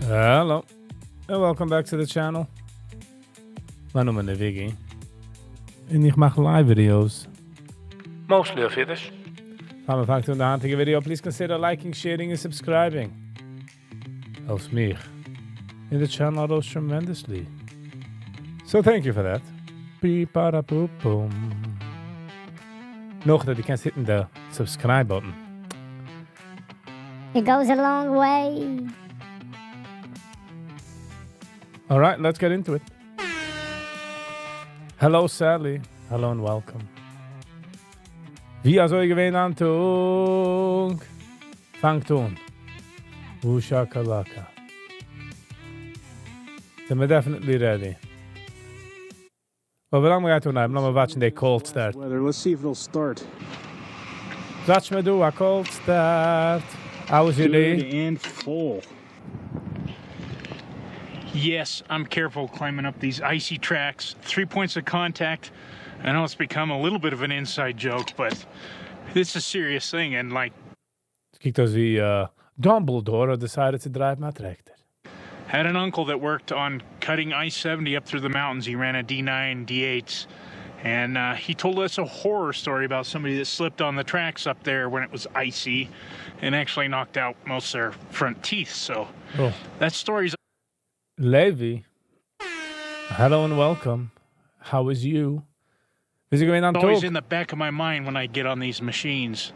Hello, and welcome back to the channel. מיין נאמען איז Viggy. און איך מאך live videos. Mostly אויף אידיש. פאר מיר פאנגט אן די היינטיגע video, please consider liking, sharing און subscribing. העלפט מיך און די channel ארויס tremendously. So thank you for that. בי פארא פו פום. נאכדעם דו קענסט hit ן די subscribe button. It goes a long way. Alright, let's get into it. Hello Sally, hello and welcome. ווי אזוי געווען דיין טאג? פאנגט אן. Woo shakalaka. זענען מיר definitely ready. אבער ווי לאנג מ'גייט אנהייבן, לאמיר watch ן די cold start. Weather. Let's see if it'll start. Watch מיר דא א cold start. How was your day? Good and full. Yes, I'm careful climbing up these icy tracks. 3 points of contact. I know it's become a little bit of an inside joke, but this is a serious thing. And like, קוקט אויס ווי Dumbledore האט decided to drive my tractor. Had an uncle that worked on cutting I-70 up through the mountains. He ran a D9, D8s, and he told us a horror story about somebody that slipped on the tracks up there when it was icy and actually knocked out most of their front teeth. So Oh. that story's Levi, hello and welcome. How is you? ווי איז געווען דיין always טאג? in the back of my mind when I get on these machines.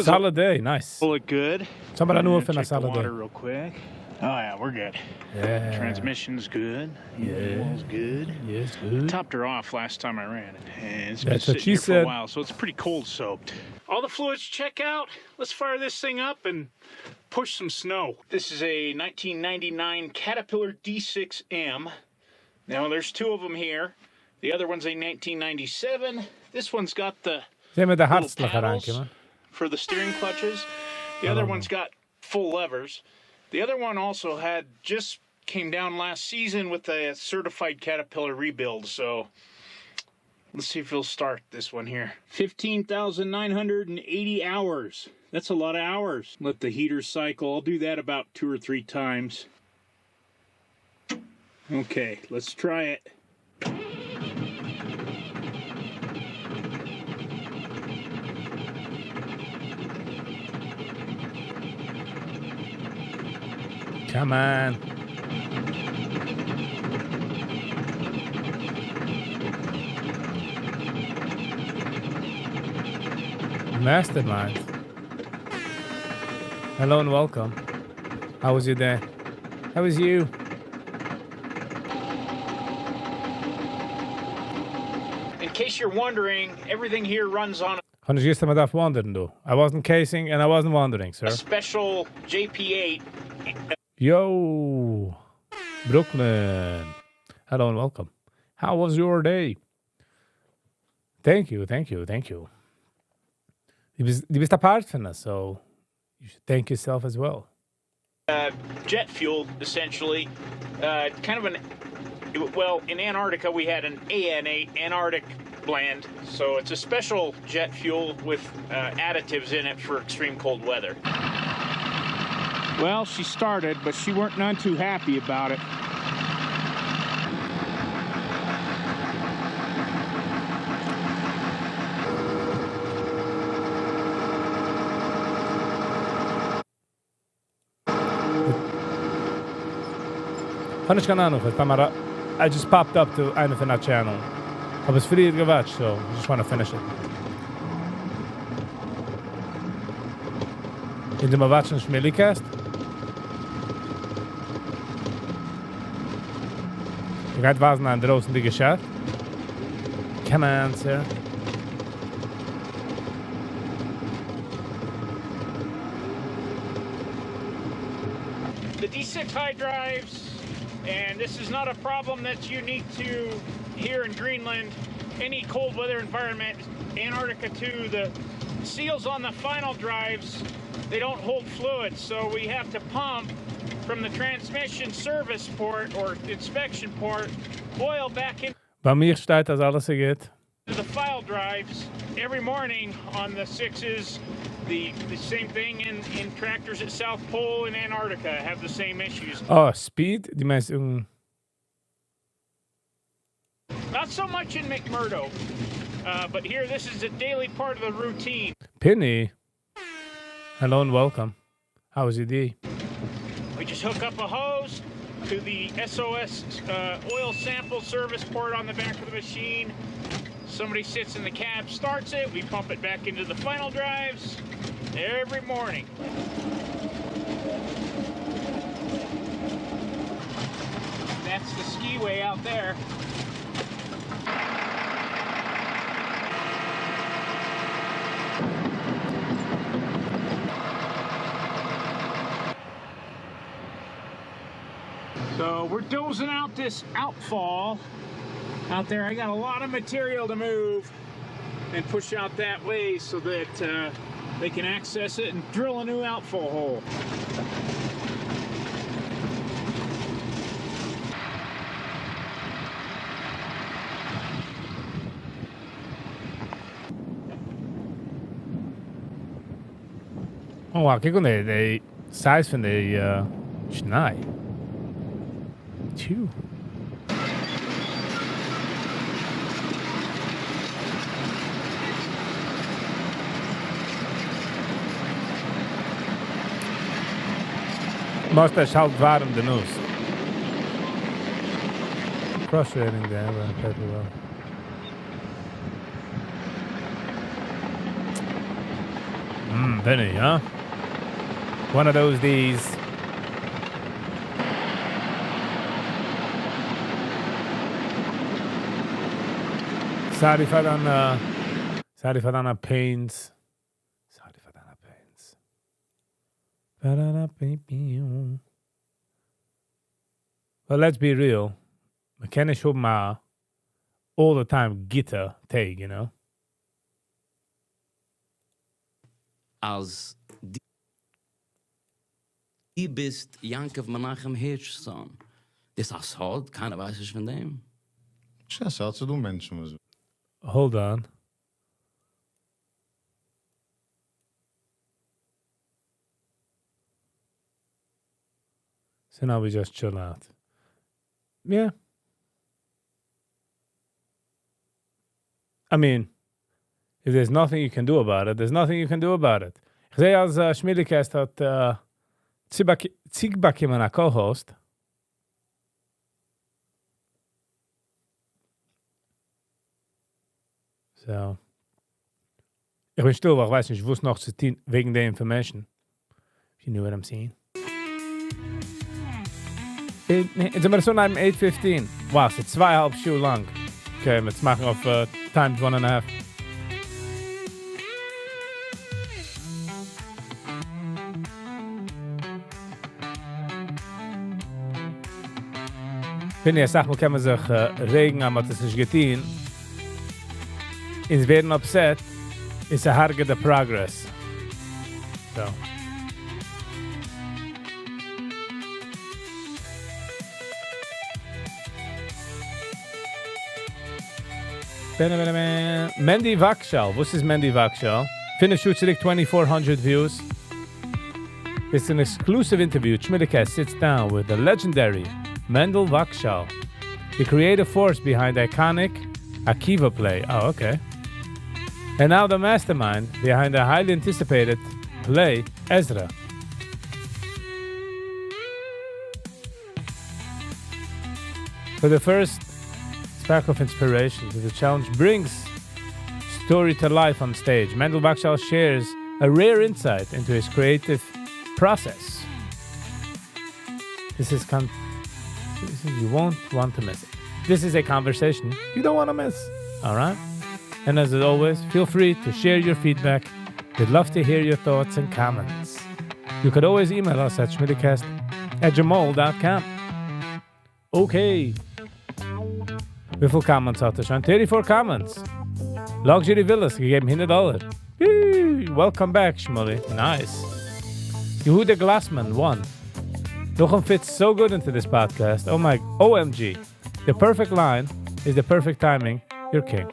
Solid day, nice. Look good. Somebody knew if in a Check the solid day. water real quick. Oh yeah, we're good. Yeah. Transmission's good. Yeah. Oil's good. Yes, good. Topped her off last time I ran it. And it's been That's what sitting she here for a said. while, so it's pretty cold soaked. All the fluids check out. Let's fire this thing up and push some snow. This is a 1999 Caterpillar D6M. Now there's two of them here. The other one's a 1997. This one's got the זעען מיר די little הארצלעך paddles אריינקומען. for the steering clutches. The other one's got full levers. The other one also had just came down last season with a certified Caterpillar rebuild. So let's see if he'll start this one here. 15,980 hours. That's a lot of hours. Let the heater cycle. I'll do that about 2 or 3 times. Okay, let's try it. Come on. Mastermind. Hello and welcome. How was your day? How was you? In case you're wondering, everything here runs on כ'האב נישט געוואוסט אז מ'דארף wondering, דו. I wasn't casing and I wasn't wondering, sir. a special JP8. Yo, Brooklyn. Hello and welcome. How was your day? Thank you, thank you, thank you. דו ביסט a part פון us, so you should thank yourself as well. Jet fuel, essentially. Kind of an, well, in Antarctica we had an AN8, Antarctic blend. So it's a special jet fuel with additives in it for extreme cold weather. Well, she started, but she weren't none too happy about it. כ'האב נישט קיין אהנונג, I just popped up to איינער פון א channel. האב עס פריער גע watched, so I just want to finish it. אין דעם watch ן Schmillycast? איך גייט ווייזן אן דרויסנדיגע shot. Come on, sir. The D6 high drives, and this is not a problem that's unique to here in Greenland. Any cold weather environment, Antarctica too, the seals on the final drives, they don't hold fluid, so we have to pump from the transmission service port or inspection port oil back in ביי מיר שטייט אז אלעס גוט. the file drives. every morning on the sixes. The, the same thing in, in tractors at South Pole and Antarctica have the same issues. Oh, speed? דו מיינסט um Not so much in McMurdo, but here this is a daily part of the routine. Penny. Hello and welcome. How is your day? We just hook up a hose to the SOS oil sample service port on the back of the machine. Somebody sits in the cab, starts it. We pump it back into the final drives every morning. That's the skiway out there. So we're dozing out this outfall out there. I got a lot of material to move and push out that way so that they can access it and drill a new outfall hole. Oh wow, קוק אן די, די size פון די שניי. Two. מאכסט האלב ווארעם די נאז. Frustrating there, but paper well. Benny, huh? One of those days. Sorry פאר דיינע, sorry פאר דיינע pains. Sorry פאר דיינע pains. Ba-da-da-ba-ba. But let's be real. מ'קען נישט האבן א all the time גוטע טאג, you know? אז דו ביסט יעקב מנחם הירשזאן. דאס איז א סוד, קיינער ווייסט נישט פון דעם. יא, ס'האט צו טון מענטשן, וואס Hold on. So now we just chill out. Yeah. I mean, if there's nothing you can do about it, there's nothing you can do about it. איך זע, אז Shmilikast האט צוריקבאקומען א co-host. So. איך בין שטיל, ווייל איך ווייס נישט, וואס נאך צו טון וועגן די information. If you know what I'm saying. זענען מיר שוין 8:15. Wow, ס'איז צוויי אהאלב שעה לאנג. Okay, מיר מאכן אויף times 1.5. פינד איך, זאג מאל, קען מען זיך רעגן, אז מ'האט עס נישט געטון. איז ווערן upset, איז הרג'עט the progress. So. Mendy Wagschal. וואס איז Mendy Wagschal? פינף שעה צוריק 2400 views. It's an exclusive interview. Shmilikast sits down with the legendary Mendel Wagschal, the creative force behind the iconic Akiva play. Oh, okay. And now the mastermind behind the highly anticipated play, Ezra. For the first spark of inspiration to the challenge brings story to life on stage. Mendel Wagschal shares a rare insight into his creative process. This is you won't want to miss it. This is a conversation you don't want to miss. All right? And as always, feel free to share your feedback. We'd love to hear your thoughts and comments. You could always email us at schmidtcast@jamal.com. Okay. וויפיל comments האט ער שוין? 34 comments. Luxury Villas, געגעבן 100 דאלאר. Welcome back, Shmuley. Nice. Yehuda Glassman, one. Nochum fits so good into this podcast. Oh my, OMG. The perfect line is the perfect timing. You're king.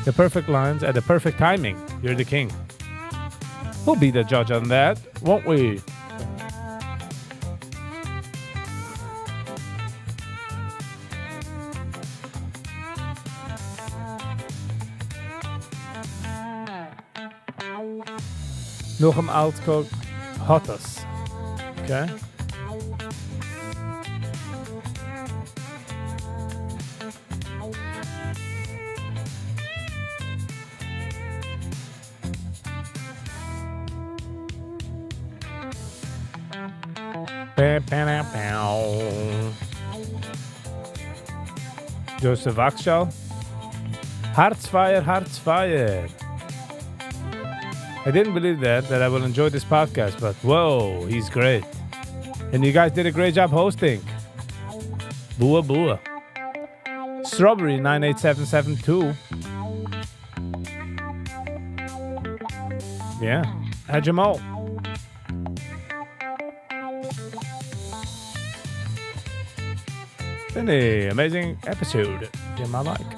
The perfect lines at the perfect timing. You're the king. We'll be the judge on that, won't we? Nochem Altkok האט עס. Okay. Joseph Wakshaw. הארץ פייער, הארץ פייער. I didn't believe that, that I will enjoy this podcast, but whoa, he's great. And you guys did a great job hosting. Bua bua. Strawberry 98772. Yeah. Hi, Jamal. Been a amazing episode. Jim, I like.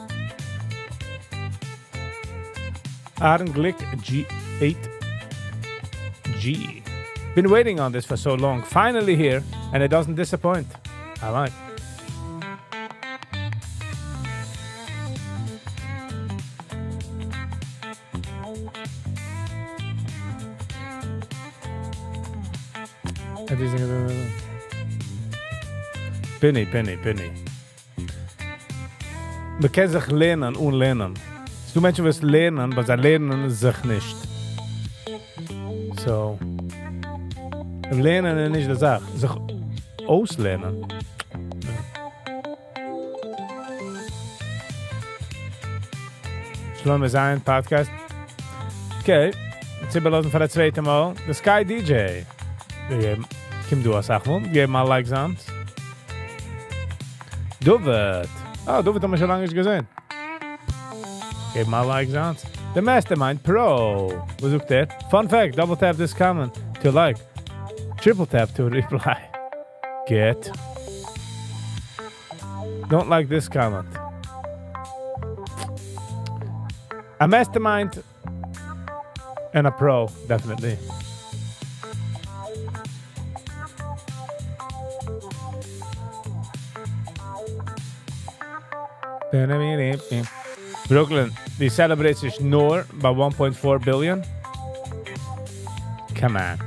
Aaron Glick G8G. Been waiting on this for so long. Finally here, and it doesn't disappoint. I like. Penny, Penny, Penny. מ'קען זיך לערנען אן לערנען. ס'דא מענטשן וואס לערנען, אבער זיי לערנען זיך נישט. So, לערנען איז נישט די זאך. זיך אויסלערנען. שלמה זיין podcast. Okay. יעצט איבערלאזן פאר א צווייטע מאל. The Sky DJ. קום דא אסאך מאל. געב מיר likes אן. David. Ah, David האבן מיר שוין לאנג נישט געזען. געב מיר likes אן. The Mastermind Pro. וואס זאגט ער? Fun fact, double tap this comment to like. Triple tap to reply. Get. Don't like this comment. A mastermind and a pro, definitely. Brooklyn, די celebrate זיך נאר ביי 1.4 billion. Come on.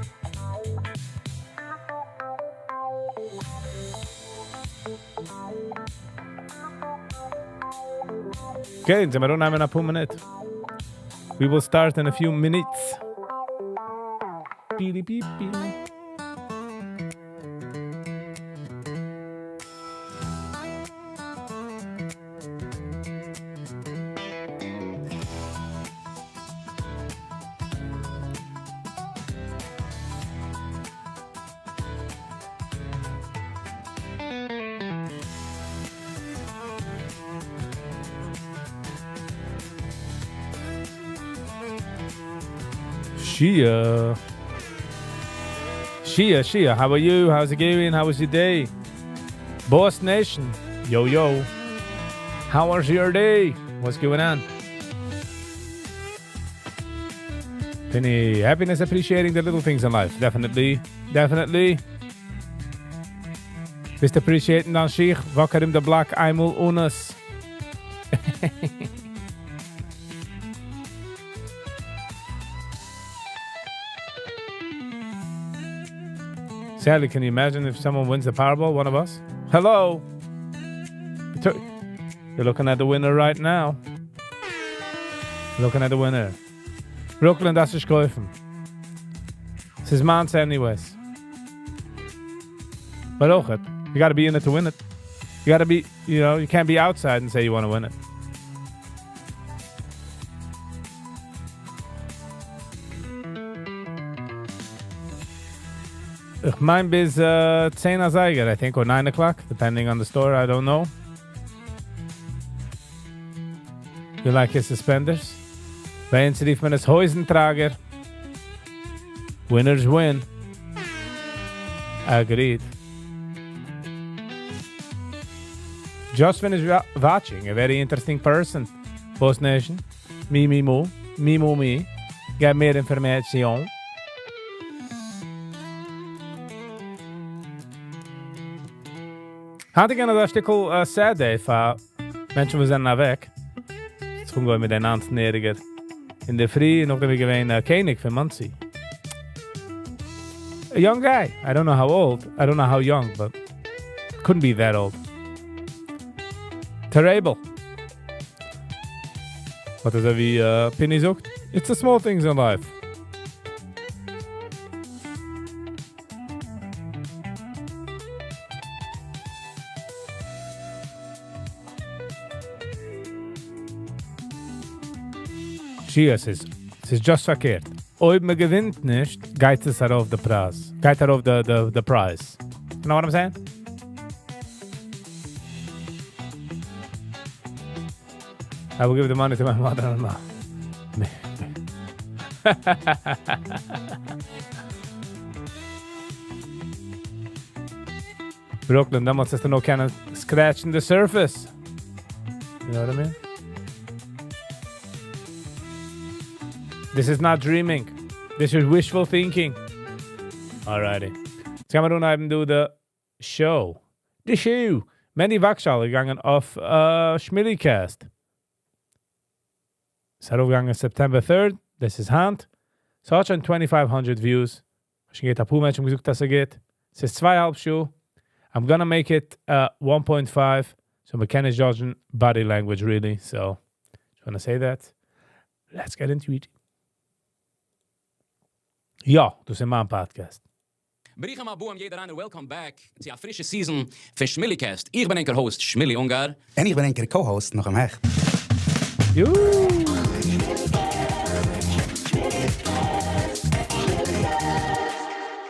Okay, זעמיר אנהייבן אין א פאר מינוט. We will start in a few minutes. Beep, beep, beep. Shia. Shia, Shia, how are you? How's it going? How was your day? Boss Nation. Yo, yo. How was your day? What's going on? Penny, happiness, appreciating the little things in life. Definitely. Definitely. ביסט appreciating דיין שיך? Walk ארום the block איינמאל אן עס. Sadly, can you imagine if someone wins the Powerball, one of us? Hello? You're looking at the winner right now. Looking at the winner. Brooklyn, דאס איז קויפן. ס'איז מיינס anyways. But אויך, you got to be in it to win it. You got to be, you know, you can't be outside and say you want to win it. איך מיין ביז 10 אזייגער, I think, or 9 o'clock, depending on the store, I don't know. You like his suspenders? ביי אונז רופט מען עס הויזנטראגער. Winners win. Agreed. Just finished watching a very interesting person. Post Nation. מי מי מו, מי מו מי, געב מער information. היינט איז געווען אזא שטיקל sad day פאר מענטשן וואס זענען אוועק. עס קומט געווען מיט דער 19 יעריגער אין דער פרי, נאך דעם געווען קעניג פון מאנסי. A young guy. I don't know how old. I don't know how young, but couldn't be that old. Terrible. But אזוי ווי Pini זאגט, it's the small things in life. שיעס איז, ס'איז just פארקערט. אויב מען געווינט נישט, גייט עס ארויף די פרייז. גייט ארויף the price. You know what I'm saying? I will give the money to my mother-in-law. Brooklyn, דעמאלטס איז נאך kind of scratching the surface. You know what I mean? This is not dreaming. This is wishful thinking. Alrighty. יעצט קען מען אנהייבן דא the show. The show. Mendy Waagschal געגאנגען אויף SchmieliCast. עס איז ארויפגעגאנגען September 3rd. דאס איז היינט. ס'האט שוין 2500 views. שוין געהאט א פאר מענטשן געזאגט, אז עס גייט. עס איז 2.5 שעה. I'm gonna make it 1.5. So מ'קען נישט judge body language really. So, just wanna say that. Let's get into it. יא, דאס איז מיין podcast. ברוכים הבאים יעדער איינער, welcome back צו א פרישע season פון SchmieliCast. איך בין ענקער host Schmieli Ungar. און איך בין ענקער co-host Nochum Hecht. יו.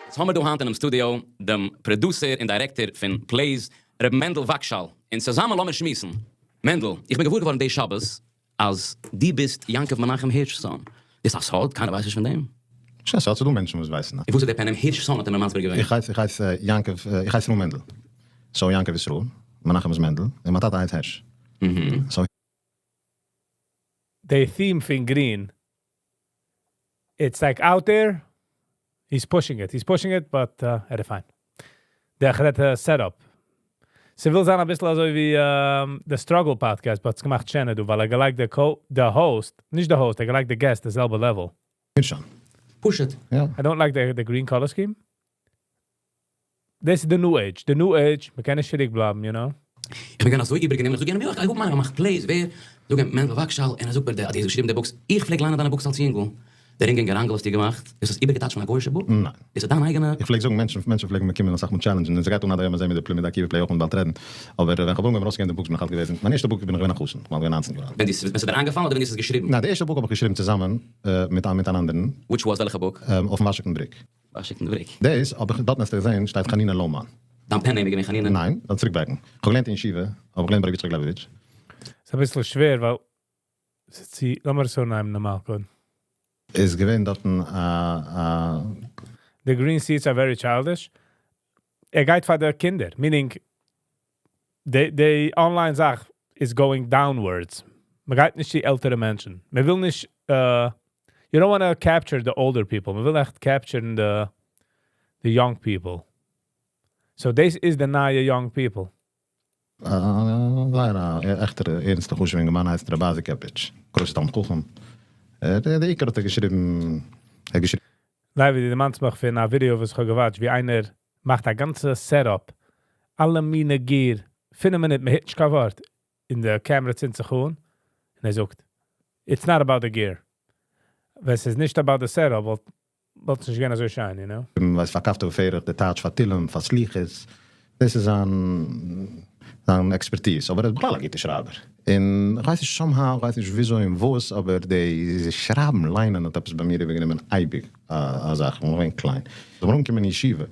יעצט האבן מיר דא היינט אינעם studio דעם producer און director פון plays, ר' מענדל וואגשאל. און צוזאמען לאמיר שמועסן. מענדל, איך בין געוואר געווארן די שבת, אז דו ביסט יעקב מנחם הירשסאן. איז א סוד? קיינער ווייסט נישט פון דעם? שוין, ס'האט צו דא מענטשן וואס ווייסן. איך וואוסט דער pen name הירשסאן האט ער מיר מסביר געווען. איך הייס יעקב, איך הייס מענדל. So יעקב איז ישראל, מנחם איז מענדל, און מיין טאטע הייסט הערש. So The theme פון green, it's like out there, he's pushing it. He's pushing it, but ער איז fine. דער האט א setup. ס'וויל זיין א ביסל אזוי ווי the Struggle Podcast, but עס געמאכט שענער דא, ווייל ער געלייגט the co the host, נישט the host, ער געלייגט the guest, די זעלבע level. הירשאן. Push it. יא. I don't like the green color scheme. This is the new age. The new age, מ'קען נישט צוריק בלייבן, you know? איך בין געווען אזוי איבערגענומען. איך זאג יענעם, יא, איך האב געמאכט plays, ווער? זאג אים, מענדל וואגשאל, און ער זאגט מיר, דער האט געשריבן די books. איך פלעג ליינען דיינע books אלס יונגל. דער רינג און געראנגל האסטו געמאכט. איז דאס איבערגעטייטשט פון א גוי'אישע book? ניין. איז עס דיין אייגענע? איך פלעג זאגן, מענטשן פלעגן מיר קומען און זאגן, challenge, און זיי גייט אן אדער זיי מיט די פלעי, מיט די פלעי אויך און באלד רעדן. אבער ווען איך האב אנגעהויבן ארויסצוגעבן די books, בין איך אלט געוועזן. מיין ערשטע book בין איך געווען א חתן, איך בין געווען 19 יאר אלט. ווען די, ווען ס'איז דיר איינגעפאלן אדער ווען דו האסט עס געשריבן? ניין, די ערשטע book האב איך געשריבן צוזאמען מיט אן אנדערן. Which was, וועלכע book? אויפן Washington בריק. Washington בריק. דאס, אבער דארט האסטו געזען, שטייט Chanina Lohmann. דיין pen name געווען Chanina? ניין, דאן צוריקבעקן. איך האב געלערנט אין ישיבה, האב געלערנט ביי רבי יצחק לעבאוויטש. ס'איז א ביסל שווער, ווייל זי, לאמיר אזוי נעמען נארמאל, גוט. איז געווען דארט אן The green seats are very childish. ער גייט פאר די קינדער, meaning the online זאך is going downwards. מען גייט נישט די עלטערע מענטשן. מען וויל נישט, you don't want to capture the older people. מען וויל עכט capture the young people. So this is the נייע young people. זייער א עכטער ערנסטער חשובער יונגערמאן הייסט ר' אייזיק קעפעטש. גרויסער תלמיד חכם. דער עיקר האט ער געשריבן, ער האט געשריבן. לייבי, דו דערמאנסט מיך פון א video וואס איך האב גע watch ט, ווי איינער מאכט א גאנצע setup. אלע מיני gear. 5 מינוט, מען הערט נישט קיין ווארט. אין די camera צינדט זיך אן. און ער זאגט, it's not about the gear. ווען עס איז נישט about the setup, וואלט עס נישט געווען אזוי שיין, you know? וואס פארקויפט אויף פערעך, דער טייטש פאר תהילים, פאר סליחות. דאס איז זיין expertise, אבער ער איז בכלל א גוטער שרייבער. און איך ווייס נישט somehow, איך ווייס נישט וויאזוי און וואס, אבער די שרייבן, ליינען האט עפעס ביי מיר איבערגענומען אייביג א זאך, ווען איך בין קליין. איך בין אנגעקומען אין ישיבה,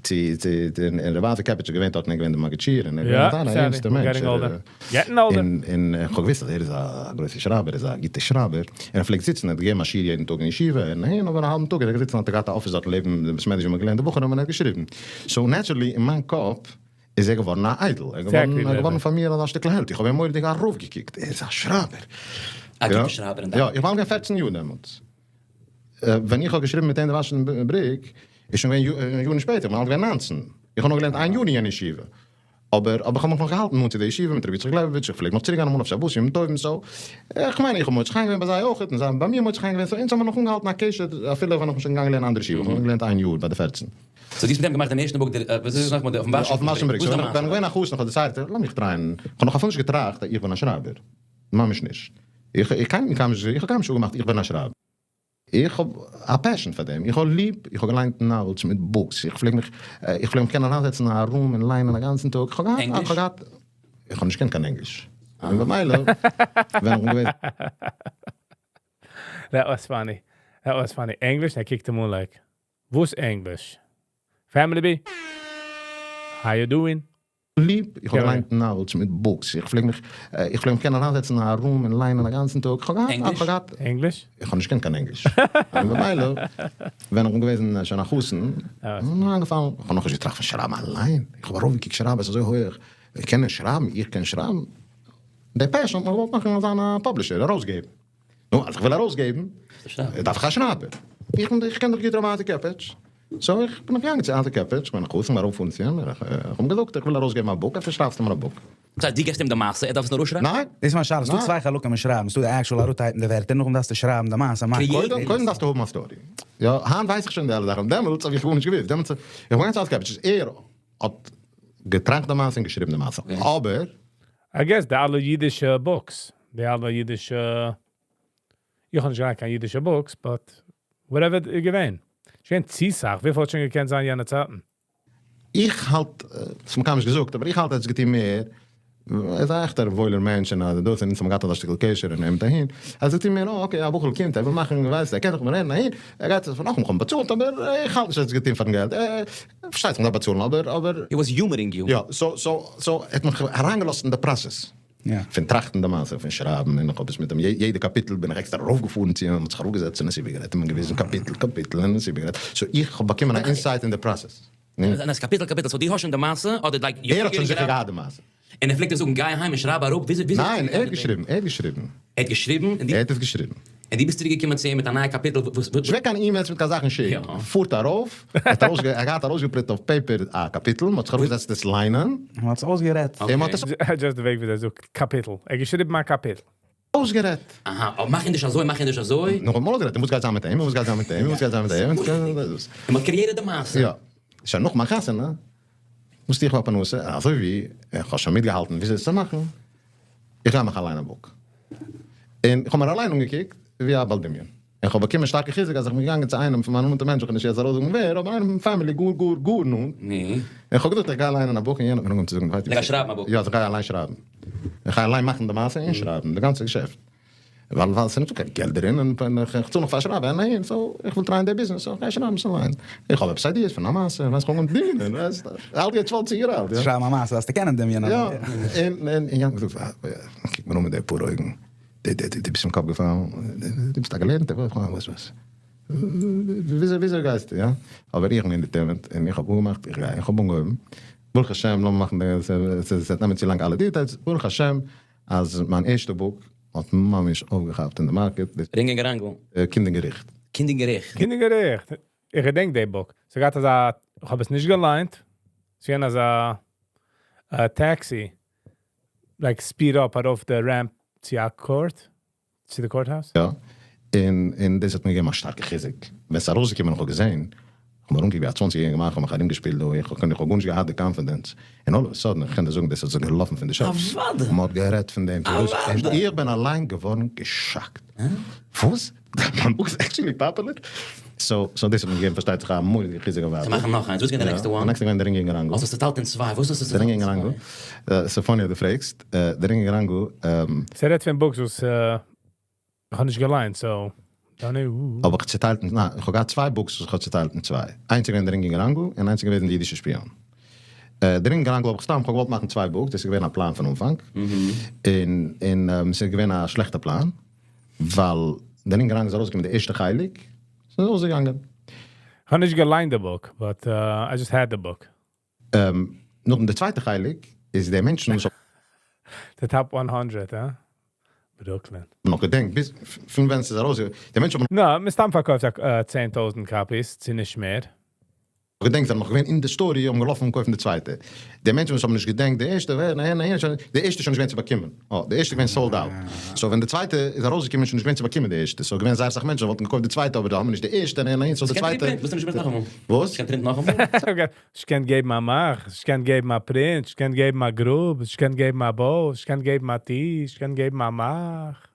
צו, צו, אין ר' אייזיק קעפעטש געווען דארט, געווען דער מגיד שיעור, און ער Ja, געווען אן ערנסטער מענטש. Getting older. Getting older. און איך האב געוואוסט, אז ער איז א גרויסער שרייבער, ער איז א גוטער שרייבער. און ער פלעגט זיצן, ער האט געגעבן א שיעור יעדן טאג אין ישיבה, און הין, אבער א האלבן טאג, ער האט געזיצן, האט ער געהאט א office דארט לעבן דעם בית מדרש, וואו מ'האט געלערנט די וואך, און ער האט געשריבן. So naturally, אין מיין קאפ, איז ער געווארן א idol. ער איז געווארן, ער געווארן פאר מיר א שטיקל העלד. איך האב אים מורא'דיג ארויפגעקוקט. ער איז א שרייבער. א גוטע שרייבער אין יא, דיין. איך בין אלט געווען פערצן יאר דעמאלטס. ווען איך האב געשריבן מיט אים די וואשינגטאן בריק, איז שוין געווען יארן שפעטער, איך בין אלט געווען ניינצן. איך האב נאר געלערנט איין יאר אין יענע ישיבה. אבער אבער כ'האב מיך נאך געהאלטן נאנט צו די ישיבה מיט רבי יצחק לעבאוויטש, איך פלעג נאך צוריק גיין אמאל אויף שבת ימים טובים, so איך מיין איך האב מוצא חן געווען ביי זיי אויכעט און זיי האבן ביי מיר מוצא חן געווען, so אונז האבן מיר נאך אנגעהאלטן א קשר אפילו ווען איך בין שוין געגאנגען לערנען אנדערע ישיבה, איך האב נאר געלערנט איין יאר ביי די פערצן. so דו האסט מיט אים געמאכט דעם ערשטן book דער וואס איז עס נאכאמאל אויפן אויפן וואשינגטאן בריק, וואס איז so די ווען איך בין געווען א חתן איך האב דערציילט, לאמיך try ען, איך האב נאך אפילו נישט געטראכט אז איך בין א שרייבער, ממש נישט, איך איך קיינמאל נישט איך האב קיינמאל נישט אפגעמאכט איך בין א שרייבער. איך האב א passion פאר דעם, איך האב ליב, איך האב געליינט novels מיט books, איך פלעג מיך, איך פלעג מיך קענען אריינזעצן אין א room און ליינען א גאנצן טאג, איך האב געהאט, איך האב געהאט, איך האב נישט געקענט קיין ענגליש, און במילא ווען איך בין געווען. That was funny. That was funny. ענגליש? ער קוקט אים אן like, וואס ענגליש? Family B? How you doing? ליב, איך האב געליינט novels מיט books, איך פלעג מיך, איך פלעג מיך קענען אריינזעצן אין א room און ליינען א גאנצן טאג, איך האב געהאט, איך האב געהאט. ענגליש? איך האב נישט געקענט קיין ענגליש. און במילא, ווען איך בין געוועזן שוין א חתן, איז מיר איינגעפאלן, איך האב נאכנישט געטראכט פון שרייבן אליין, איך האב ארויפגעקוקט שרייבערס אזוי הויעך, איך קען נישט שרייבן, איך קען שרייבן? די passion האט מיך געוואלט מאכן זיין א publisher, ארויסגעבן. נו, אז איך וויל ארויסגעבן, דארף איך א שרייבער. איך בין, איך קען דאך גוט ר' אייזיק קעפעטש. so איך בין געגאנגען צו אייזיק קעפעטש, כ'בין א חתן, ארויף צו אים, איך האב אים געזאגט, איך וויל ארויסגעבן א book, אפשר שרייבסטו מיר א book? דאס הייסט, דו געבסט אים די מעשה, ער דארף עס נאר אויסשרייבן? ניין! דאס איז מיין שאלה, ס'דא צוויי חלקים אין שרייבן, ס'דא די actual אראפטייפן די ווערטער, נאכדעם דארפסטו שרייבן די מעשה, מאכן. קודם, קודם דארפסטו האבן א story. יא, היינט ווייס איך שוין די אלע זאכן, דעמאלטס האב איך גארנישט געוואוסט, דעמאלטס, איך בין געגאנגען צו אייזיק קעפעטש, ער האט געטראכט די מעשה און געשריבן די מעשה, אבער. I guess די אלע אידישע books, די אלע אידישע, איך האב נישט געליינט קיין אידישע books, but whatever איז געווען. שוין צו סאך, וויפיל האט שוין געקענט זיין יענע צייטן? איך האלט, ס'האט מען קיינמאל נישט געזאגט, אבער איך האלט ער האט עס געטון מער, ער איז א עכטער וואוילער מענטש און אז דאס און אונז האבן געהאט אזא שטיקל קשר און אים אהין, ער זאגט מיר אה okay א בחור'ל קומט ער וויל מאכן ווייסט ער קען זיך מיר רעדן אהין, ער גייט עס נאכאמאל כ'האב אים באצאלט אבער איך האלט נישט אז ער האט עס געטון פארן געלט, פארשטייט זיך מ'דארף באצאלן אבער אבער. He was humoring you. יא, so so so ער האט מיך אריינגעלאזט אין די process פון טראכטן די מעשה, פון שרייבן און איך האב עס מיט אים יעדע קאפיטל בין איך עקסטער ארויפגעפארן צו אים, מ'האט זיך אראפגעזעצט און עס איבערגערעדט און מיר געוויזן קאפיטל קאפיטל און עס איבערגערעדט, so איך האב באקומען א insight אין די process. און עס קאפיטל קאפיטל, so דו האסט שוין די מעשה אדער like ער האט שוין זיכער געהאט די מעשה. און ער פלעגט דיר זאגן גיי אהיים און שרייב אראפ וויאזוי וויאזוי ניין, ער האט געשריבן, ער האט געשריבן. ער האט געשריבן און דו. ער האט עס געשריבן. און דו ביסט צוריק געקומען צו אים מיט א נייע קאפיטל וואס. שווער קיין emails מיט קיין זאכן שיק, פארט ארויף, ער האט ארויס ער האט ארויסגעפרינט אויף paper א קאפיטל, מען האט זיך אראפגעזעצט עס ליינען. מען האט עס אויסגערעדט. און מען האט עס. Just די וועג ווי ער זאגט קאפיטל, ער האט געשריבן א קאפיטל. אויסגערעדט. אהא, אבער מאך ענדערש אזוי, מאך ענדערש אזוי. נאך אמאל אויסגערעדט, און וואס גייט זיין מיט אים, און וואס גייט זיין מיט אים, און וואס גייט זיין מיט אים, און דאס. און מ'האט created די מעשה. יא. שוין נאך מיין חתונה, וואס טו איך פאר פרנסה, אזוי ווי איך האב שוין מיטגעהאלטן וויאזוי עס צו מאכן, איך גיי מאכן אליין א book. און איך האב מיר אליין אנגעקוקט ווי א בעל דמיון. און כ'האב באקומען שטארקע חיזוק אז איך בין געגאנגען צו איינעם פון מיינע נאנטע מענטשן, כ'וועל נישט יעצט ארויסזאגן ווער, אבער איינעם פון family גאר גאר גאר נאנט, און כ'האב געזאגט איך גיי ליינען א בוך, און יענער האט מיר אנגעהויבן צו זאגן איך גיי שרייבן א בוך. יא, איך גיי אליין שרייבן. איך גיי אליין מאכן די מעשה און שרייבן, די גאנצע געשעפט. ווייל ווייל ס'איז נישטא קיין געלט דערין, און איך צאל נאך פאר שרייבער, ניין, so איך וויל try ען די ביזנעס, so איך גיי שרייבן עס אליין. איך האב עפעס ideas פון א מעשה, ווייסט, כ'האב אנגעהויבן דמיונ'ען, ווייסט, אלט געווען צוואנציג יאר אלט, יא. שרייבן א מעשה דארפסטו קענען דמיונ'ען. יא, און און יענער האט געזאגט, קוק מיר אן מיט די פאר אויגן. דו ביסט פון קאפ געפאלן? דו ביסט א געלערנטער? וואס וואס? וויאזוי וויאזוי גייסטו יא? אבער איך בין determined און איך האב אפגעמאכט איך גיי, איך האב אנגעהויבן, ברוך השם לאמיר מאכן די ס'וועט נעמען צו לאנג אלע details, ברוך השם אז מיין ערשטע book האט ממש אויפגעכאפט אין די market. רינג און געראנגל. קינד אין געריכט. קינד אין געריכט. קינד אין געריכט! איך געדענק די book. ס'געהאט אזא, איך האב עס נישט געליינט, ס'געווען אזא taxi like speed up ארויף די ramp צו א court, צו די courthouse. יא, און און דאס האט מיר געגעבן א שטארקע חיזוק, ווען ס'איז ארויסגעקומען איך האב געזען, איך האב מיר אנגעקוקט ווי א צוואנציג יעריגע מאן, איך האב מיך ארומגעשפילט דא, איך האב גארנישט געהאט די confidence, און all of a sudden, איך קען דיר זאגן דאס האט זיך געלאפן פון די shelves, מען האט גערעדט פון דעם, און איך בין אליין געווארן געשאקט, וואס? מיין book איז actually popular? So so דאס האט מיר געגעבן פארשטייט זיך א מורא'דיגע חיזוק אויף ווייטער. צו מאכן נאך איינס, וואס איז געווען די next ע one? די next ע געווען די רינג און געראנגל. האסט עס צוטיילט אין צוויי, וואס האסטו צוטיילט אין צוויי? די רינג און געראנגל, ס'איז funny אז דו פרעגסט, די רינג און געראנגל. ס'רעדט פון books וואס איך האב נישט געליינט so don't know. האב איך צוטיילט אין, ניין, איך האב געהאט צוויי books וואס איך האב צוטיילט אין צוויי, איינס איז געווען די רינג און געראנגל און איינס איז געוועזן די אידישע שפיאן. די רינג און געראנגל האב איך סתם, איך האב געוואלט מאכן צוויי books, דאס איז געווען א פלאן פון אנפאנג, און און ס'איז געווען א שלעכטע פלאן, ווייל די רינג געראנגל איז ארויסגעקומען די ערשטע חלק, ס'איז אויסגעגאנגען. כ'האב נישט געליינט די book, but I just had די book. נאכדעם די צווייטע חלק איז די מענטשן וואס. די top 100, הא? Brooklyn. נאך געדענקט, ביז פון ווען ס'איז ארויס, די מענטשן האבן נא, מסתם פארקויפט ער 10,000 copies, צי נישט מער. געדענקט, זענען נאך געווען אין די store האבן געלאפן און קויפן די צווייטע. די מענטשן וואס האבן נישט געדענקט די ערשטע, ווער, ניין, ניין, שוין, די ערשטע איז שוין נישט געווען צו באקומען. אה, די ערשטע איז געווען sold out. So ווען די צווייטע איז ארויסגעקומען איז שוין נישט געווען צו באקומען די ערשטע. So געווען זייער אסאך מענטשן וואלטן געקויפט די צווייטע אבער זיי האבן נישט די ערשטע, ניין, ניין, so די צווייטע. וואס נישט נאכאמאל? וואס? קען print נאכאמאל? איך געבן א מאך, איך געבן א print, איך געבן א גרוב, איך געבן א בוי, איך געבן א טיש, איך געבן א מאך.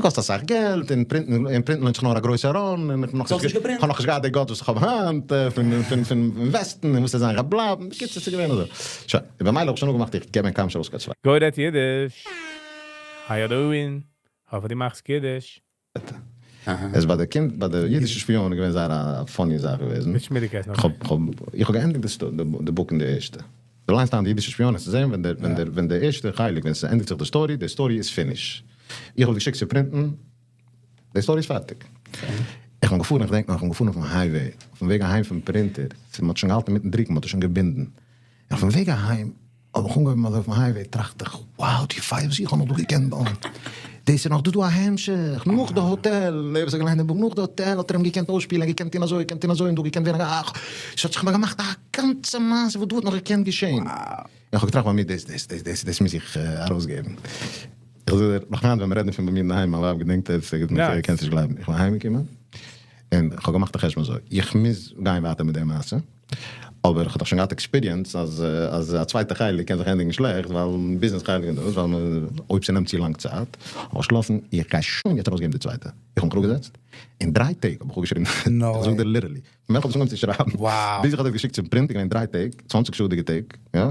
קאסט אסאך געלט, און print ן, און print ן לוינט זיך נאר א גרויסע run, און איך נאך ס'האסט נישט גע print? איך האב נאך נישט געהאט די guts וואס איך האב היינט, פון פון פון invest ן, און וואס איז זיין בלאבן, בקיצור, ס'איז געווען אזוי. שוין, במילא האב איך שוין געמאכט, איך געב מיר קיין ארויס קיין צוויי. גוי רעדט אידיש. How you doing? האף דו מאכסט קידוש. עס ביי די קינד, ביי די אידישע שפיאן געווען זייער א funny זאך געוועזן. מיט שמיריקייט נאך. איך האב, איך האב, איך האב געענדיגט די sto- די די book אין די ערשטע. דו ליינסט אן די אידישע שפיאן, עס זען ווען דער ווען דער ווען דער ערשטע חלק, ווען עס ענדיגט זיך די story, די story איז finish. איך האב געשיקט צו print ן, די story איז פארטיג. איך בין געפארן, איך דענק נאך, איך בין געפארן אויפן highway, אויפן וועג אהיים פון printer, מען האט שוין געהאלטן מיטן דרוקן, מען האט עס שוין געבינדן. אויפן וועג אהיים, האב איך אנגעהויבן אזוי אויפן highway, טראכט איך, wow, די פייער וואס איך האב נאך דא געקענט בויען. דאס איז נאך דא דא א המשך, נאך די האטעל, וואס האט געליינט די book, נאך די האטעל האט ער אים געקענט אויסשפילן, געקענט טון אזוי, געקענט טון אזוי, און דא געקענט ווערן א, עס האט זיך מיר געמאכט א גאנצע מעשה וואס דא האט נאך געקענט געשען. איך האב געטראכט ביי מיר, דאס, דאס, דאס, דאס, דאס מוז איך ארויסגעבן. איך זאג דיר, נאך היינט ווען מיר רעדן פון ביי מיר אינדערהיים, מיין ווייב געדענקט עס, זי Nice. קען עס נישט גלייבן. איך בין אהיימגעקומען, און איך האב געמאכט א חשבון אזוי, איך מוז גיין ווייטער מיט די מעשה, אבער איך האב דאך שוין געהאט experience, אז, אז א צווייטע חלק קען זיך ענדיגן שלעכט, ווייל business חלק און דאס, ווייל מען, אויב ס'נעמט צו לאנג צייט, האב איך באשלאסן, איך גיי שוין יעצט ארויסגעבן די צווייטע. איך האב מיך אראפגעזעצט, אין 3 טעג האב איך אפגעשריבן, No איך זאג way. דיר literally, ווען איך האב אנגעהויבן צו שרייבן, Wow. ביז איך האב דאס געשיקט צום print, געווען 3 טעג, 20 שעה'דיגע טעג, יא,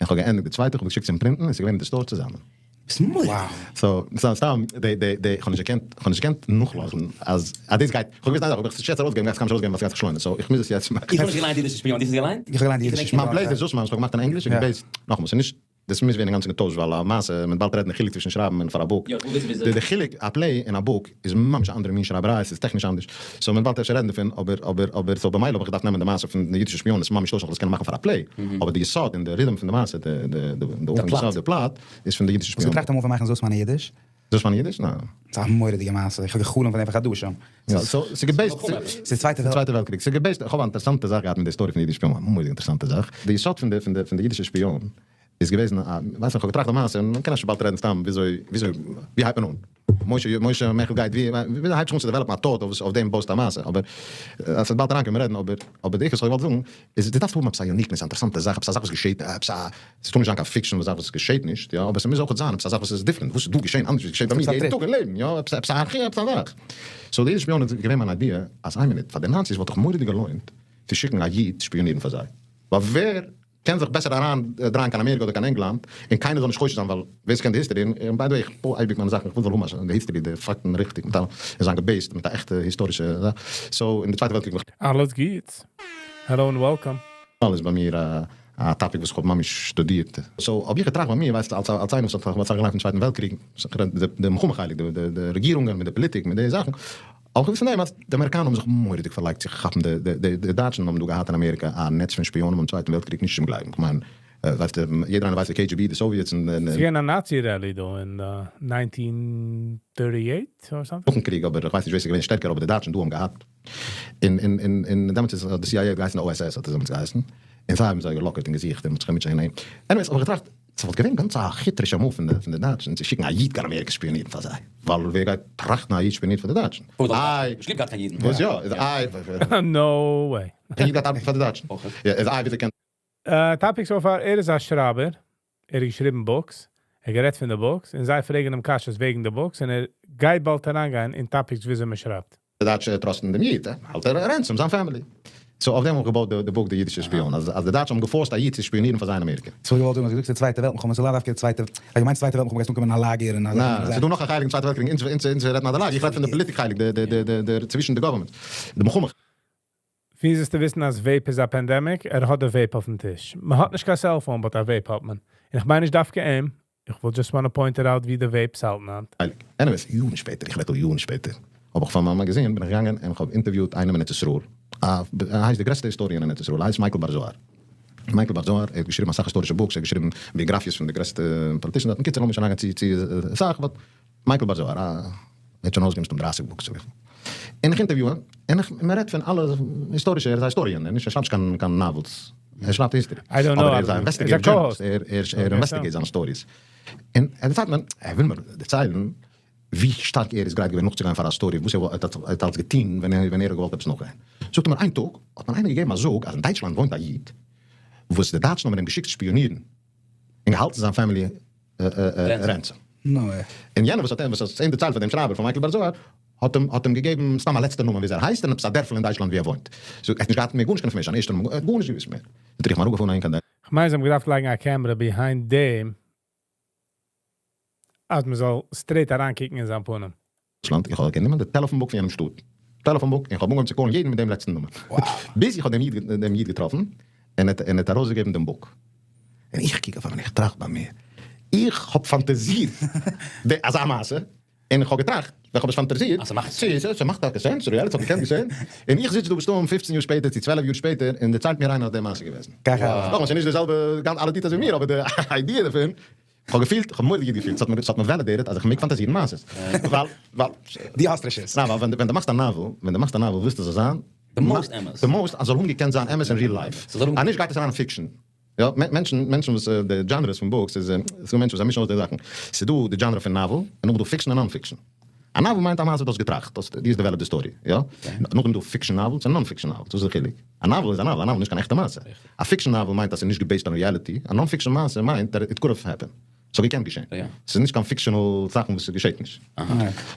איך האב געענדיגט די צווייטע, איך האב געשיקט צום print ן, עס איז געווען אין די store צוזאמען. ביסט מורא'דיג. Wow. So, so, סתם, די, די, די, איך האב נישט געקענט, איך האב נישט געקענט נאכלאזן, אז, אז דאס גייט, איך האב געוואוסט, ניין, אויב איך עס יעצט ארויסגעבן, גייט עס קיינמאל נישט ארויסגעבן, ווייל ס'גייט זיך שוין לוינען, so איך מוז עס יעצט מאכן. איך האב נישט געליינט אידישע שפיאן, דו האסט געליינט? איך האב געליינט אידישע מיין שפיאן, play יא. איז דאס, מיין, איך האב געמאכט אין ענגליש, יא. גע based, נאכאמאל, ס'איז נישט, דאס מוז ווערן אינגאנצן געטוישט, ווייל א מעשה, מען באלד רעדן די חילוק צווישן שרייבן און פאר א book. יא, איך וויל וויסן וויאזוי. די חילוק, א play און א book איז ממש אן אנדערע מין שרייבעריי, עס איז טעכניש אנדערש. So מען באלד אפשר רעדן דערפון, אבער, אבער, אבער, so במילא האב איך געדארפט נעמען די מעשה פון די אידישע שפיאן, עס ממש טוישן, איך זאל עס קענען מאכן פאר א play. אבער די יסוד און די rhythm פון די מעשה, די, די, די, די אנפאנג, plot. די plot, איז פון די אידישע האסט שפיאן. געטראכט אמאל פון מאכן זאס מיין אידיש? דאס מיין אידיש? ניין. ס'איז א מורא'דיגע מעשה. איך האב געחלומט פון דעם פאר חדשים. יא, so, ס'איז גע based, ס'איז צווייטע וועלט. צווייטע וועלט קריג. ס'איז גע based, איך האב אן אינטערעסאנטע זאך געהאט מיט די story פון די אידישע שפיאן, א מורא'דיגע אינטערעסאנטע זאך. די יסוד פון די, פון די, פון די אידישע שפיאן איז געוועזן, א, ווייסט איך האב געטראכט א מעשה, מען קען שוין באלד רעדן סתם, וויאזוי, וויאזוי, ווי הייבט מען אן? משה, משה מיכל גייט, ווי, ווי הייבט זיך אן צו develop ן א thought אויף, אויף דעם בויסט א מעשה, אבער, אז עס באלד אריינקומען רעדן, אבער, אבער די עיקר וואס איך וואלט זאגן, איז דו דארפסט האבן עפעס א uniqueness, אינטערעסאנטע זאך, עפעס א זאך וואס געשעט, עפעס א, עס טאר נישט זיין קיין fiction, וואס זאך וואס געשעט נישט, יא, אבער עס מוז אויך זיין עפעס א זאך וואס איז different, וואס איז דא געשען אנדערש ווי געשעט ביי מיר עפעס א יעדן trip. טאג אין לעבן, יא, עפעס עפעס א עפעס א זאך. So די אידישע שפיאן איז געווען מיין idea, אז איין מינוט, פאר די נאציס וואלט דאך מורא'דיג געלוינט, צו שיקן א איד שפיאנירן פאר זיי. ווייל ווער קען זיך בעסער אריין דרייען קיין אמעריקע אדער קיין ענגלאנד, און קיינער זאל נישט חושד זיין, ווייל ווער ס'קען די history, און by the way, איך בוי אייביג מיינע זאכן, איך וויל זאל האבן די history, די פאקטן ריכטיג, מיט אלעם, און זיין גע based מיט א עכטע היסטארישע זאך. So, אין די צווייטע וועלט קריג, אלעס גוטס. Hello and welcome. אלעס ביי מיר א א topic וואס איך האב ממש שטודירט. So, האב איך געטראכט ביי מיר, ווייסט, אלס אלס איינער וואס האט וואס האט געליינט אין צווייטן וועלט קריג, די די מלחמה חלק, די די די רעגירונגען מיט די פאליטיק, מיט די זאכן, האב איך געוואוסט פון דעם אז די אמעריקאנער האבן זיך מורא'דיג פארלייגט צו כאפן די די די די דייטשן האבן דא געהאט אין אמעריקע א נעץ פון שפיאנען ביים צווייטן וועלט קריג, נישט צום גלייבן. איך מיין, ווייסט, יעדער איינער ווייסט די KGB, די Soviets און ס'איז געווען א Nazi rally דא אין 1938 or something. נאכן קריג, אבער איך ווייס נישט ווער ס'איז געווען שטערקער, אבער די דייטשן דא האבן געהאט. אין אין אין אין דעמאלטס איז די CIA האט געהייסן OSS האט עס דעמאלטס געהייסן. און זיי האבן זיי געלאקערט און געזוכט און מ'האט זיך געמוטשעט און anyways, האב איך געטראכט, ס'וואלט געווען גאנץ א כיטרישע move פון די פון די דייטשן צו שיקן א איד קיין אמעריקע שפיאנירן פאר זיי. ווייל ווער גייט טראכטן א איד שפיאנירט פאר די דייטשן? איי, איך ליב גאר קיין אידן. וואס יא, איז איי, No way. קיין איד גייט ארבעטן פאר די דייטשן. אויך. יא, איז איי, וויאזוי קען Topic so far, ער איז א שרייבער. ער האט געשריבן books. ער גערעדט פון די books. און זיי פרעגן אים קשיות וועגן די books. און ער גייט באלד אריינגיין אין topics וויאזוי מען שרייבט. די דייטשע trust ן דעם איד, האלט ער ransom זיין family. So אויף דעם האב איך געבויט די book די אידישע שפיאן. אז אז די דייטשן האבן גע forced א איד צו שפיאנירן פאר זיי אין אמעריקע. So געוואלט זאגן, אז דו זאגסט די צווייטע וועלט מלחמה, ס'איז לאו דווקא די צווייטע, איך מיין צווייטע וועלט מלחמה גייסט אנקומען אין א לאגער און ניין, ס'איז דא נאך א חלק אין צווייטע וועלט קריג, אונז אונז אונז רעדן א לאגער, איך רעד פון די פאליטיק חלק, די די די די די צווישן די government. די מלחמה. ווי איז עס צו וויסן, אז vape איז א pandemic? ער האט א vape אויפן טיש. מען האט נישט קיין cell phone, but א vape האט מען. און איך מיין נישט דווקא אים. איך וויל just wanna point it out ווי די vapes האלטן אן. חלק. Anyways, יארן שפעטער, איך רעד דא יארן שפעטער, האב איך פון מיין מאגאזין, בין איך געגאנגען און איך האב interviewed איינעם אין ארץ ישראל. ער הייסט די גרעסטע historian אין ארץ ישראל, ער הייסט מייקל בר זוהר. מייקל בר זוהר, ער האט געשריבן אסאך היסטארישע books, ער האט געשריבן ביאגראפיעס פון די גרעסטע politicians דארט, בקיצור לאמיר נישט אריינגיין צו צו סאך, but מייקל בר זוהר, ער האט שוין ארויסגעגעבן מסתם דרייסיג books אדער וויפיל, און איך interview אים, און איך, מען רעדט פון אלע היסטארישע, ער איז א historian, ער נישט ער שרייבט נישט קיין קיין novels, ער שרייבט history, אבער ער איז א investigative journalist, ער ער investigate זיינע stories, און ער דערציילט מיר, ער וויל מיר דערציילן ווי שטארק ער איז גרייט געווען נאכצוגיין פאר א story, וואס ער האט אלץ געטון ווען ער האט געוואלט עפעס נאכגיין. זאגט ער מיר, איין טאג האט מיר איינער געגעבן א זאג אז אין דייטשלאנד וואוינט א איד וואס די דייטשן האבן אים געשיקט שפיאנירן און געהאלטן זיין family ransom. און יענער וואס האט אים דערציילט פאר דעם שרייבער פון מייקל בר זוהר האט אים האט אים געגעבן סתם א לעצטע נאמען וויאזוי ער הייסט און עפעס א דערפל אין דייטשלאנד ווי ער וואוינט. זאגט ער האט נישט געהאט מער גארנישט קיין information, אן ערשטע נאמען, ער האט גארנישט געוואוסט מער. זאגט ער איך בין אראפגעפארן אהין קיין. כ'מיין זיי האבן געדארפט לייגן א camera behind דעם אז מען זאל straight אריינקוקן אין זיין פנים. דייטשלאנד, איך האב גענומען די telephone book פון יענעם שטאט, telephone book, און איך האב אנגעהויבן צו call ן יעדן מיט דעם לעצטן נאמען, ביז איך האב דעם איד געטראפן, און ער האט ארויסגעגעבן דעם book. און איך קוק אויף אים און איך טראכט ביי מיר, איך האב פאנטאזירט די אזא מעשה, און איך האב געטראכט, ווען איך האב עס פאנטאזירט, צו ס'מאכט טאקע sense, real, ס'האט געקענט געשען, און איך זיץ דא מסתם פופצן יאר שפעטער צו 12 יאר שפעטער, און דערציילט מיר איינער אז די מעשה איז געוועזן. נאכאמאל, ס'איז נישט די זעלבע אלע details ווי מיר, אבער די idea דערפון, איך האב געפילט, איך האב מורא'דיג גוט געפילט, ס'האט מיר, ס'האט מיר validated אז איך מעג פאנטאזירן מעשות. ווייל, ווייל. דו האסט רשות. ניין, ווייל ווען ווען דו מאכסט א novel, ווען דו מאכסט א novel ווילסטו ס'זאל זיין. The most אמת. The most אז ס'זאל האבן געקענט זיין אמת אין real life. אז נישט גייט עס אריין אין fiction. יא, מענטשן, מענטשן וואס די genres פון books איז, ס'דא מענטשן וואס זיי מישן אויס די זאכן. ס'איז דא די genre פון novel, און נאכדעם דא fiction און non-fiction. א novel מיינט א מעשה וואס דו האסט געטראכט, דו האסט developed די story, יא? נאכדעם דא fiction novels און non-fiction novels, וואס איז די חילוק? א novel איז א novel, א novel איז נישט קיין עכטע מעשה. א fiction novel מיינט אז ס'איז נישט גע based on reality, א non-fiction מעשה מיינט that it could have happened, ס'האט געקענט געשען. ס'איז נישט קיין fictional זאכן וואס געשעט נישט.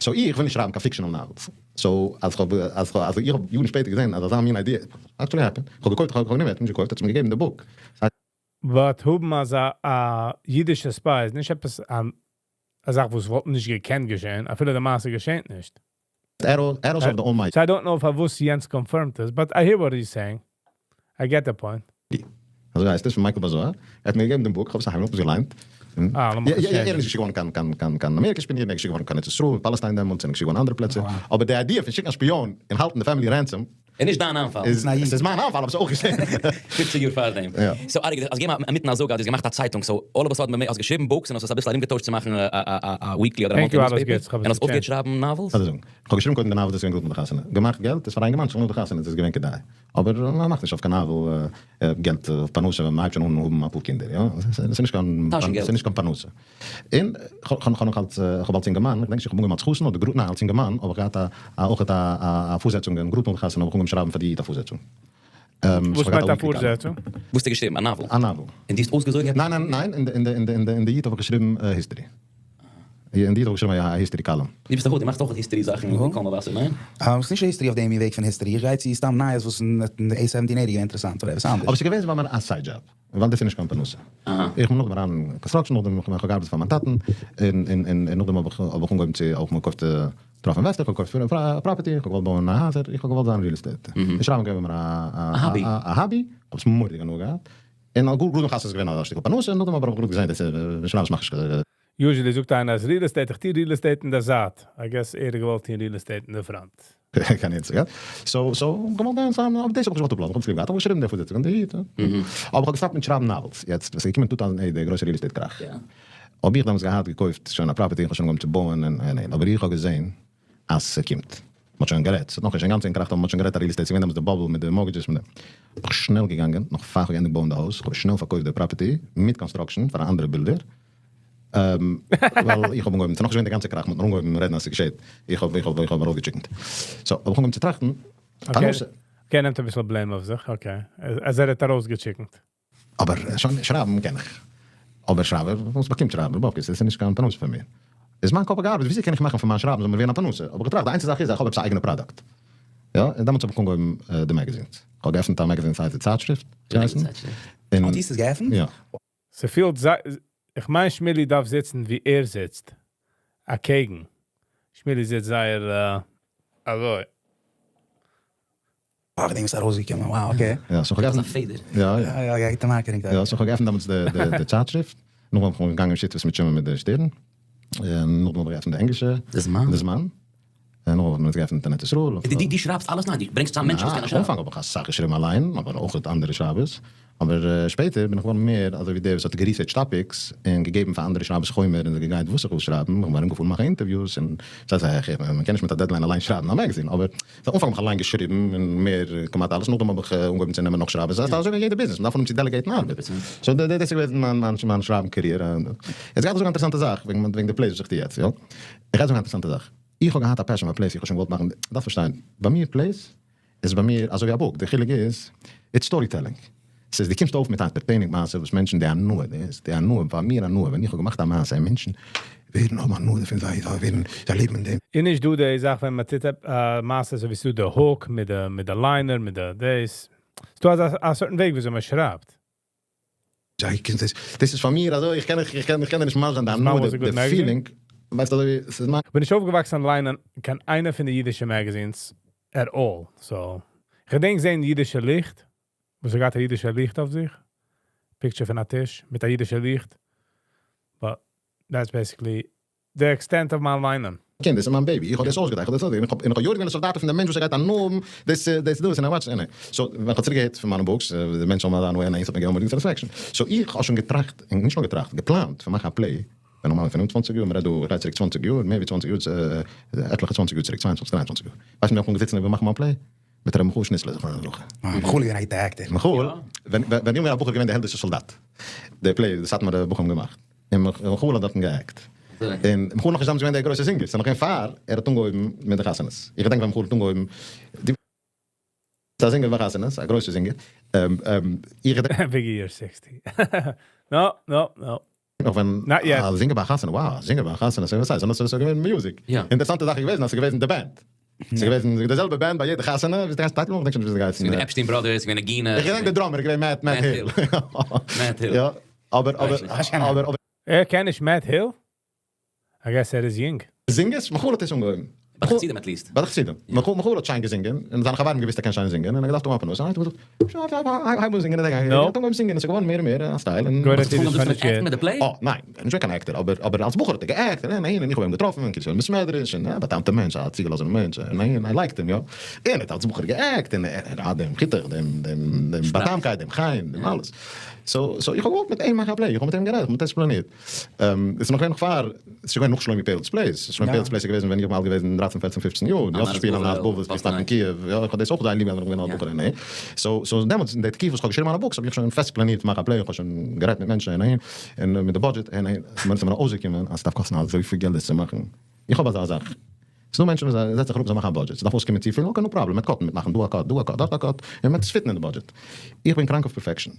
so איך וויל נישט שרייבן קיין fictional novels. so אז כ'האב אז כ'האב אז איך האב יארן שפעטער געזען אז אזא מין idea actually happened, כ'האב געקויפט כ'האב גענומען, ער האט נישט געקויפט, ער האט מיר געגעבן די book. But האבן אזא א אידישע spy איז נישט עפעס א זאך וואס וואלט נישט געקענט געשען, אפילו די מעשה געשעט נישט. Arrows of the Almighty. So I don't know פארוואס יענץ confirmed עס, but I hear what he's saying. I get the point. אזוי הייסט עס, פון מייקל בר זוהר. ער האט מיר געגעבן דעם book, איך האב עס אהיים נאכדעם געליינט. ער איז נישט געשיקט געווארן קיין קיין קיין קיין אמעריקע שפיאנירן, ער איז געשיקט געווארן קיין ארץ ישראל, Palestine דעמאלטס, און געשיקט געווארן אנדערע פלעצער. אבער די idea פון שיקן א שפיאן און האלטן די family ransom. איז נישט דיין איינפאל. ס'איז מיין איינפאל, אבער ס'איז אויך געשען. פופציג יאר פארדעם. So אריק, האסט געגעבן אינמיטן א זאג אז דו האסט געמאכט א צייטונג, so all of a sudden האסט געשריבן books און האסט עס אביסל ארומגעטוישט צו מאכן א weekly אדער א monthly newspaper, און האסט אויפגעהערט שרייבן novels? לאמיר זאגן, איך האב געשריבן קודם די novel, דאס איז געווען גראד נאך די חתונה. געמאכט געלט, איז פאר א אינגערמאן שוין נאך די חתונה איז עס געווען כדאי. אבער מען מאכט נישט אויף קיין novel געלט אויף פרנסה ווען מען הייבט שוין אן האבן אפאר קינדער, יא? עס איז נישט קיין עס איז נישט קיין פרנסה. און כ'האב נאך אלס כ'האב אלס אינגערמאן, כ'דענק נישט איך האב אנגעהויבן אלס חתן אדער גראד ניין אלס אינגערמאן האב איך געהאט א אויך א פארזעצונג און גראד נאך די חתונה האב איך אנגעהויבן שרייבן פאר די איד א פארזעצונג. וואס מיינט א פארזעצונג? וואס האסטו געשריבן? א novel? א novel. און דו האסט אויסגעזויגן עפעס? ניין ניין ניין, אין די אין די איד האב איך געשריבן history. אין די איד האב איך געשריבן א history column. דו ביסט דאך אויך, דו מאכסט אויך history זאכן און קול מבשר, ניין? ס'איז נישט history אויף דעם וועג פון history, איך גיי צו סתם נייעס וואס אין די 1780 געווען אינטערעסאנט אדער עפעס אנדערש. אבער ס'איז געווען ביי מיר א side job, ווייל דאס איז נישט קיין פרנסה. איך בין נאכדעם אריין אין construction, נאכדעם איך האב געארבעט פאר מיין טאטן, און און און נאכדעם האב איך האב איך אנגעהויבן צו האב איך מיר געקויפט טראפן investor, איך האב געקויפט property, איך האב געוואלט בויען הייזער, איך האב געוואלט זיין real estate. און שרייבן געווען ביי מיר א א hobby, איך האב עס מורא'דיג הנאה געהאט, און גראד נאך חתונה איז געווען א שטיקל פרנסה, נאכדעם אבער האב איך גראד געזען דאס שרייבן מאכט נישט קיין. Usually זאגט איינער אז real estate, איך טו real estate אין דער זייט. I guess ער האט געוואלט טון real estate אין דער front. קיין עצה געהאט. So, so, געוואלט גיין זיין, אבער דאס האב איך נישט געוואלט אפלאזן, איך האב עס ליב געהאט, איך האב געשריבן די פארזעצונג אין די איד. אבער איך האב געסטאפט מיט שרייבן novels, יעצט ווען ס'איז געקומען 2008 דער גרויסער real estate קראך, האב איך דעמאלטס געהאט געקויפט שוין א property, איך האב שוין אנגעהויבן צו בויען און און, אבער איך האב געזען אז ס'קומט. מ'האט שוין גערעדט, ס'האט נאכנישט אינגאנצן געקראכט אבער מ'האט שוין גערעדט א real estate, ס'איז געווען דעמאלטס די bubble מיט די mortgages מיט די. בין איך שנעל געגאנגען, נאך פאר כ'האב געענדיגט בויען די הויז, כ'האב שנעל פארקויפט די property מיט construction פאר א אנדערע builder, ווייל איך האב אנגעהויבן, ס'איז נאכנישט געווען די גאנצע קראך, מ'האט נאר אנגעהויבן רעדן אז ס'געשעט, איך האב איך האב איך האב ארויסגעטשיקנט. So האב איך אנגעהויבן צו טראכטן, פרנסה. Okay, ער נעמט אביסל blame אויף זיך, okay, אז ער האט ארויסגעטשיקנט. אבער שוין שרייבן קען איך. אבער שרייבער, וואס באקומט שרייבער? באבקעס, עס איז נישט קיין פרנסה פאר מיר. איז מיין קאפ האט געארבעט, וויאזוי קען איך מאכן פון מיין שרייבן זאל מיר ווערן א פרנסה? האב איך געטראכט, די איינציגע זאך איז, איך האב עפעס א אייגענע פראדוקט. יא, און דעמאלטס האב איך אנגעהויבן די magazines. איך האב געעפנט א magazine ס'הייסט די צייטשריפט, געהייסן. און. האט איר עס געעפנט? יא. ס'פילט זיי, איך מיין שמילי דארף זיצן ווי ער זיצט, אקעגן. שמילי זיצט זייער אזוי. אה, כ'דענק ס'איז ארויסגעקומען, wow, okay. יא, so כ'האב געעפנט. אזא פעדער. יא, יא. יא, יא, גוטע marketing יא, so כ'האב געעפנט דעמאלטס די צייטשריפט, נאכדעם האב איך געגאנגען שותפות מיט שמעון מיט די שטערן, און נאכדעם האב איך געעפנט די ענגלישע, די זמן. די זמן, און נאכדעם האב איך געעפנט אין ארץ ישראל. דו שרייבסט אלעס? ניין, דו ברענגסט צוזאם מענטשן וואס קענען שרייבן. אנפאנג האב איך אסאך געשריבן אליין, אבער אויך אנדערע שרייבערס. אבער שפעטער בין איך געווארן מער אזוי ווי דער וואס האט געריסערטשט topics און געגעבן פאר אנדערע שרייבערס חומר און זיי געגייט וואס איך וויל שרייבן, איך בין ארומגעפארן מאכן אינטערוויוס און ס'איז א מען קען נישט מיט א deadline אליין שרייבן א magazine אבער ס'איז אנפאנג האב איך אליין געשריבן און מער כמעט אלעס נאכדעם האב איך אנגעהויבן צו נעמען נאך שרייבערס ס'איז אזוי ווי אין יעדע ביזנעס מ'דארף אנהויבן צו דעלעגעיטן ארבעט so דאס איז געוועזן מיין מיין שרייבן career. יעצט גיי איך זאגן א אינטערעסאנטע זאך וועגן וועגן די plays וואס איך טו יעצט יא? איך גיי זאגן א אינטערעסאנטע זאך איך האב געהאט א passion פאר plays איך האב שוין געוואלט מאכן דארפסט פארשטיין ביי מיר plays איז ביי מיר אזוי ווי א book, די חילוק איז it's storytelling, ס'איז דו קומסט אויף מיט א entertaining מעשה וואס מענטשן די הנאה דאס, די הנאה, ביי מיר הנאה ווען איך האב געמאכט א מעשה און מענטשן ווערן האבן הנאה דערפון זיי זיי ווערן זיי לעבן אין דעם. איז נישט דא די זאך ווען מען טוט א מעשה אזוי ווי ס'דא די hook מיט די מיט די liner מיט די דאס, ס'דא אזא א certain וועג וויאזוי מען שרייבט. זיי קען דאס, דאס איז פאר מיר אזוי, איך קען איך קען איך קען דיר נישט מסביר זיין די הנאה די feeling, ווייסט אזוי ווי ס'איז מיין. כ'בין נישט אויפגעוואקסן ליינען קיין איינע פון די אידישע magazines at all, so כ'געדענק זעהן אידישע ליכט, וואס האט געהאט א אידישע ליכט אויף זיך, picture פון א טיש מיט א אידישע ליכט, but that's basically the extent of מיין ליינען. קינד, דאס איז מיין baby, איך האב דאס אויסגעטראכט, איך האב דאס אויסגעטראכט, און איך האב יורד געווען לסוף דעתו פון דעם מענטש וואס ער גייט הנאה האבן, דאס דאס דאס, און ער וואטשט, און so, ווען איך האב צוריק געהערט פון מיינע books, די מענטשן האבן אזא הנאה, און איינס האט מיר געגעבן א מורא'דיגע satisfaction. So איך האב שוין געטראכט, און נישט נאר געטראכט, געפלאנט פון מאכן א play, ווען נארמאל פון 25 יאר, מען רעדט דא, איך רעד צוריק 20 יאר, מער ווי 20 יאר, עטליכע 20 יאר צוריק, 22, 23 יאר. ווייסט מיט וועם איך בין געזיצן און געמאכט מיין play? מיט ר' מיכאל שניצלער זכרונו לברכה. מיכאל איז געווען א גוטע actor. מיכאל, ווען ווען איך בין א בחור געווען די העלדישע סאלדאט. די play, די סאטמארע בחורים געמאכט. און מיכאל האט דארטן גע'עקט. און מיכאל נאך נישט דאמאלס געווען דער גרויסער singer, ס'איז נאך געווען פאר ער האט אנגעהויבן מיט די חתונות. איך געדענק ווען מיכאל האט אנגעהויבן די. א singer ביי חתונות, א גרויסער singer. איך געדענק. Biggie you're 60. No, no, no. נאך ווען א singer ביי א חתונה, wow, א singer ביי א חתונה, ס'איז וואס ס'איז געווען music. אינטערעסאנטע זאך איז געוועזן אז ס'איז געוועזן די band. ס'איז געוועזן די זעלבע band ביי יעדע חתונה, ווי ס'הייסט טייטל, כ'דענק שוין נישט ווי ס'האט געהייסן. ס'איז געווען די Epstein Brothers, ס'איז געווען נגינה. איך געדענק די drummer איז געווען Matt Matt Hill. Matt Hill. יא, אבער אבער אבער אבער. ער קען נישט Matt Hill? I guess ער איז יונג. singers? מיכאל האט עס אנגעהויבן. ביי די חסידים at least. ביי די חסידים. מיכאל האט שיין געזינגען, און זיינע חברים האבן געוואוסט ער קען שיין זינגען, און ער האט געדארפט האבן א פרנסה, און ער האט געזאגט, שוין, הייב אן זינגען, און ער האט אנגעהויבן זינגען, און עס איז געווארן מער און מער א style, און. גאר האט איר דאס פארנישט געהערט? מיט די play? אה, ניין, ער איז נישט געווען קיין actor, אבער אבער אלס בחור האט ער גע'עקט, און און און איך האב אים געטראפן אין קרית יואל בית מדרש, און א בא'טעמ'טער מענטש, א צוגעלאזענער מענטש, און און I liked אים, יא. און ער האט אלס בחור גע'עקט, און ער האט דעם חיתוך, דעם דעם דעם בא'טעמ'קייט, דעם חן, דעם אלעס. so so איך האב געוואלט מיט אים מאכן א play, איך האב מיט אים גערעדט, איך האב מיט אים פלאנירט. עס איז נאך געווען נאך פאר, עס איז געווען נאך שלומי פערלס plays, שלומי פערלס plays איז געוועזן ווען איך בין אלט געוועזן דרייצן פערצן פופצן יאר, די יאסל שפיל און בובס ביסט אין קיעוו, יא איך האב דאס אויך זייער ליב געהאט ווען איך בין געווען א בחור און so so דעמאלטס אין די תקופה וואס איך האב געשריבן מיינע books האב איך שוין פעסט פלאנירט צו מאכן א play, איך האב שוין גערעדט מיט מענטשן און אהין, און מיט די budget און אהין, ס'איז מיר אויסגעקומען אז ס'דארף קאסטן אזויפיל געלט דאס צו מאכן, איך האב אזא זאך, ס'דא מענטשן וואס זיי זעצן זיך אראפ זיי מאכן א budget, ס'דארף אויסקומען צופיל, okay no problem, מ'וועט קאטן, מ'וועט מאכן דא א cut, דא א cut, דארט א cut, און מ'וועט עס פיטן אין די budget. איך בין קראנק אויף perfection.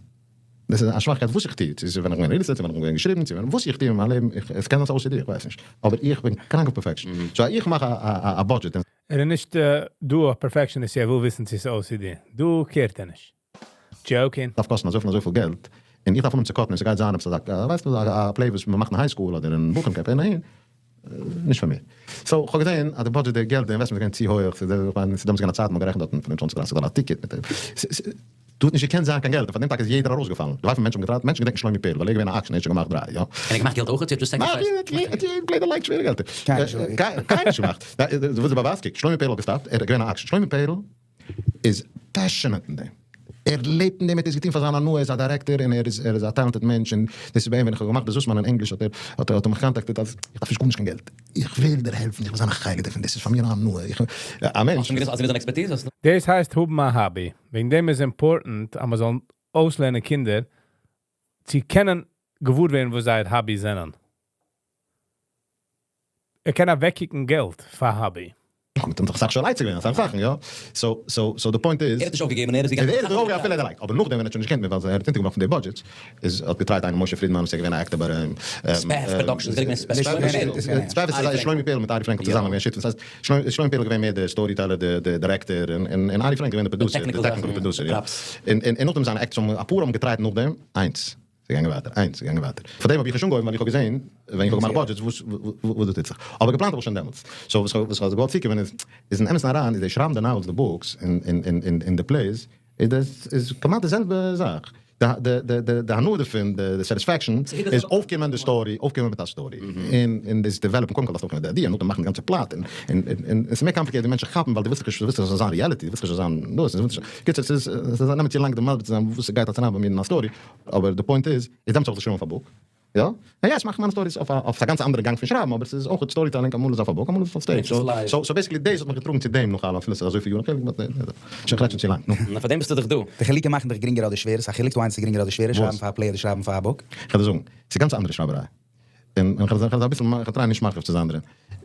דאס איז א שוואכקייט וואס איך טו, צו ס'איז ווען איך בין real estate, צו ווען איך בין געשריבן, צו ווען וואס איך טו אין מיין לעבן, איך, עס קען זיין ס'איז OCD, איך ווייס נישט, אבער איך בין קראנק אויף perfection. so איך מאך א budget און. ער איז נישט דא אויף perfectionist, ער וויל וויסן צו ס'איז OCD. דא קערט ער נישט. Joking. דארף קאסטן אזויפיל און אזויפיל געלט, און איך דארף אנהויבן צו קאטן און ס'גייט זיין עפעס אזא, ווייסט וואס, א play וואס מ'מאכט אין high school אדער אין בחורים camp און אהין, נישט פאר מיר. so כ'האב געזען אז די budget, די געלט, די investment איז געווען צו הויעך, ס'איז כ'מיין ס'איז דעמאלטס געווען א צייט מ'האט גערעכנט דארטן פון 20 דרייסיג דאלער א ticket מיט דא האט נישט געקענט זיין קיין געלט און פאר דעם טאקע איז יעדער ארויסגעפאלן. די ווייפיל מענטשן האבן געטראכט, מענטשן געדענקן שלומי פערל ווייל ער איז געווען א אקשן, ער האט שוין געמאכט דריי, יא. און ער האט געמאכט געלט אויך? צו ער האט just sacrificed? ניין, ער האט play דערלייגט שווערע געלטער. קיינער נישט געמאכט. וואס איז באווייז? קוק, שלומי פערל האט געסטאפט, ער איז געווען א אקשן. שלומי פערל איז passionate אין דעם. ער לעבט אין דעם, ער האט עס געטון פאר זיין הנאה, ער איז א דירעקטאר און ער איז ער איז א talented מענטש, און דאס איז ביי אים, ווען איך האב געמאכט די זוסמאן אין ענגליש האט ער האט ער מיך קאנטאקטירט אז איך דארף נישט גארנישט קיין געלט, איך וויל דיר העלפן, איך וויל זיין א חלק דערפון, דאס איז פאר מיר א הנאה, איך א מענטש. האסט שוין געוואוסט אז ער איז אן expertise? האסט. דאס הייסט האבן א hobby, וועגן דעם איז important אז מען זאל אויסלערנען קינדער צו קענען געוואר ווערן וואס זייער hobbies זענען. ער קען אוועקקוקן געלט פאר hobby. מיט אים זיך אסאך שואל עצה געווען אסאך זאכן יא, so so so די point איז. ער האט נישט אויפגעגעבן ער איז געגאנגען. ער האט אויפגעגעבן אפילו ער דערלייגט, אבער נאכדעם ווען ער האט שוין נישט געקענט מער ווייל ער האט אונטערגעבראכן פון די budgets, איז האט געטרייט איינער משה פרידמאן וואס איז געווען א actor ביי אים. ספעף Productions, ווער איז געווען ספעף? ספעף איז שלומי פערל מיט ארי פרענקל צוזאמען געווען שותפים, ס'הייסט שלומי פערל איז געווען מער די storyteller די דירעקטאר און ארי פרענקל איז געווען די producer, די technical producer יא. און נאכדעם זיינע actors האבן אפאר האבן געטרייט נאכדעם, איינס. ס'איז געגאנגען ווייטער, איינס, ס'איז געגאנגען ווייטער. פאר דעם האב איך נישט אנגעהויבן ווייל איך האב געזען ווען איך האב געמאכט budgets וואס וואס דא טוט זיך. אבער געפלאנט האב איך שוין דעמאלטס. so וואס איך האב געוואלט צוקומען איז, איז אין אמת'ן אריין איז די שרייבן די novels די books און און און די plays איז דאס איז כמעט די זעלבע זאך. די די די די הנאה דערפון, די satisfaction, איז אויפקומען די story, אויפקומען מיט א story, און און דאס develop ן, קודם כל דארפסטו אויפקומען מיט די idea, נאכדעם מאכן די גאנצע plot, און און און עס איז מער complicated ווי מענטשן כאפן, ווייל דו ווילסט דאך נישט, דו ווילסט דאך עס זאל זיין reality, דו ווילסט נישט עס זאל זיין דאס, דו ווילסט נישט, קיצור, ס'איז ס'איז נעמט צו לאנג דיר מסביר צו זיין וואס ס'גייט אלס אריין ביי מיר אין א story, אבער די point איז, איז דעמאלטס האב איך געשריבן אויף א book. יא, און יעצט מאך איך מיינע stories אויף א אויף א גאנץ אנדערע גאנג פון שרייבן, אבער ס'איז אויך storytelling, אמאל איז אויף א book אמאל איז אויף stage, so so basically דאס האט מיך געטראגן צו דעם נאך אלעם אפילו ס'איז אזויפיל יארן חילוק but שוין כ'רעד שוין צו לאנג נו. נו פאר דעם ביסטו דאך דא. די חילוקים מאכן דיך גרינגער אדער שווערער? ס'איז א חילוק דא איינס איז גרינגער אדער שווערער שרייבן פאר א play אדער שרייבן פאר א book? כ'וועל דיר זאגן, ס'איז גאנץ א אנדערע שרייבעריי, און כ'וועל כ'וועל אביסל כ'וועל try ען נישט מרחיב צו זיין דערין,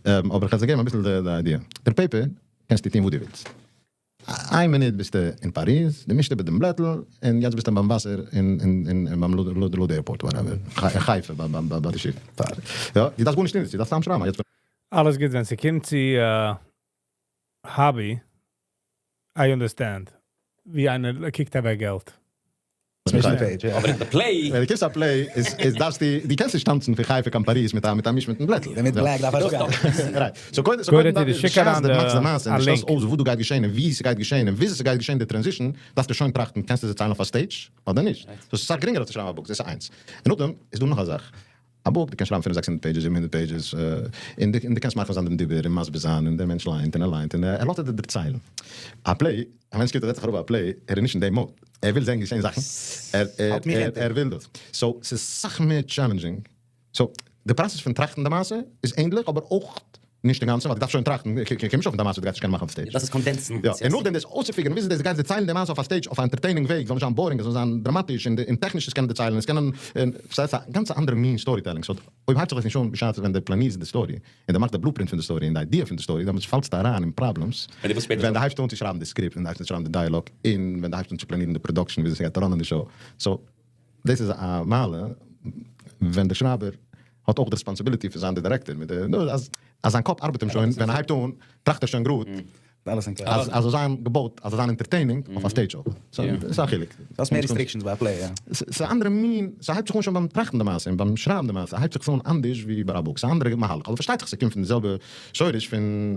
אבער כ'וועל דיר געבן אביסל די idea. דער paper קענסטו טון וואס דו ווילסט. איין מינוט ביסטו אין פאריז, דו מישט איבער דעם בלעטל, און יעצט ביסטו ביים וואסער אין ביים לוד airport whatever, אין חיפה ביי די שיף. יא, דו דארפסט גארנישט טון, דו דארפסט סתם שרייבן יעצט. אלעס גוט ווען ס'קומט צו hobby, I understand ווי איינער קוקט אוועק געלט. אבער אין די play. ווען דו קומסט א play איז דארפסטו, דו קענסט נישט טאנצן פון חיפה קיין פאריז מיט א מיט א מיש מיטן בלעטל. מיט בלעק דארף אראפ גיין. Right. So קודם so קודם דארף שיק אריין די מאכסט די מעשה און דו שטעלסט אויס וואס דא גייט געשען און ווי ס'גייט געשען און וויאזוי ס'גייט געשען די transition, דארפסטו שוין טראכטן קענסטו עס דערציילן אויף א stage אדער נישט. So ס'איז אסאך גרינגער אויף צו שרייבן א book, דאס איז איינס. און נאכדעם איז דא נאך א זאך. א book, דו קענסט שרייבן פינף זעקס הונדערט pages, 700 pages, און דו קענסט מרחיב זיין דעם דיבור און מסביר זיין, און דער מענטש ליינט און ער ליינט און ער לאזט דיר דערציילן. א play, א מענטש קומט און זעצט זיך אראפ ביי א play, ער איז נישט אין דעם mood, ער וויל זען געשען זאכן, ער וויל דאס. So ס'איז סאך מער challenging. So די process פון טראכטן די מעשה איז ענדליך, אבער אויך נישט אינגאנצן, ווייל דו דארפסט שוין טראכטן, קום נישט אויף מיט א מעשה וואס דו גייסט נישט קענען מאכן אויף stage. דאס איז condense ן. יא, און נאכדעם דאס אויסצו figure ן וויאזוי דאס גייסט דערציילן די מעשה אויף א stage אויף א entertaining וועג, זאל נישט זיין boring, עס זאל זיין דראמאטיש און און טעכניש עס קענען דערציילן, עס קענען, און ס'איז א גאנץ אנדערע מין storytelling, so אויב הייבט זיך עס נישט אן בשעת ווען דו פלאנירסט די story, און דו מאכסט די blueprint פון די story און די idea פון די story, דעמאלטס פאלסטו אריין אין problems, ווען דו הייבסט אן צו שרייבן די script, ווען דו הייבסט אן צו שרייבן די dialogue, און ווען דו הייבסט אן צו פלאנירן די production וויאזוי ס'גייט run ען די show, so דאס איז א מעלה ווען דער שרייבער האט אויך די responsibility פון זיין די director מיט די אז אז זיין קאפ ארבעט אים שוין ווען ער הייבט אן טראכט ער שוין גראד אז אז זאל זיין געבויט אז זאל זיין entertaining אויף א stage אויך so ס'איז א חילוק. דו האסט מער restrictions ביי א play יא. ס'איז א אנדערע מין, ס'הייבט זיך אן שוין ביים טראכטן די מעשה און ביים שרייבן די מעשה הייבט זיך עס אן אנדערש ווי ביי א book, ס'איז א אנדערע מהלך אבער פארשטייט זיך ס'קומט פון די זעלבע שורש פון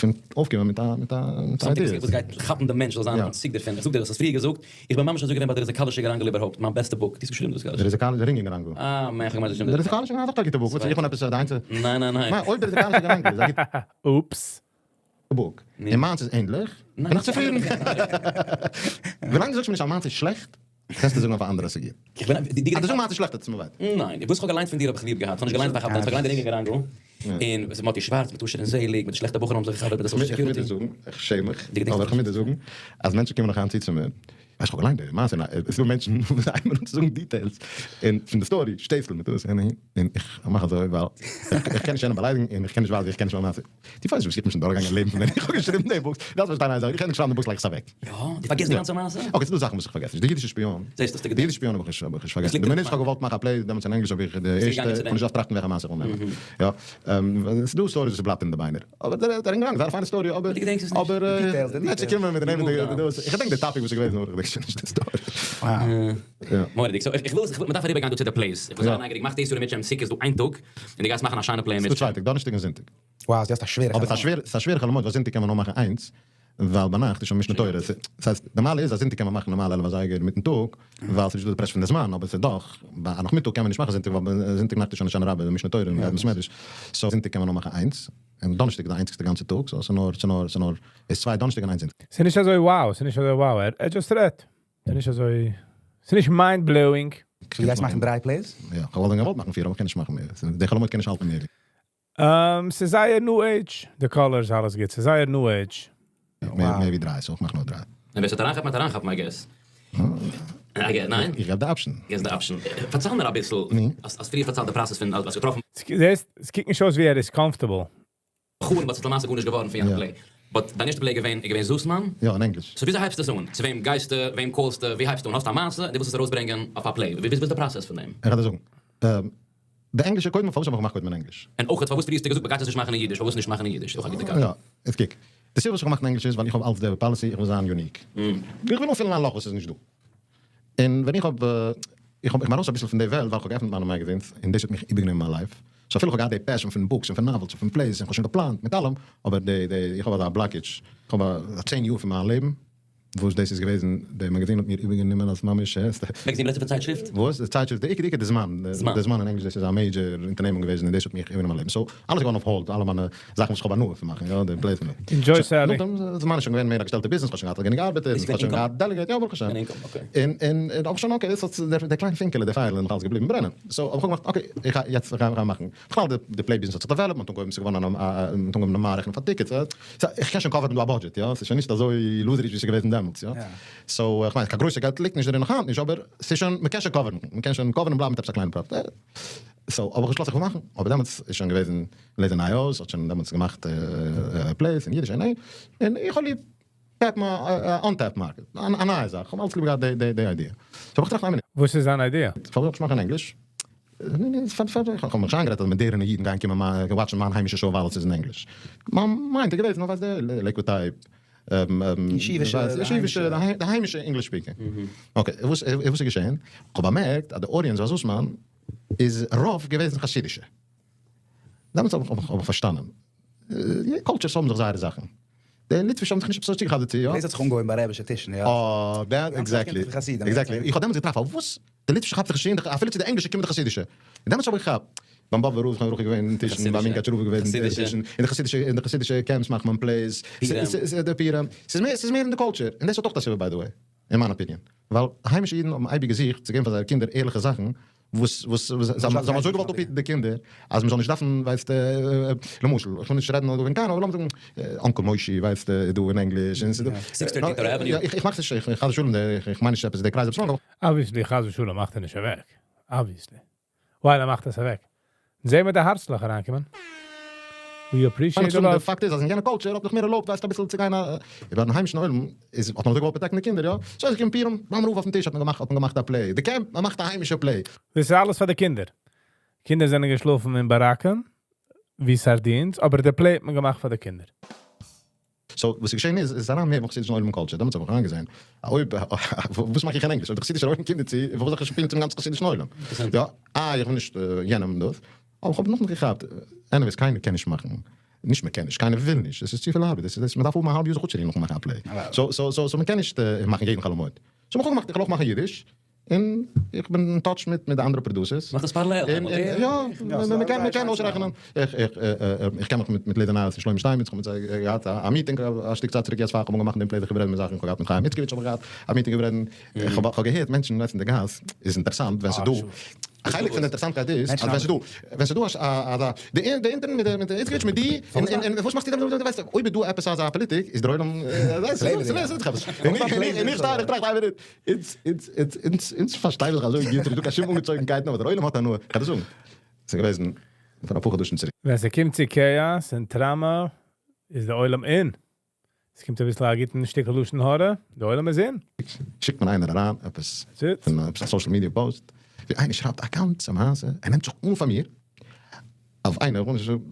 פון אויפקומען מיט א מיט א מיט א idea. וואס גייט כאפן דעם מענטש זאל זיין אנטציקט דערפון. איך זאג דיר, דאס האסט פריער געזאגט, איך בין ממש אזוי געווען ביי די ריזיקאלישע געראנגל איבערהויפט, מיין בעסטע book. דו האסט געשריבן דאס גארנישט. די ריזיקאלישע רינגען געראנגל. אה, מען, איך האב געמיינט די ריזיקאלישע געראנגל איז אויך א גוטע book, וואס איך בין עפעס די איינציגע. ניין ניין ניין. ניין, אויב די ריזיקאלישע געראנגל איז א גוטע. Oops. Book. און מיינס איז ענדליך, בין איך צופרידן. ווילאנג דו זאגסט מיר נישט אז מיינס איז שלעכט. קענסטו זאגן אויף א אנדערע סוגיא. איך בין א, די אז דו זאגסט מיינס איז שלעכט טוט עס מיר וויי. ניין, וואס איך האב געליינט פון דיר האב איך ליב געהאט, איך האב נישט געליינט פאר איך האב געליינט די רינגען געראנגל, און עס איז מאטי שווארץ מיט אשר און זעליג, מיט די שלעכטע בחורים האבן זיך געחבר'ט מיט די social security. איך מוז דיר זאגן, איך שעם מיך, אבער איך מוז דיר זאגן, אז מענטשן קומען נאך היינט צו צו מיר, ווייסט איך האב געליינט די מעשה, און עס איז דא מענטשן וואס הייבן אן צו זאגן details, און פון די story, שטעסל מיט דאס און און איך מאך אזוי ווייל איך קען נישט יענעם באליידיגן און איך קען נישט ווייזן איך קען נישט מיין מעשה. דו ווייסט נישט וואס איך בין שוין דורכגעגאנגען אין לעבן פון ווען איך האב געשריבן די books, דארפסט פארשטיין איין זאך, איך קען נישט שרייבן די books לייג עס אוועק. יא, דו פארגעסט די גאנצע מעשה? Okay, ס'דא זאכן וואס איך פארגעס נישט, די אידישע שפיאן, זעסט האסטו די אידישע שפיאן האב איך נישט האב איך נישט פארגעסן, די מינוט איך האב געוואלט מאכן א play דעמאלטס אין ענגליש האב איך די ערשטע, איך האב נישט געדארפט טראכטן וועלכע מעשה איך וויל נעמען, יא, ס'דא stories וואס ס'בלייבט אין די ביינער, אבער דער דער אינגערמאן, זייער א פיינע story, אבער, אבער, מענטשן קומען מיט די נעמען די דאס, איך געדענק די topic וואס איז געוועזן אבער איך געדענק שוין נישט די story. מורא'דיג, so איך וויל, מ'דארף אריבערגיין דא צו די plays, איך בין זייער נייגעריג, מאך דאס יאר אם ירצה השם סוכות דא איין טאג, און דו גייסט מאכן א שיינע play ס'דא צוויי טעג, דאנערשטאג און זונטאג. Wow, דו האסט א שווערע חלום. אבער ס'איז א שווערע חלומות ווייל זונטאג קען מען נאר מאכן איינס, ווייל ביינאכט איז שוין משנה תורה. ס'הייסט, די מעלה איז אז זונטאג קען מען מאכן נארמאל 11 אזייגער אינמיטן טאג, ווייל ס'נישט דא די pressure פון די זמן, אבער ס'איז דאך, ביי א נאכמיטאג קען מען נישט מאכן זונטאג ווייל זונטאג נאכט איז שוין הושענא רבה און משנה תורה און מ'גייט בית מדרש, so זונטאג קען מען נאר מאכן איינס, און דאנערשטאג איז די איינציגסטע גאנצע טאג, so ס'נאר, ס'נאר, ס'נאר, איז צוויי דאנערשטאג און איינס זונטאג. ס'איז נישט אזוי wow, ס'איז נישט אזוי wow, ער just רעדט. ס'איז נישט אזוי, ס'איז נישט mind blowing. דו גייסט מאכן דריי plays? יא, כ'וואלט ווען געוואלט מאכן פיר אבער כ'קען נישט מאכן מער, די חלומות קען נישט האלטן מער. ס'איז זייער new age, די colors אלעס גוט, ס'איז זייער new age. מער ווי דריי, so כ'מאך נאר דריי. און ווער ס'וועט אריינכאפן וועט אריינכאפן I guess. I guess, ניין? איך געב די option. געבסט די option. פארצייל מיר אביסל, האסט פריער פארציילט די process פון אז האסט געטראפן. זעסט, ס'קוקט נישט אויס ווי ער איז comfortable. חורבן but ס'איז למעשה גארנישט געווארן פון יענע play. But דיין ערשטע play געווען איז געווען זוסמאן? יא, אין ענגליש. So וויאזוי הייבסטו עס אן? צו וועם גייסטו? וועם call סטו? ווי הייבסטו אן? האסט א מעשה? דו ווילסט עס ארויסברענגען אויף א play? ווי איז די process פון דעם? איך וועל דיר זאגן. די ענגלישע קודם פארוואס האב איך געמאכט קודם אין ענגליש? און אויך פארוואס פריער האסטו געזאגט מ'גייט עס נישט מאכן אין אידיש? פארוואס נישט מאכן אין אידיש? אויך א גוטע קשיא. יא, איצט קוק. די סיבה וואס איך האב געמאכט אין ענגליש איז ווייל איך האב אלץ די policy איך וויל זיין unique. איך וויל אנפילן א לאך וואס איז נישט דא. און ווען איך האב איך האב איך בין ארויס אביסל פון די וועלט ווייל איך האב געעפנט מיינע magazines און דאס האט מיך איבערגענומען מיין life. So אפילו איך האב געהאט די passion פון books און פון novels און פון plays און איך האב שוין געפלאנט מיט אלעם, אבער די די איך האב אזא blockage, איך האב א 10 יאר פון מיין לעבן. וואס דאס איז געוועזן, דער מאגאזין האט מיר איבערגענומען אלס ממש. מאגאזין רעדסטו פון צייטשריפט? וואס? די צייטשריפט, די עיקר די עיקר די זמן, די זמן אין ענגליש דאס איז א מעידזשער אונטערנעמונג געוועזן און דאס האט מיך איבערגענומען מיין לעבן, סאו אלעס איז געווארן אויף האלד, אלע מיינע זאכן וואס איך האב הנאה פון מאכן, יא, די פלעיס פון דעם. Enjoy Sally. נאכדעם זמן איז שוין געווען מער א געשטעלטע ביזנעס, כ'האב שוין געהאט גענוג ארבעטער, כ'האב שוין געהאט דעלעגעיט, יא ברוך השם. און און און האב שוין אקעי, דאס האט דער קליין פינקעלע דער פייערל איז נאך אלץ געבליבן ברענען, סאו האב איך געמאכט אקעי, איך גיי יעצט איך גיי מאכן, בכלל די די פלעי ביזנעס האט זיך דעוועלאפט, מ'האט אנגעהויבן ס'איז געווארן א מ'האט אנגעהויבן נארמאל רעכענען פאר טיקעטס, סא איך קען שוין קאווערן דא א בודזשעט יא, ס'איז שוין נישט אזוי לוזעריש ווי ס'איז געוועזן דעמאלטס יא, סאו איך מיין קיין גרויסע געלט ליגט נישט דערין נאך היינט נישט אבער ס'איז שוין מ'קען שוין קאווערן, מ'קען שוין קאווערן און בלייבן מיט עפעס א קליינע פראפיט, סאו האב איך באשלאסן איך וויל מאכן, אבער דעמאלטס איז שוין געוועזן לעזער נייהויז האט שוין דעמאלטס געמאכט פלעיס אין אידיש און און איך האב ליב טעפ אנטעפד מארקעט, א נייע זאך, כ'האב אלץ ליב געהאט די איידיע, סאו האב איך געטראכט איין מינוט. וואס איז זיין איידיע? פארוואס זאל איך נישט מאכן אין ענגליש? כ'האב מיך נישט איינגערעדט אז מאדערענע אידן גייען קומען וואטשן מיין היימישע שאו ווייל עס איז אין ענגליש. מיין מיינד איז געוועזן אויף די לעיקוואד טייפ, ישיבישע, די היימישע ענגליש ספיקינג. אקעי, וואס איז געשען? כ'האב באמערקט אז די אודיענס ביי זוסמאן איז רוב געוועזן חסידישע. דעמאלטס האב איך פארשטאנען, קולטשערס האבן זיך זייערע זאכן. די ליטווישע האבן זיך נישט עפעס אזוי צוגעכאפט דערצו, יא? דאס האט זיך אנגעהויבן ביי רעבישע טישן, יא? אה, דעט, עקזעקטלי, עקזעקטלי. איך האב דעמאלטס געטראכט פארוואס די ליטווישע כאפט זיך נישט און אפילו צו די ענגלישע קומען די חסידישע. און דעמאלטס האב איך געכאפט, ביים באבובער רב זכרונו לברכה געווען טישן, ביים מונקאטשער רב געווען טישן, אין די חסידישע, אין די חסידישע קעמפס מאכט מען פלעיס, די פורים, ס'איז מער, ס'איז מער אין די קולטשער, און דאס האט אויך א סיבה ביי די וועי, אין מיין אפיניען, ווייל היימישע אידן האבן אייביג געזוכט צו געבן פאר זייערע קינדער ערליכע זאכן, וואס וואס זיי האבן אזוי געוואלט אפהיטן די קינדער אז מ'זאל נישט דארפן ווייסט למשל איך וויל נישט רעדן וועגן קיינעם אבער לאמיר זאגן אנקל מושי ווייסט איז דא אין ענגליש און ס'איז דא סיקס טערטי טערד עוועניו. איך מאך נישט איך חס ושלום איך מיין נישט עפעס די קרייז עפעס ראנג אבער. אבוויעסלי חס ושלום מאכט ער נישט אוועק. אבוויעסלי. ווייל ער מאכט עס אוועק. זעהן מיר די הארצלעך אריינקומען. ווי אפרישיעט די לאוו. די פאקט איז אז אין יענע קולטשער האט זיך מער ערלויבט ווייסט אביסל צו גיין א איבערן היימישן עולם איז האט מען אזוי געוואלט פראטעקטן די קינדער יא סאו איז געקומען פורים ביים רב אויפן טיש האט מען געמאכט האט מען געמאכט א פלעי די קעמפ מען מאכט א היימישע פלעי. דאס איז אלעס פאר די קינדער. קינדער זענען געשלאפן אין באראקן ווי סארדינס אבער די פלעי האט מען געמאכט פאר די קינדער. סאו וואס איז געשען איז, עס איז אריין מער ביים חסידישן עולם אין קולטשער, דעמאלטס האב איך אריינגעזען, אויב, וואס מאך איך אין ענגליש, אויב די חסידישער עולם קומט דערצו, פארוואס זאל איך נישט שפילן צום גאנצן חסידישן עולם? יא, איי איך וויל נישט יענעם דאס, אבער איך האב נאכנישט געכאפט, עניוועיס קיינער קען נישט מאכן, נישט מען קען נישט, קיינער וויל נישט, עס איז צופיל ארבעט, עס איז, מען דארף האבן א האלב יאר זיך אפצורוען נאכן מאכן א פלעי, סאו סאו סאו מען קען נישט מאכן יעדן חול המועד, סאו האב איך אפגעמאכט איך וועל אויך מאכן אידיש, און איך בין אין טאטש מיט מיט די אנדערע פראדוסערס. מאך עס פאראלעל. און יא, מען קען מען קען אויסרעכענען. איך איך איך קען מיך מיט מיט לעזער נייהויז און שלומי שטיינמעץ, איך האב מיט זיי געהאט א מיטינג א שטיק צייט צוריק יעצט פאר איך האב אנגעמאכט דעם פלעי זיך איבעררעדן מיט זאכן, איך האב געהאט מיט חיים איצקאוויטש האב איך געהאט א מיטינג איבעררעדן, איך האב געהערט מענטשן אין די גאס, איז אינטערעסאנט ווען ס'איז דא. א חלק פון די אינטערעסאנטקייט איז אז ווען ס'איז דא ווען ס'איז דא א אזא די די אינטערנעט מיט די מיט די איצקאוויטש מיט די און און וואס מאכסטו דעמאלטס ווייסטו אויב איז דא עפעס אזא פאליטיק איז דער עולם און איך שטיי און איך טראכט איין מינוט אונז אונז אונז אונז אונז פארשטייען זיך אזוי גוט ס'נישט דא קיין שום אנגעצויגנקייטן אבער דער עולם האט הנאה כ'קען דיר זאגן ס'איז געוועזן פאר אפאר חדשים צוריק. ווען ס'קומט צו כאאס און טראמא איז די עולם אין. ס'קומט אביסל א גוטן שטיקל לשון הרע, די עולם איז אין. שיקט מיר איינער אריין עפעס פון עפעס א סאושעל מידיע פאוסט ווי איינער שרייבט א גאנצע מעשה, ער נעמט זיך אן פאר מיר אויף איינער,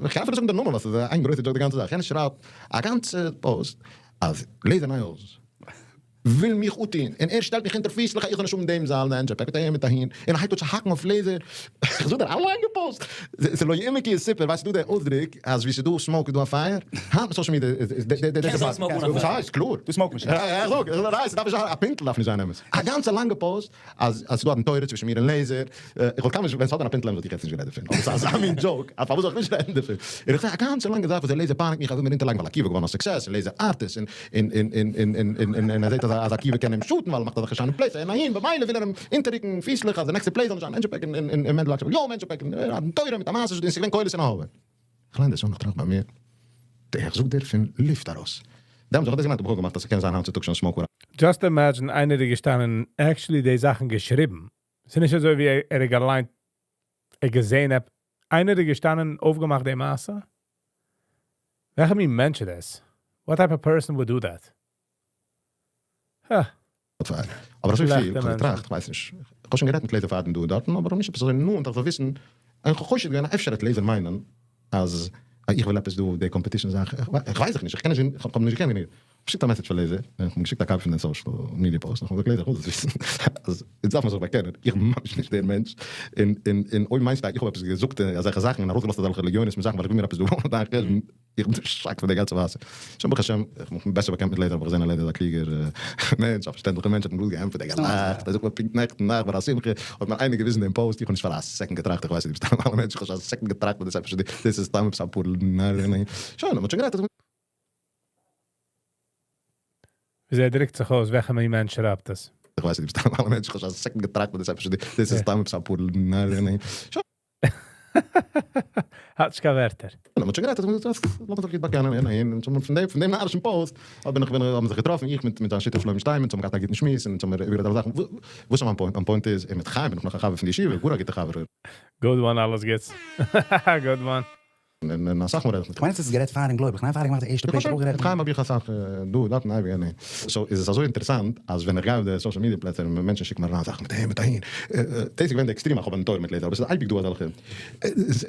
איך קען אפילו נישט זאגן די נאמען ווייל ס'איז איין גרויסע דזשאוק די גאנצע זאך, יענער שרייבט א גאנצע פאוסט אז לעזער נייהויז וויל מיך אפטוהן, און ער שטעלט מיך אונטער פיסלעך אז איך זאל נישט האבן דעם זאל, און דזשעפעקט אהין מיט אהין, און ער הייבט אן צו האקן אויף לעזער, איך זאג דיר א לאנגע פאוסט, ס'איז לא יאומן כי יסופר, ווייסט דו די אויסדרוק אז ווי ס'איז דא סמאוק איז דא א פייער? היינט מיט סאושעל מידיע איז די די קען זיין סמאוק אן א פייער. ס'הייסט קלאר. דו סמאוק נישט. איך זאג, איך זאג, ס'דארף נישט זיין, א פינטל דארף נישט זיין אמת. א גאנצע לאנגע פאוסט אז אז ס'איז דא א דין תורה צווישן מיר און לעזער, איך וואלט קיינמאל נישט, ווען ס'האט ווען א פינטל אמת וואלט איך יעצט נישט גערעדט דערפון, אבער ס'איז אזא מין דזשאוק אז פארוואס זאל איך נישט רעדן דערפון? און איך זע א גאנצע לאנגע זאך וואס דער לעזער פייניגט מיך אז ער וויל מיר אונטערלייגן ווייל עקיבא איז געווארן א סוקסעס און לעזער ארט עס און און און און און און און און ער זעט אז אז עקיבא קען אים שאטן ווייל ער מאכט אזעלכע שיינע פלעיס און אהין במילא וויל ער אים אונטעררוקן פיסלעך אז די נעקסטע פלעי זאל נישט זיין ענדזשעפעק און און און מענדל אקשער יא מענדזשעפעק און א דין תורה מיט א מעשה און ס'איז געווען קולות און א הוה. כ'ליין דאס אן איך טראכט ביי מיר, איך זאג דיר פון לופט ארויס. דעמאלטס האב איך דאס געמיינט האב איך אויך געמאכט אז ס'קען זיין היינט צוטאגס שוין סמאוק אן. דזשאסט אימעדזשין איינער איז געשטאנען און עקשעלי די זאכן געשריבן, ס'איז נישט אזוי ווי ער האט געליינט ער האט געזען עפ איינער איז געשטאנען און אויפגעמאכט די מעשה? וועלכע מין מענטש איז דאס? וואט טייפ אוו פערסאן וואלד דו דעט? הא. אבער אזוי פיל, כ'האב געטראכט, כ'ווייס נישט, כ'האב שוין גערעדט מיט לעזער פארדעם דא און דארטן, אבער נישט עפעס אזוי נאנט אז כ'זאל וויסן, און כ'האב חושד געווען אז אפשר וועט לעזער מיינען אז איך וויל עפעס דא די קאמפעטישן זאך, כ'ווייס דאך נישט, כ'קען נישט, כ'האב נישט געקענט גענוג. געשיקט א message פאר לעזער, איך האב געשיקט א copy פון דעם social media post, איך האב געזאגט לעזער איך וויל דאס וויסן, אז יעצט דארף מען זיך באקענען, איך בין ממש נישט דער מענטש, און און און אויב מיינסטו אז איך האב עפעס געזאגט אזעלכע זאכן און ארויסגעלאזט אזעלכע לגיונות מיט זאכן ווייל איך וויל מיר עפעס דא אויף דיין חשבון, איך בין shocked פון די גאנצע מעשה. שוין ברוך השם, איך האב מיך בעסער באקענט מיט לעזער, האב איך געזען אז לעזער איז א קלוגער מענטש, א פארשטענדליכער מענטש, האט מיר גראד געענטפערט, ער געלאכט, ער זאגט מיר פונקט נעכטן נאכט ביי א שמחה האט מיר איינער געוויזן דעם post, איך האב נישט פאר א second געטראכט, איך ווייס אז דו ביסט א נארמאלער מענטש, איך האב נישט א second געטראכט אז דאס איז עפעס דאס איז סתם עפעס א פאר נאר, שוין, האט מען שוין גערעדט. וויאזוי ער דריקט זיך אויס, וועלכע מין מענטש שרייבט עס? איך ווייס אז דו ביסט א נארמאלער מענטש, איך האב נישט א second געטראכט אז דאס איז עפעס דאס איז סתם עפעס א פאר נאר, שוין. האט נישט קיין ווערטער. און מ'האט שוין גערעדט, האט ער געזאגט, לאמיר זיך גוט באקענען, און אהין, און פון דעם, פון דעם נארישן post, האב איך, האבן זיך געטראפן, איך מיט מיט זיין שותף שלמה שטיינמעץ, האבן געהאט א גוטן שמועס, און אונז האבן איבערגערעדט אלע זאכן, וואס איז מיין point? מיין point איז, און מיט חיים בין איך נאך א חבר פון די ישיבה, גאר א גוטע חבר. Good one, אלעס גוטס. Good one. און אסאך מאל רעד איך מיט כ'מיין אז עס איז גערעדט פאר אין גלויב, כ'מיין פאר געמאכט די ערשטע page האט אויך גערעדט. מיט חיים האב איך אסאך דא דארט און אייביג אהין. So איז עס אזוי אינטערעסאנט אז ווען איך גיי אויף די social media פלעצער און מענטשן שיקן מיר אריין זאכן מיט אהין מיט אהין, דאס איז געווען די extreme איך האב א תורה מיט לעזער אבער עס איז אייביג דא אזעלכע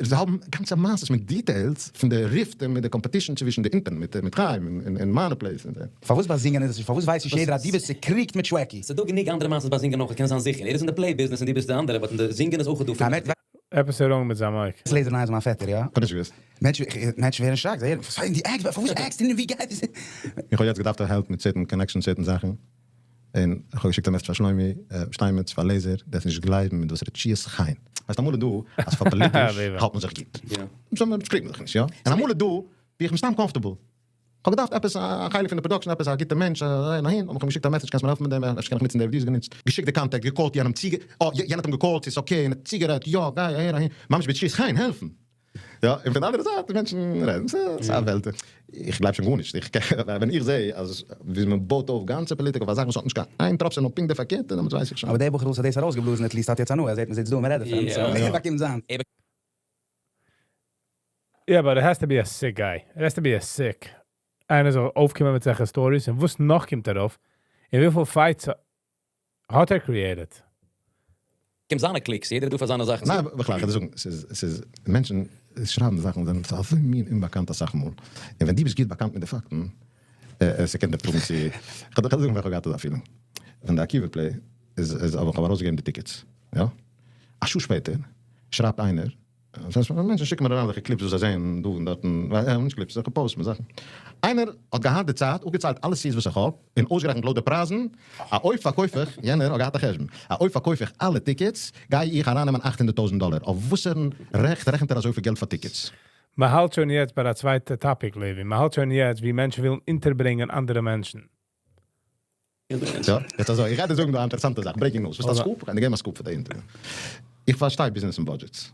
זיי האבן גאנצע מעשות מיט details פון די ריפט און מיט די competition צווישן די אונטערן מיט מיט חיים און מיינע plays און די. פארוואס ביי זינגען איז עס נישט? פארוואס ווייסט נישט יעדער אז דו ביסט צוקריגט מיט שוועקי? ס'דא גענוג אנדערע מעשות ביי זינגען אויך, קען זיין זיכער. ער איז אין די play business און דו ביסט די אנדערע, but אין די זינגען איז אויך דא פון. עפעס איז wrong מיט זיין mic. לעזער ניין איז מיין פעטער, יא? כ'האב נישט געוואוסט. מענטשן ווערן shocked, זיי הערן, וואס פאר די עקסט, פארוואס עקסט און ווי גייט עס? איך האב יעצט געדארפט help מיט certain connection certain זאכן, און איך האב געשיקט א message פאר שלומי שטיינמעץ פאר לעזער, דארפסט נישט גלייבן מיט וואס רציעות חיים. ווייסט אמאל איז דא אז פאר פאליטיש האלט מען זיך גוט, קריגט מען זיך נישט, יא? און אמאל איז דא ווי איך בין סתם comfortable, כ'האב געדארפט עפעס א חלק פון די production, עפעס א גוטע מענטש, אהין אהין, האב איך אים געשיקט א message קענסט מיר העלפן מיט דעם, אפשר קען איך נוצן די וואס דו האסט גענוצט, געשיקט די contact, געקאלט יענעם, צוגע, אה, יענער האט אים געקאלט, ס'איז okay, און האט צוגערעדט, יא, גיי אהער אהין, ממש בתשיעית חן, העלפן. יא, און פון די אנדערע זייט, מענטשן רעדן, ס'איז א וועלט, איך גלייב שוין גארנישט, איך קען, ווען איך זע אז ווי מען בויט אויף גאנצע פאליטיק אויף א זאך וואס האט נישט קיין איין טראפ, ס'איז נאר פונקט די פארקערטע, דעמאלטס ווייס איך שוין. אבער דער בחור וואס האט דאס ארויסגעבלאזן at least האט יעצט הנאה, ער זעט מ'זיצט דא און מ'רעדט דערפון, so ער באקומט זיינס. Yeah, but it has to be a sick guy. It has to be a sick. איינער זאל אויפקומען מיט אזעלכע stories און וואס נאך קומט דערויף און וויפיל fights האט ער created? קומט זיינע clicks, יעדער איז דא פאר זיינע זאכן. ניין, בכלל, איך וועל דיר זאגן, ס'איז, ס'איז, מענטשן שרייבן זאכן זענען צו אזוי מין אומבאקאנט אסאך מאל, און ווען דו ביסט גוט באקאנט מיט די פאקטן, ס'קען דיר טראגן צו, איך וועל דיר זאגן ווען איך האב געהאט אזא feeling, ווען די עקיבא play איז, איז האב איך ארויסגעגעבן די tickets, יא, א שעה שפעטער שרייבט איינער, דאס הייסט מענטשן שיקן מיר אריין אזעלכע clips וואס זיי זעען דא און דארטן, נישט clips, אזעלכע posts מיט זאכן. איינער האט געהאט די צייט, אפגעציילט אלע seats וואס איך האב, און אויסגערעכנט לויט די פרייזן, א אויב פארקויף איך, יענער האט געהאט א חשבון, א אויב פארקויף איך אלע tickets, גיי איך ארייננעמען 800,000 דאלער, אויף וואסערן רעכט רעכנט ער אזויפיל געלט פאר tickets? מען האלט שוין יעצט ביי א צווייטע topic, לעווי. מען האלט שוין יעצט ווי מענטשן ווילן אונטערברענגען אנדערע מענטשן. יא, יעצט אזוי, איך גיי דיר זאגן דא א אינטערעסאנטע זאך, breaking news, ווילסט א scoop? כ'גיי דיר געבן א scoop פאר די אינטערוויו. איך פארשטיי ביזנעס און budgets.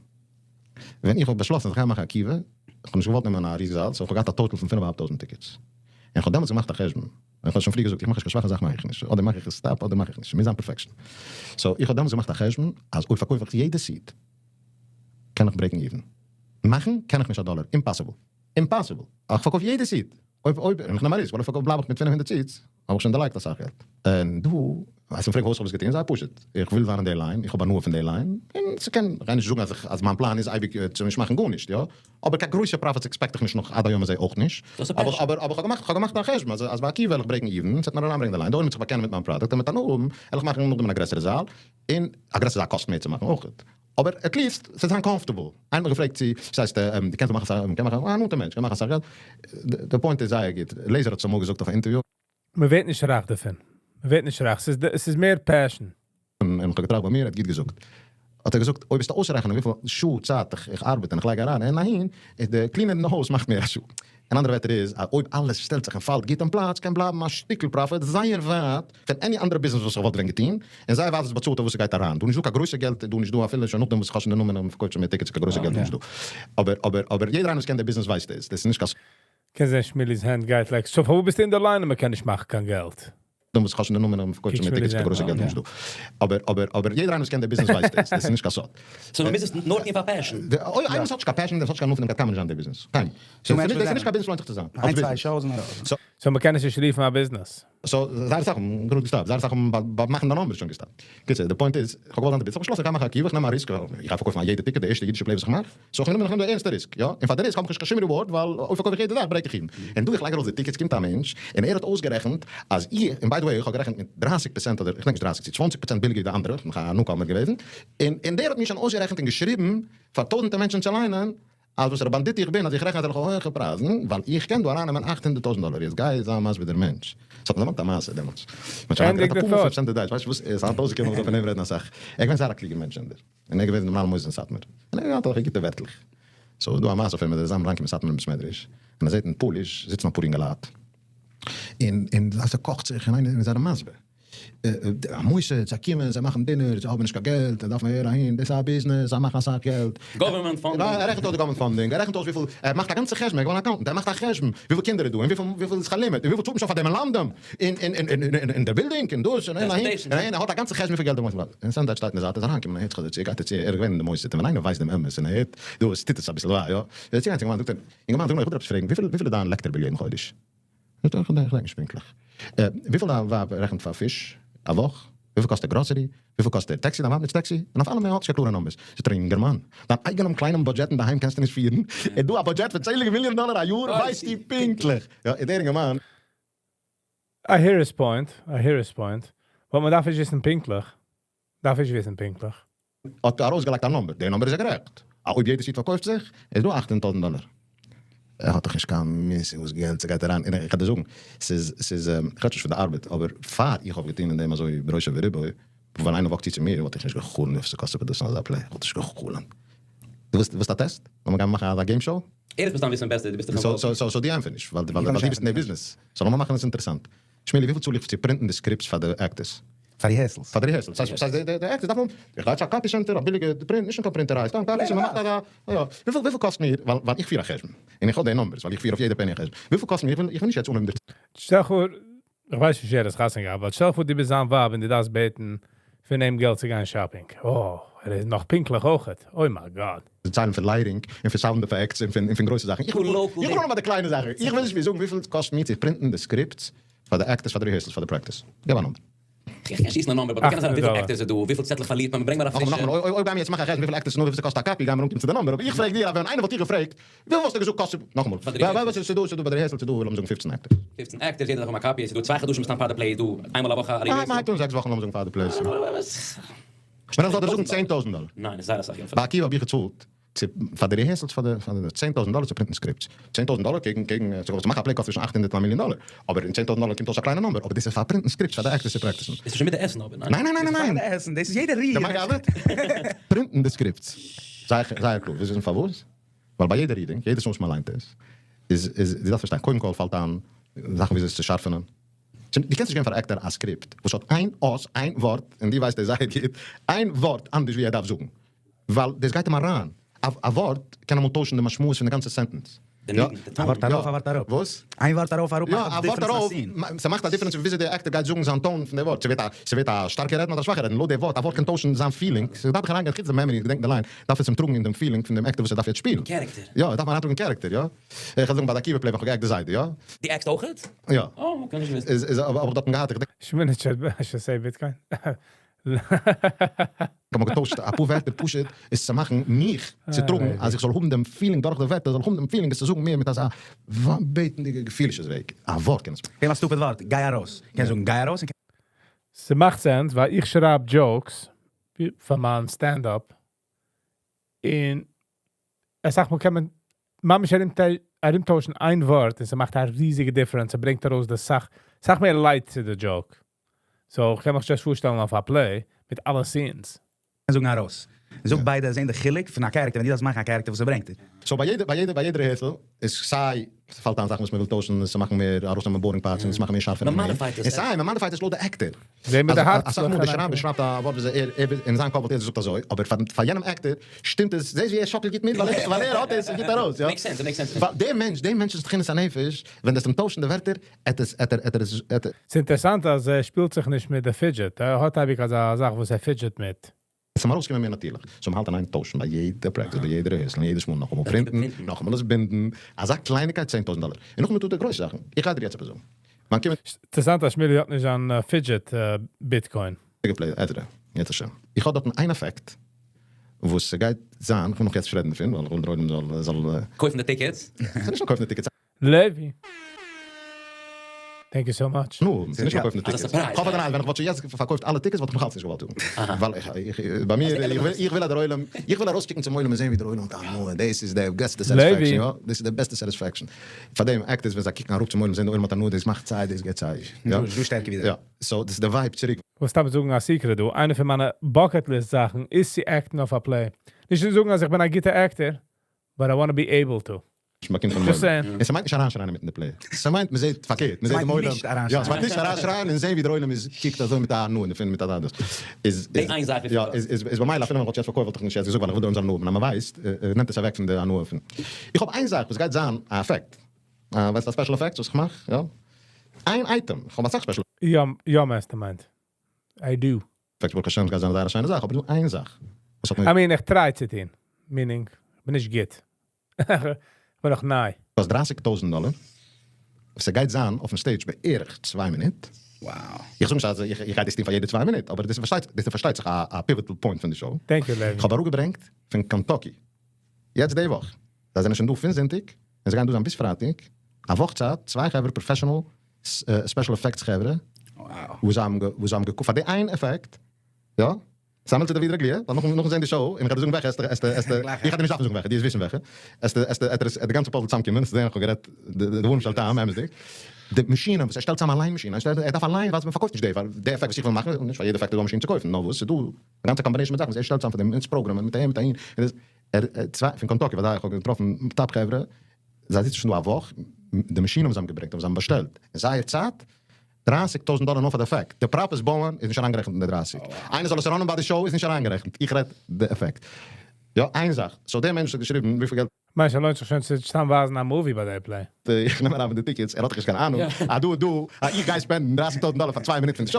ווען איך האב באשלאסן אז איך גיי מאכן עקיבא, איך האב נישט געוואלט נעמען א ריזיגע זאל, so איך האב געהאט א total פון פינף אהאלב טויזנט tickets. און איך האב דעמאלטס געמאכט א חשבון, און איך האב שוין פריער געזאגט, איך מאך נישט קיין שוואכע זאך מאך איך נישט, אדער מאך איך עס top אדער מאך איך נישט, ס'מוז זיין perfection. So איך האב דעמאלטס געמאכט א חשבון אז אויב פארקויף איך יעדע seat קען איך break ן even. מאכן קען איך נישט א דאלער, impossible. Impossible. איך פארקויף יעדע seat. אויב אויב איך נעם א risk, ווייל אויב פארקויף בלייב איך מיט 500 seats, האב איך שוין דערלייגט אסאך געלט. און דא, ווייסט מען פרעגט וואס האב איך געטון, זייער פשוט, איך וויל זיין אין די line, איך האב הנאה פון די line, און ס'קען, איך גיי נישט זאגן אז איך, אז מיין פלאן איז אייביג צו נישט מאכן גארנישט, יא, אבער קיין גרויסע profits expect איך נישט נאך עד היום הזה אויך נישט, אבער אבער אבער איך האב געמאכט, איך האב געמאכט א חשבון אז אז ביי עקיבא וועל איך break ן even, ס'וועט מיר אריינברענגען די line, די עולם וועט זיך באקענען מיט מיין פראדוקט און מיט הנאה האבן, וועל איך מאכן נאכדעם אין א גרעסערע זאל, און א גרעסערע זאל קאסט מער צו מאכן אויך. אבער at least ס'זאל זיין comfortable. איינער האט מיך געפרעגט צו, ס'הייסט דו קענסט מאכן אסאך, מ'קען מאכן, א נאנטע מענטש קען מאכן אסאך געלט, די point איז זייער גוט, לעזער האט עס אמאל געזאגט אויף א אינטערוויו. מען ווערט נישט רייך דערפון, מען ווערט נישט רייך, ס'איז מער passion. און איך האב געטראכט ביי מיר, ער האט גוט געזאגט. האט ער געזאגט, אויב וועסטו אויסרעכענען וויפיל שעה צייט איך ארבעט און איך לייג אריין אהין אהין, איז די cleaner אין די הויז מאכט מער א שעה. אין אנדערע ווערטער איז אז אויב אלעס שטעלט זיך און פאלט גוט אין פלאץ קען בלייבן א שטיקל profit זייער ווייט פון any אנדערע ביזנעס וואס איך וואלט ווען געטון, און זייער ווייט איז באצאלט אויף וואס ס'גייט אריין. דא נישט דא קיין גרויסע געלט, דא נישט דא אפילו שוין נאכדעם וואס איך האב שוין די נאמען און מ'פארקויפט שוין מער tickets קיין גרויסע געלט איז נישט דא. אבער אבער אבער יעדער איינער וואס קען די ביזנעס ווייסט דאס, דאס איז נישט קיין. קען זען שמילי'ס הענט גייט like, so פארוואס ביסטו אין די line און מ'קען נישט מאכן קיין געלט? דעם וואס איך האב שוין די נאמען און מ'פארקויפט שוין מער tickets קיין גרויסע געלט איז נישט דא. אבער אבער אבער יעדער איינער וואס קען די ביזנעס ווייסט דאס, דאס איז נישט קיין סוד. So מ'מוז עס נאר טון פאר passion. אויב איינער וואס האט נישט קיין passion, דער האט נישט קיין הנאה פון דעם קען קיינמאל נישט זיין די ביזנעס. קיינמאל. ס'איז נישט קיין ביזנעס לוינט זיך צו זיין. איין צוויי shows און ארויס. So מ'קען עס נישט רופן א ביזנעס. So, זייער אסאך האבן גראד געסטאפט, זייער אסאך האבן ביי מאכן די numbers שוין געסטאפט. קיצור, די point איז, איך האב געוואלט זיין די ביזנעס, איך האב באשלאסן איך גיי מאכן א קיווע, איך נעם א risk, איך גיי פארקויפן א יעדע ticket, די ערשטע אידישע play וואס איך מאך, so איך נעם איך נעם די ערנסטע risk, יא, און פאר די risk האב איך נישט קיין שום reward, ווייל אויב פארקויף איך יעדע זאך break איך even. און דא איך לייג ארויס די tickets קומט א מענטש, און ער האט אויסגערעכנט אז איך, און by the way איך האב גערעכנט מיט דרייסיג פראצענט אדער איך געדענק נישט דרייסיג צו צוואנציג פראצענט ביליגער ווי די אנדערע, איך בין נאך א newcomer געוועזן, און און דער האט מיר שוין אויסגערעכנט און געשריבן פאר טויזענטער מענטשן צו ליינען, אז וואסערע באנדיט איך בין אז איך רעכן אזעלכע הויעכע פרייזן, ווייל איך קען דא ארייננעמען 800,000 דאלער, יעצט גיי זיי מסביר דער מענטש, עס האט מיר דערמאנט א מעשה דעמאלטס, מען האט שוין היינט גערעדט אפאר מאל פון רב סענדער דייטש, ווייסט וואס, ער איז היינט אויסגעקומען מ'זאל פון אים רעדן אסאך, ער איז געווען זייער א קלוגער מענטש סענדער, און ער איז געוועזן די מנהל מוסדות אין סאטמאר, און ער האט געהאט אזעלכע גוטע ווערטלעך, so איז דא א מעשה אויף אים אז ער איז איינמאל אריינגעקומען אין סאטמארער בית מדרש, און ער זעט אין פאליש זיצן אפאר אינגעלייט, און און ס'קאכט זיך, און איינער איז זיי מסביר. א מוסד, זיי קומען, זיי מאכן dinner, זיי האבן נישט קיין געלט, דארף מען הער אהין, דאס איז א ביזנעס, זיי מאכן אסאך געלט. Government funding. ער רעכנט אויס די government funding, ער רעכנט אויס וויפיל, ער מאכט א גאנצע חשבון, ער איז געווארן accountant, ער מאכט א חשבון וויפיל קינדער איז דא, און וויפיל וויפיל איז שכר לימוד, און וויפיל צאלט מען שוין פאר די מלמדים, און און און און און די בילדינג, און דאס, און אהין, און אהין, ער האט א גאנצע חשבון וויפיל געלט ער מאכט. און סענדער שטייט אין די זייט, ער איז אריינגעקומען, ער הערט זיך אזוי צו, ער גייט צו, ער איז געווען אין די מוסד, און ווען איינער ווייסט דעם אמת, און ער הערט דאס, טוט עס אביסל וויי, יא. ער איז צוגעגאנגען צום אינגערמאן, זאגט ער, אינגערמאן, זאג נאר, איך וויל דיר עפעס פרעגן, וויפיל וויפיל איז דיין לעקטער bill יעדן חודש? זאגט ער, איך געדענק נישט פונקטליך. וויפיל דיין ווייב רעכנט פאר פיש א וואך? וויפיל קאסט די grocery? וויפיל קאסט די טעקסי? דיין ווייב נוצט טעקסי? און אויף אלעמען האט נישט קיין קלארע numbers. זאגט ער, אינגערמאן, דיין אייגענעם קליינעם budget אינדערהיים קענסטו נישט פירן, איז דא א budget פון צענדליגע מיליאן דאלער א יאר, ווייסטו פונקטליך. יא, איז דער אינגערמאן. I hear his point, I hear his point. But מען דארף נישט וויסן פונקטליך. דארף נישט וויסן פונקטליך. האט ארויסגעלייגט א number, דער number איז יא גערעכט. אויב יעדער seat פארקויפט זיך, איז דא 800,000 דאלער. ער האט דאך נישט קיין מושג וואס געלט ס'גייט אריין, און איך וועל דיר זאגן, ס'איז, ס'איז, איך רעד נישט פון די ארבעט, אבער פאר איך האב געטון אין דעם אזוי בראשו ורובו, ווען איינער walk ט צו צו מיר, וואלט איך נישט גע'חלומ'ט וויפיל ס'קאסט צו produce ן אזא play, איך וואלט נישט גע'חלומ'ט. דו ווילסט, ווילסט א test? לאמיר גיין מאכן אזא game show? ער איז מסתם וויסן בעסער, דו ביסט דאך so, so, so, so דו ענטפער נישט, ווייל, ווייל דו ביסט אין די ביזנעס. So לאמיר מאכן עס אינטערעסאנט. שמילי, וויפיל צאל איך צו print ן די scripts פאר די actors? פאר rehearsals. פאר די rehearsals. ס'הייסט, די actors דארפן האבן, איך גיי צו א copy center, א ביליגע print, נישט קיין פרינטעריי, סתם copy center, מ'מאכט א, יא, וויפיל, וויפיל קאסט מיר, ווייל, ווייל איך פיר א חשבון, און איך האב די numbers, ווייל איך פיר אויף יעדע penny א חשבון, וויפיל קאסט מיר, איך וויל, איך וויל נישט יעצט אנהויבן די. שטעל פאר, איך ווייס נישט ווער עס חתונה געהאט, אבער שטעל פאר דו ביסט זיין ווייב און דו דארפסט בעטן פון אים געלט צו גיין shopping. Oh, ער איז נאך פונקטליך אויכעט. Oh my God. ציילן פון lighting, און פון sound effects, און פון, און פון גרויסע זאכן. איך וויל, איך וויל נאר ביי די קליינע זאכן. איך וויל נישט מיר זאגן וויפיל קאסט מיר צו print ן די scripts פאר די actors, פאר די rehearsals, פאר די practice. געב א number. איך קען שיסן א number, אבער קען זיין וויפיל actors איז דא, וויפיל צעטלעך פארלירט מען, ברענג מיר א פרישע. נאכאמאל, נאכאמאל, אויב גיימיר יעצט מאכן א חשבון וויפיל actors איז נאר וויפיל ס'קאסט א copy, גיימיר אנקומען צו די number, אבער איך פרעג דיר, אז ווען איינער וואלט דיך געפרעגט, וויפיל וואלסטו געזאגט קאסט, נאכאמאל, ווייל ס'איז דא, ס'איז דא ביי די rehearsal, ס'איז דא לאמיר זאגן 15 actors. 15 actors, יעדער דארף האבן א copy, ס'איז דא צוויי חדשים מסתם פאר די play, איז דא איינמאל א וואך א rehearsal. מ'הייבט אן זעקס וואכן לאמיר זאגן פאר די play. ווען איך זאל דיר זאגן 10,000 דאלער. ניין, איז זייער אסאך געלט. ביי עקיבא האב איך געצאלט צו פאר די rehearsals פאר די פאר די 10,000 דאלער צו print ן scripts. 10,000 דאלער קעגן קעגן צו מאכן א play קאסט צווישן 800 און א מיליאן דאלער. אבער אין 10,000 דאלער קומט אויס א קליינע number. אבער דאס איז פאר print ן scripts פאר די actors צו practice ן. דאס איז שוין מיט די עסן אבער, ניין? ניין ניין ניין ניין. פאר די עסן, דאס איז יעדע ריר. די מאגא ארבעט? print ן די scripts. זייער זייער קלאר. ווילסט וויסן פארוואס? ווייל ביי יעדע reading, יעדעס מאל וואס מען ליינט עס, איז איז דו דארפסט פארשטיין, קודם כל פאלט איין זאכן וויאזוי עס צו שארפענען. דו קענסט נישט געבן פאר א actor א script וואס האט איין אות, איין ווארט, און דו ווייסט עס זייער גוט, איין ווארט אנדערש ווי ער דארף זאגן, ווייל דאס גייט אים אריין. א ווארט קען אמאל טוישן די משמעות פון די גאנצע sentence. די ניגון, די א tone. ווארט ארויף, א ווארט אראפ. וואס? איין ווארט ארויף אראפ יא, מאכט א א ווארט difference ארויף, אין א scene. ס'מאכט א difference וויאזוי דער actor גייט זאגן זיין tone פון די ווארט. ס'ווערט א ס'ווערט א שטארקע רעדן אדער א שוואכע רעדן, לויט די ווארט. א ווארט קען טוישן זיין feeling. ס'דארף דאך אריינגיין חוץ די memory, געדענקן די line, דארף עס אים טראגן אין דעם feeling פון דעם actor וואס ער דארף יעצט שפילן. Character. יא, ער דארף אריינטראגן character, יא. איך וועל זאגן ביי די עקיבא play ווען כ'האב גע act די זיידע, יא. דו act סט אויכעט? יא. Oh, קען נישט וויסן. איז איז האב איך דארטן געהאט, איך געדענק. שמיני should say Bitcoin. כ'האב אמאל געטוישט אפאר ווערטער פשוט עס צו מאכן מיך צו טראגן אז איך זאל האבן דעם feeling דורך די ווערטער, זאל איך האבן דעם feeling עס צו זאגן מער מיט אזא בעטנדיגע געפילישע וועג. א ווארט קען עס מאכן. געב א stupid ווארט, גיי ארויס. קענסט זאגן גיי ארויס און ס'מאכט sense, ווייל איך שרייב jokes פאר מיין stand-up. און אסאך מאל קען מען ממש ארומטוישן איין ווארט און ס'מאכט א ריזיגע difference. ס'ברענגט ארויס די סאך, סאך מער light צו די joke. So, איך קען מיך just פארשטעלן אויף א play מיט אלע scenes. זאגן ארויס. זאג ביידע זעען די חילוק פון א character, ווען דו דארפסט מאכן א character וואס ער ברענגט דיר. So ביי יעדע, ביי יעדע, ביי יעדע rehearsal איז סיי ס'פאלט איין זאכן וואס מ'וויל טוישן, עס מאכן מער, ארויסנעמען boring parts און עס מאכן מער שארפער. מען modified עס. און סיי, מען modified עס לויט די actor. זעהן מיט די הארץ. אסאך מאל דער שרייבער שרייבט א ווארט ווי ער, ער, אין זיין קאפ וואלט ער געזאגט אזוי, אבער פאר, פאר יענעם actor שטימט עס, זעהסט ווי ער שאקלט גוט מיט, ווייל ער, ווייל ער האט עס גוט ארויס, יא. Makes sense, it makes sense. ווייל דער מענטש, דער מענטש'ס תכונת הנפש, ווען דאס אים טוישן די ווערטער, עט עס, עט ער, עט ער עס, עט ער. ס'איז אינטערעסאנט אז ער שפילט זיך נישט מיט די fidget. ער האט אייביג אזא זאך וואס ער fidget מיט. עס איז ארויסגעקומען מער נאטירליך. So מ'האלט אין איין טוישן ביי יעדע practice, ביי יעדע rehearsal, יעדעס מאל נאכאמאל print ן, נאכאמאל עס בינדן. אזא קלייניקייט 10,000 דאלער. און נאכאמאל טוט ער גרויסע זאכן. איך גיי דיר יעצט עפעס זאגן. מען קומט אינטערעסאנט אז שמילי האט נישט אן fidget Bitcoin. play עזרא, יעצט השם. איך האב דארטן איין עפעקט וואס ס'גייט זיין, איך וויל נאך יעצט נישט רעדן דערפון, ווייל איך וויל דער עולם זאל זאל. קויפן די tickets. ס'איז נישט נאר קויפן די tickets. לעווי. Thank you so much. נו, ס'איז נישט נאר קויפן די אזא tickets. surprise. איך האף אז ווען איך וואלט שוין יעצט פארקויפט אלע tickets וואלט איך נאך אלץ נישט געוואלט טון. ווייל איך, איך, ביי מיר, איך וויל, איך וויל אז דער עולם, איך וויל ארויסקוקן צום עולם און זען ווי דער עולם האט הנאה, דאס איז די בעסטע satisfaction, יא, דאס איז די בעסטע satisfaction. פאר דעם actors ווען זיי קוקן אראפ צום עולם זען דער עולם האט הנאה, דאס מאכט זיי, דאס געבט זיי, יא. דו שטערקער ווידער. יא, so דאס איז די vibe צוריק. וואס דארף זאגן א secret דא, איינע פון מיינע bucket list זאכן איז צו act ן אויף א play. נישט צו זאגן אז איך בין א גוטע actor, but I want to be able to. באקומט פון Just saying. עס מיינט נישט אריינשרייען מיט די play. עס מיינט מען זעט פארקערט, מען זעט דעם עולם. יא, עס מיינט נישט אריינשרייען און זען ווי דער עולם איז קוקט אזוי מיט א הנאה און מיט א דאס. איז די איין זאך יא, איז איז איז ביי מיר אפילו ווען איך וואלט יעצט פארקויפט וואלט איך נישט יעצט געזאגט ווייל איך וויל דער עולם זאל הנאה האבן, אז מען ווייסט נעמט עס אוועק פון די הנאה פון. איך האב איין זאך וואס גייט זיין א עפעקט. ווייסט א special effect וואס איך מאך? יא. איין item, איך האב אסאך special יא, יא, mastermind. I do. effects, ברוך השם, גייט זיין זייער א שיינע זאך, אבער נאר איין זאך. וואס האט מיר I mean, איך try צו טון. Meaning, איך בין נישט גוט. איך בין נאך ניי. קאסט 30,000 דאלער. ס'גייט זיין אויפן stage בערך 2 מינוט. Wow. איך זאג נישט אז איך איך גיי דאס טון פאר יעדע 2 מינוט, אבער דאס פארשטייט דאס פארשטייט זיך א pivotal point פון די show. Thank you, Levi. איך האב אראפגעברענגט פון Kentucky. יעצט די וואך. זיי זענען שוין דא פון זונטאג, און זיי גייען דא זיין ביז פרייטאג. א וואך צייט, צוויי חברה professional special effects חברה. Wow. וואס האבן וואס האבן געקויפט פאר די איין עפעקט. יא. זאמלט דער ווידער גליע, ווייל נאכן נאכן זען די show, און איך גיי דיר זאגן וועלכע, עסטע עסטע עסטע, איך גיי דיר נישט דארפן זאגן וועלכע, דו וועסט וויסן וועלכע, עסטע עסטע עסטע די גאנצע puzzle צוזאמקומען, עסטו זען איך האב גערעדט די דברים של טעם, אמת'דיג. די מאשין, וואס ער שטעלט צאם אליין מאשין, ער שטעלט, ער דארף אליין, ווייל מען פארקויפט נישט די, ווייל די עפעקט וואס איך וויל מאכן, נישט פאר יעדע עפעקט איז דא א מאשין צו קויפן, נאר וואס, ס'איז דא א גאנצע combination מיט זאכן וואס ער שטעלט צאם פאר דעם, און צו program ען, מיט אהין מיט אהין, און דאס, ער, צוויי, פון Kentucky, ווייל איך האב געטראפן top חברה, זיי זיצן שוין דא א וואך, די מאשין האבן זיי געברענגט, האבן זיי באשטעלט, אין זייער צייט, 30,000 דאלער נאר פאר די עפעקט. די props בויען איז נישט אריינגערעכנט אין די 30. איינער זאל עס run ען ביי די show איז נישט אריינגערעכנט. איך רעד די עפעקט. יא, איין זאך. So דער מענטש האט געשריבן, וויפיל געלט מיינסט, לוינט זיך שוין צו סתם ווייזן א movie ביי די play. איך נעם אריין מיט די tickets, ער האט נישט קיין אהנונג. אה, דו, דו, אה, איך גיי spend ן 30,000 דאלער פאר 2 מינוט פון די show.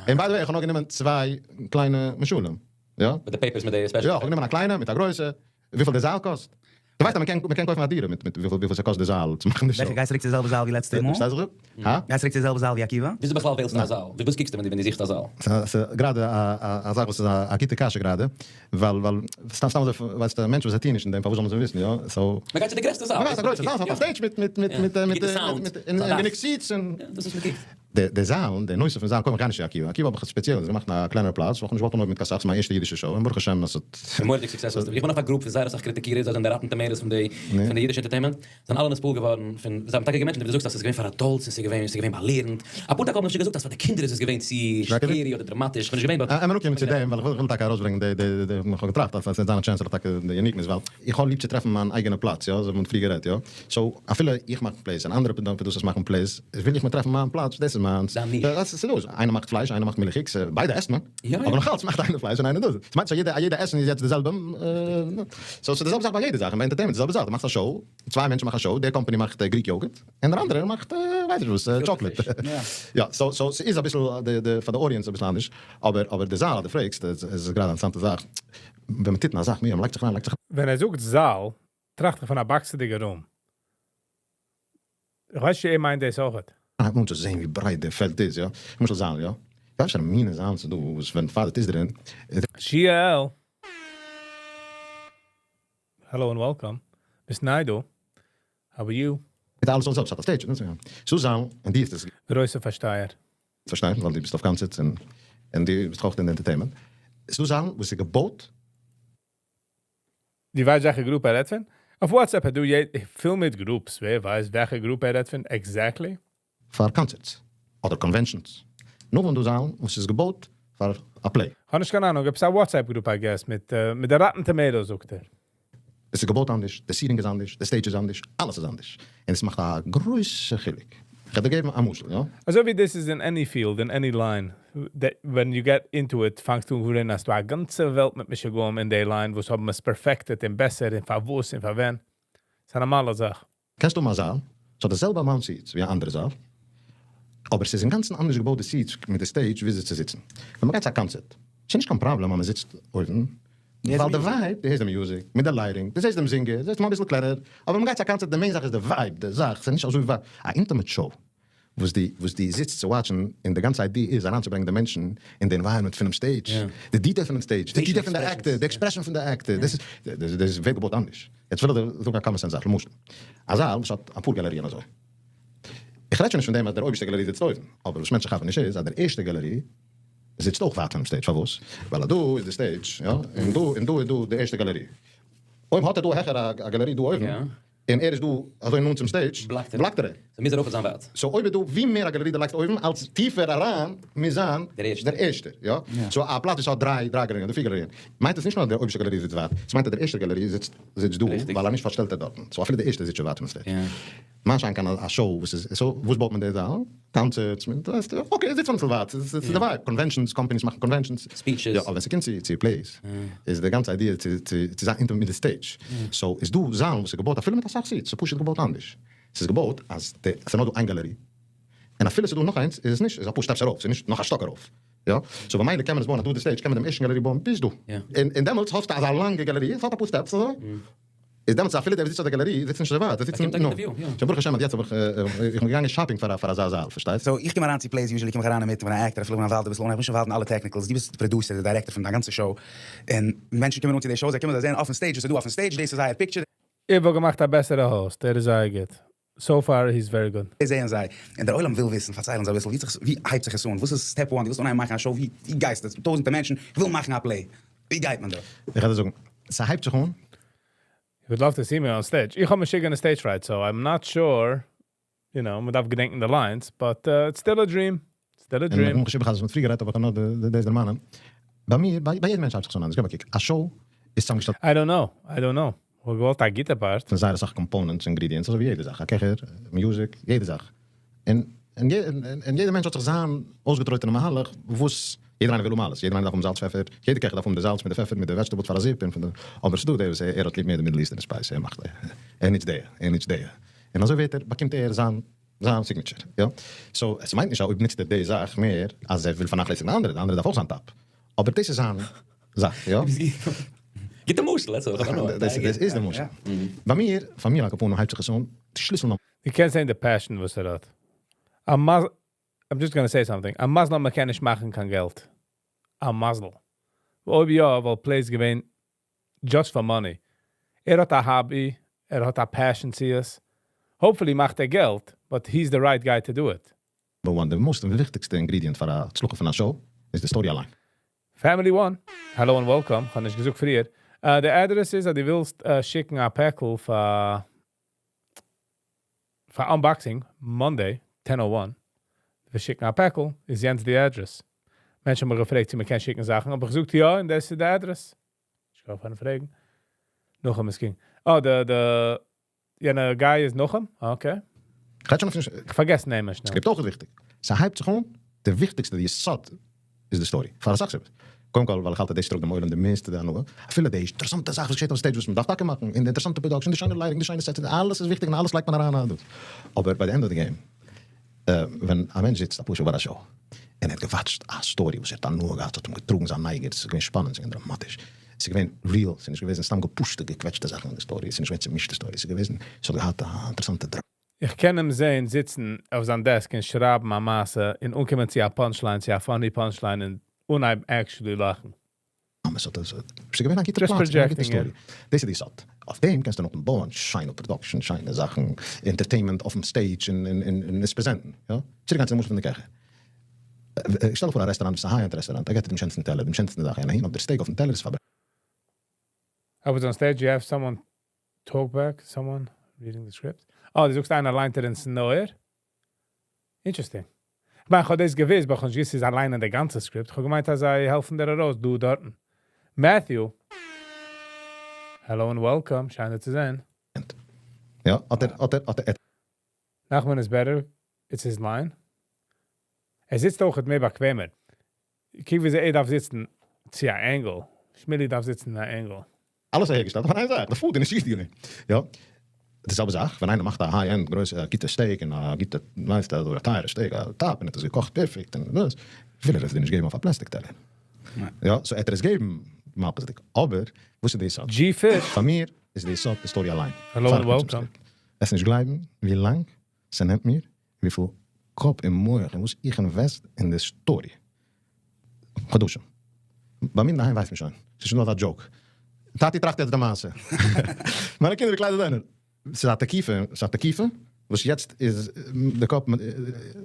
און by the way, איך האב נאר גענומען צוויי קליינע משלים. יא? מיט די papers מיט די special. יא, איך האב גענומען א קליינע מיט א גרויסע. וויפיל די זאל קאסט? דו ווייסט אז מען קען קויפן א דירה מיט מיט וויפיל וויפיל ס'קאסט די זאל צו מאכן די show. וועלכע גייסט צוריק צו די זעלבע זאל ווי לעצטע מאל? פארשטייסט זיך? הא? גייסט צוריק צו די זעלבע זאל ווי עקיבא? וויאזוי בכלל וועלסטו א זאל? ווי וואס קוקסטו ווען דו ווען דו זוכסט א זאל? ס'איז גראדע א א זאך וואס איז א גוטע קשיא גראדע, ווייל ווייל סתם סתם אזוי ווייסטו מענטשן וואס זיי טוען נישט אין דעם פארוואס זאל מען זיי וויסן יא? So. מען גייט צו די גרעסטע זאל. מען גייט צו א גרויסע זאל, ס'האט א stage מיט מיט מיט מיט מיט מיט און גענוג seats און. דאס איז וואס מען קוקט. די די זאלן, די נושא פון זאלן, קודם איך גיי נישט צו עקיבא, עקיבא האב איך ספעציעל געמאכט אין א קלענערע פלאץ, ווייל איך האב נישט געוואלט אנהויבן מיט קיין סאך, ס'איז מיין ערשטע אידישע show, און ברוך השם אז ס'האט. מורא'דיג successful. איך בין אויף א group פון זייער אסאך קריטיקירער, זיי זענען די Rotten Tomatoes פון די פון די אידישע entertainment, זענען אלע נתפעל געווארן פון, זיי האבן טאקע גע mention ט ווי דו זאגסט אז ס'איז געווען פאר adults און ס'איז געווען ס'איז געווען באלערנד, אפאר טאג האבן אפשר געזאגט אז פאר די קינדער איז עס געווען צו scary אדער דראמאטיש, כ'בין נישט געווען but. עמער אנקומען צו דעם, ווייל איך וויל טאקע ארויסברענגען די די די, איך האב געטראכט אז ס'וועט זיין א chance אז איך טאקע די uniqueness, ווייל איך האב ליב צו טרעפן מיין אייגענע פלאץ, יא, אזוי ווי מ'האט פריער גערעדט, יא, so אפילו איך מאך plays און אנדערע producers מאכן plays, וויל איך מיר טרעפן מיין פלאץ, דאס איז מיינס. דיין niche. ס'איז דא, איינער מאכט פלייש, איינער מאכט מילכיגס, ביידע עסט מען, אבער נאכאלץ מאכט איינער פלייש און איינער דאס. ס'מיינט נישט אז יעדע עסן איז יעצט די זעלבע. So ס'איז די זעלבע זאך ביי יעדע זאך, און ביי entertainment די זעלבע זאך, דו מאכסט א show, צוויי מענטשן מאכן א show, דער קאמפאני מאכט Greek yogurt, און דער אנדערער מאכט ווייס איך וואס, chocolate. יא, so so ס'איז אביסל די די פאר די audience אביסל אנדערש, אבער אבער די זאל אז דו פרעגסט איז גראדע א אינטערעסאנטע זאך, ווען מ'טוט אין א זאך, מ'לייגט זיך אריין, לייגט זיך. ווען ער זאגט זאל, טראכט איך פון א באקסעדיגע room. איך ווייס נישט צו ער מיינט דאס אויכעט. הייבט אן צו זעהן ווי ברייט דער פעלד איז, יא, למשל זאל, יא, וואסערע מינע זאלן ס'איז דא וואס ווען פאר די איז דערין. שיעל! Hello and welcome. ביסט ניי דא? How are you? מיט אלעס און זעלבסט האט א stage און ס'איז זאלן און די איז עס. גרויסע פארשטייער. פארשטיין ווייל דו ביסט אויף concerts און און דו ביסט אויך אין entertainment. ס'איז דא זאלן וואס איז געבויט. דו ווייסט וועלכע group ער רעדט פון? אויף WhatsApp האט דא פיל מיט groups, ווער ווייסט וועלכע group ער רעדט פון exactly? פאר concerts אדער conventions. נאכדעם דא זאלן וואס איז געבויט פאר א play. כ'האב נישט קיין אהנונג, עפעס א WhatsApp group I guess מיט מיט די Rotten Tomatoes זאגט ער. עס איז געבויט אנדערש, די seating איז אנדערש, די stage איז אנדערש, אלעס איז אנדערש, און עס מאכט א גרויסע חילוק. כ'וועל דיר געבן א משל, יא? אזוי ווי דאס איז אין any field, אין any line, when you get into it פאנגסטו אן ווארען אז ס'דא א גאנצע וועלט מיט משוגעים אין די line וואס האבן עס perfected און בעסער און פארוואס און פארווען. ס'איז א נארמאלע זאך. קענסט האבן א זאל, ס'האט די זעלבע amount seats ווי א אנדערע זאל, אבער ס'איז אינגאנצן אנדערש געבויט די seats מיט די stage וויאזוי צו זיצן. ווען מ'גייט צו א קאנצערט, ס'איז נישט קיין פראבלעם אז מ'זיצט אויבן, ווייל די vibe, דו הערסט די music, מיט די lighting, דו זעסט דעם זינגער, זעסט אים אביסל קלענער, אבער ווען מ'גייט צו א קאנצערט די main זאך איז די vibe, די זאך, ס'איז נישט אזוי ווייט, א intimate show. וואס דו וואס דו זיצט צו watch ן, און די גאנצע idea איז אריינצוברענגען די מענטשן אין די environment פונעם stage, די detail פונעם stage, די detail פון די actor, די expression פון די actor, דאס איז דאס ווערט געבויט אנדערש. יעצט וויל איך דיר זאגן א common sense זאך, למשל א זאל וואס האט אפאר גאלעריען אזוי, איך רעד שוין נישט פון דעם אז דער אויבערשטער גאלערי זיצט אויבן, אבער וואס מענטשן כאפן נישט איז אז דער ערשטער גאלערי זיצט אויך ווייט פונעם stage, פארוואס? ווייל אז דא איז די stage, יא, און דא און דא איז דא די ערשטע גאלערי, אויב האט ער דא העכער א גאלערי דא אויבן, און ער איז דא אזוי נאנט צום stage, block ט ער אים. so מוז ער אויך זיין ווייט. so אויב איז דא, ווי מער א גאלערי דו לייגסט אויבן, אלץ טיפער אריין מוז זיין דער ערשטער, יא? so א פלאץ וואס האט דריי דריי גאלעריען אדער פיר גאלעריען, מיינט עס נישט נאר אז דער אויבערשטער גאלערי זיצט ווייט, עס מיינט אז דער ערשטער גאלערי זיצט זיצט דא, ווייל אז נישט פארשטעלט ער דארטן. so אפילו דער ערשטער זיצט שוין ווייט פונעם stage. מה שאין כן א show וואס איז, so וואס בויט מען די זאל? concerts מיט ווייסטו, okay זיצט אביסל ווייט, ס'איז די vibe, conventions, companies מאכן conventions, speeches. יא, אבער ווען ס'קומט צו צו plays איז די גאנצע idea צו צו צו זיין אינטער מיט די stage, so איז דא זאלן וואס איז געבויט אפילו מיט אסאך seats, ס'איז פשוט געבויט אנדערש, ס'איז געבויט אז די ס'איז נאר דא איין גאלערי, און אפילו ס'איז דא נאך איינס איז עס נישט, איז אפאר steps ארויף, ס'איז נישט נאך א שטאק ארויף, יא, so במילא קען מען עס בויען אז דא די stage קען מען דעם ערשטן גאלערי בויען ביז דא, און דעמאלטס האסטו אזא לאנגע גאלערי, ס'האט אפאר steps אזוי. איז דעמאלטס אפילו דער וואס זיצט אויף די גאלערי זיצט נישט אזוי ווייט, זיי זיצן נאנט. שוין ברוך השם אז יעצט האב איך, איך בין געגאנגען shopping פאר פאר אזא זאל, פארשטייסט? so איך קום אריין צו plays usually קום איך אריין אינמיטן פון א actor אפילו ווען איך וואלט אביסל אן, איך בין שוין ווייט אין אלע technicals, דו ביסט די producer די director פון דיין גאנצע show, און מענטשן קומען אן צו די show, זיי קומען זיי זעען אויפן stage וואס איז דא אויפן stage, דאס איז זייער picture. איך וואלט געמאכט א בעסערע host, ער איז זייער גוט. so far he's very good. דאס זעען זיי, און דער עולם וויל וויסן, פארצייל אונז אביסל, ווי ווי הייבט זיך עס אן, וואס איז step one, דו ווילסט אנהייבן מאכן א show, ווי גייסטו, טויזענטער מענטשן ווילן מאכן א play, ווי גייט מען דא? איך וועל דיר זאגן, ס'הייבט זיך אן. You would love to see me on stage. איך האב משוגענע stage fright, so I'm not sure, מ'דארף געדענקען די lines, but it's still a dream. Still a dream. און איך האב שוין פריער גערעדט, אבער איך קען נאר דאס דערמאנען. ביי מיר, ביי יעדן מענטש הייבט זיך עס אן אנדערש. געב א קוק, א show איז צוזאמגעשטעלט. I don't know, I don't know. כ'וואלט געוואלט א גוטע part. פון זייער אסאך components, ingredients, אזוי ווי יעדע זאך, א קעכער, music, יעדע זאך. און און יעדער מענטש האט זיך זיין אויסגעטרויטענע מהלך וואס יעדער איינער וויל האבן אלעס, יעדער איינער דארף האבן זאלץ פעפער, יעדער קעכער דארף האבן די זאלץ מיט די פעפער מיט די vegetables פאר א זופ און פון די, אבער ס'דא דער וואס ער האט ליב מער די Middle Eastern spice, ער מאכט ער נוצט די, ער נוצט די, און אזוי ווערט ער באקומט ער זיין זיין signature, יא? so עס מיינט נישט אז אויב נוצט ער די זאך מער אז ער וויל פארנאכלעסיגן די אנדערע, די אנדערע דארף אויך זיין top, אבער דאס איז זיין זאך, יא? גוטע משל, לעצטע וואך האב איך הנאה. דאס איז די משל. ביי מיר, פאר מיר על כל פנים הייבט זיך עס אן, די שליסל נומ. דו קענסט זען די passion וואס ער האט. א מזל, I'm just gonna say something, א מזל אז מען קען נישט מאכן קיין געלט. א מזל. אויב יא, וואלט plays געווען just for money. ער האט א hobby, ער האט א passion צו עס. Hopefully מאכט ער געלט, but he's the right guy to do it. One, די most וויכטיגסטע ingredient פאר א הצלחה פון א show איז די story אליין. Family One, hello and welcome, כ'האב נישט געזאגט פריער. די אדרעס איז אז דו ווילסט שיקן א פעקל פאר פאר unboxing, Monday, 10:01. מיר שיקן א פעקל, איז יענץ די אדרעס. מענטשן האבן מיר געפרעגט צו מ'קען שיקן זאכן, האב איך געזאגט יא, און דאס איז די אדרעס. איך קען פארן פרעגן. נחום איז king. Oh, די, די, יענע guy איז נחום? Okay. כ'רעד שוין אפילו נישט. איך פארגעס נעמען שנעל. script אויך איז וויכטיג. ס'הייבט זיך אן, די וויכטיגסטע, די יסוד, איז די story. פאר אסאך סיבות. קודם כל, ווייל איך האלט אז דאס טראגט דעם עולם די מערסטע די הנאה. אפילו די אינטערעסאנטע זאך וואס געשעט אויף stage וואס מ'דארף טאקע מאכן, און די אינטערעסאנטע production, די שיינע lighting, די שיינע sets, אלעס איז וויכטיג און אלעס לייגט מען אריין א דאס. אבער ביי די end of the game, ווען א מענטש זיצט א פאר שעה ביי א show, און ער האט גע watch ט א story וואס ער האט הנאה געהאט, ס'האט אים געטראגן זיין נייגער, ס'איז געווען שפאנענד, ס'איז געווען דראמאטיש, ס'איז געווען real, ס'איז נישט געוועזן סתם גע push טע געקוועטשטע זאכן אין די story, ס'איז נישט געווען צומישטע story, ס'איז געוועזן, ס'האט געהאט א אינטערעסאנטע דראמא. איך קען אים זען זיצן אויף זיין desk און שרייבן א מעשה און אנקומען צו א punchline, צו א funny punchline און אנהייבן actually לאכן. עס האט עס איז געווען א גוטע plot, א גוטע story. דאס איז די יסוד. אויף דעם קענסטו נאכדעם בויען שיינע production, שיינע זאכן, entertainment אויפן stage און עס present ן. יא. צוריק גיין צו די משל פון די קעכער. שטעל דיך פאר א רעסטוראנט וואס איז א high-end רעסטוראנט, ער געט דיר דעם שענסטן טעלער, דעם שענסטן זאך, און אהין אויף דער steak אויפן טעלער איז פארברענט. I was on stage, you have someone talk back, someone reading the script. Oh, דו זאגסט איינער ליינט דיר אינ'ס אויער? Interesting. איך מיין, איך האב דאס געוואוסט, אבער איך האב נישט געוואוסט ס'איז אליין אין די גאנצע script. איך האב געמיינט אז זיי העלפן דיר ארויס, דא דארטן. Matthew. Hello and welcome, שיין דיר צו זען. יא, האט ער, האט ער, האט ער. Nachman is better, it's his line. ער זיצט אויך מער באקוועמער. קוק ווי ער דארף זיצן צו א angle. שמילי דארף זיצן אין א angle. אלעס אהערגעשטעלט אויף איין זאך, די food איז נישט ריכטיג געווען. יא, די זעלבע זאך ווען איינער מאכט א high-end גרויסע א גוטע steak און א גוטע ווייסט אדער א טייערע steak א top און האט עס געקאכט perfect און דאס, וויל ער עס דיר נישט געבן אויף א פלעסטיק טעלער. יא, so עט ער עס געבן מלכות'דיג. אבער וואס איז די יסוד? G-Fish. פאר מיר איז די יסוד די story אליין. Hello and welcome. וועסט נישט גלייבן ווי לאנג ס'נעמט מיר, וויפיל. קאפ און מח און וואס איך invest אין די story. חדשים. ביי מיר אינדערהיים ווייסט מען שוין. ס'איז שוין דא אזא joke. טאטי טראכט יעצט די מעשה. מיינע קינדער קליידער זענען. ס'איז א תקיפה, ס'איז א תקיפה וואס יעצט איז די קאפ.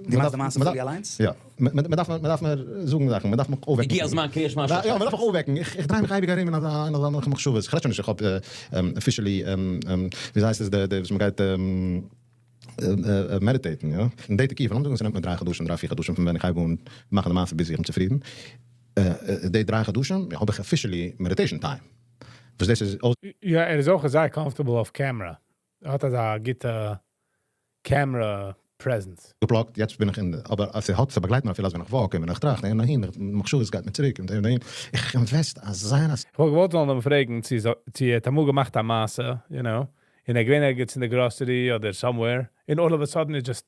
דו מאכסט די מעשה fully אליינס? יא. מ'דארף מ'דארף מיר זאגן זאכן, מ'דארף מיך אויפוועקן. הגיע הזמן קריאת שמע יא, מ'דארף מיך אויפוועקן. איך דריי מיך אייביג ארום אין אזא אין אזעלכע מחשבות. כ'רעד שוין נישט איך האב officially וויאזוי הייסט עס די די וואס מ'גייט meditate ן, יא. אין די תקופה, לאמיר זאגן ס'נעמט מיר דריי חדשים, דריי פיר חדשים פון ווען איך הייב אן מאכן די מעשה ביז איך בין צופרידן. די דריי חדשים האב איך officially meditation time. וואס דאס איז אויס. יא, ער איז אויך זייער comfortable אויף camera. ער האט אזא גוטע camera presence. געפלאגט, יעצט בין איך אין די, אבער אז ס'האט, ס'באגלייט מיר אפילו אז ווען איך walk און ווען איך טראכט אהין אהין, מחשבות גייט מיר צוריק און אהין אהין, איך invest אזא. איך וואלט געוואלט זאלן אים פרעגן צו צו ער האט אמאל געמאכט א מעשה, you know, און ער געווען ערגעץ אין די grocery אדער somewhere, און all of a sudden it just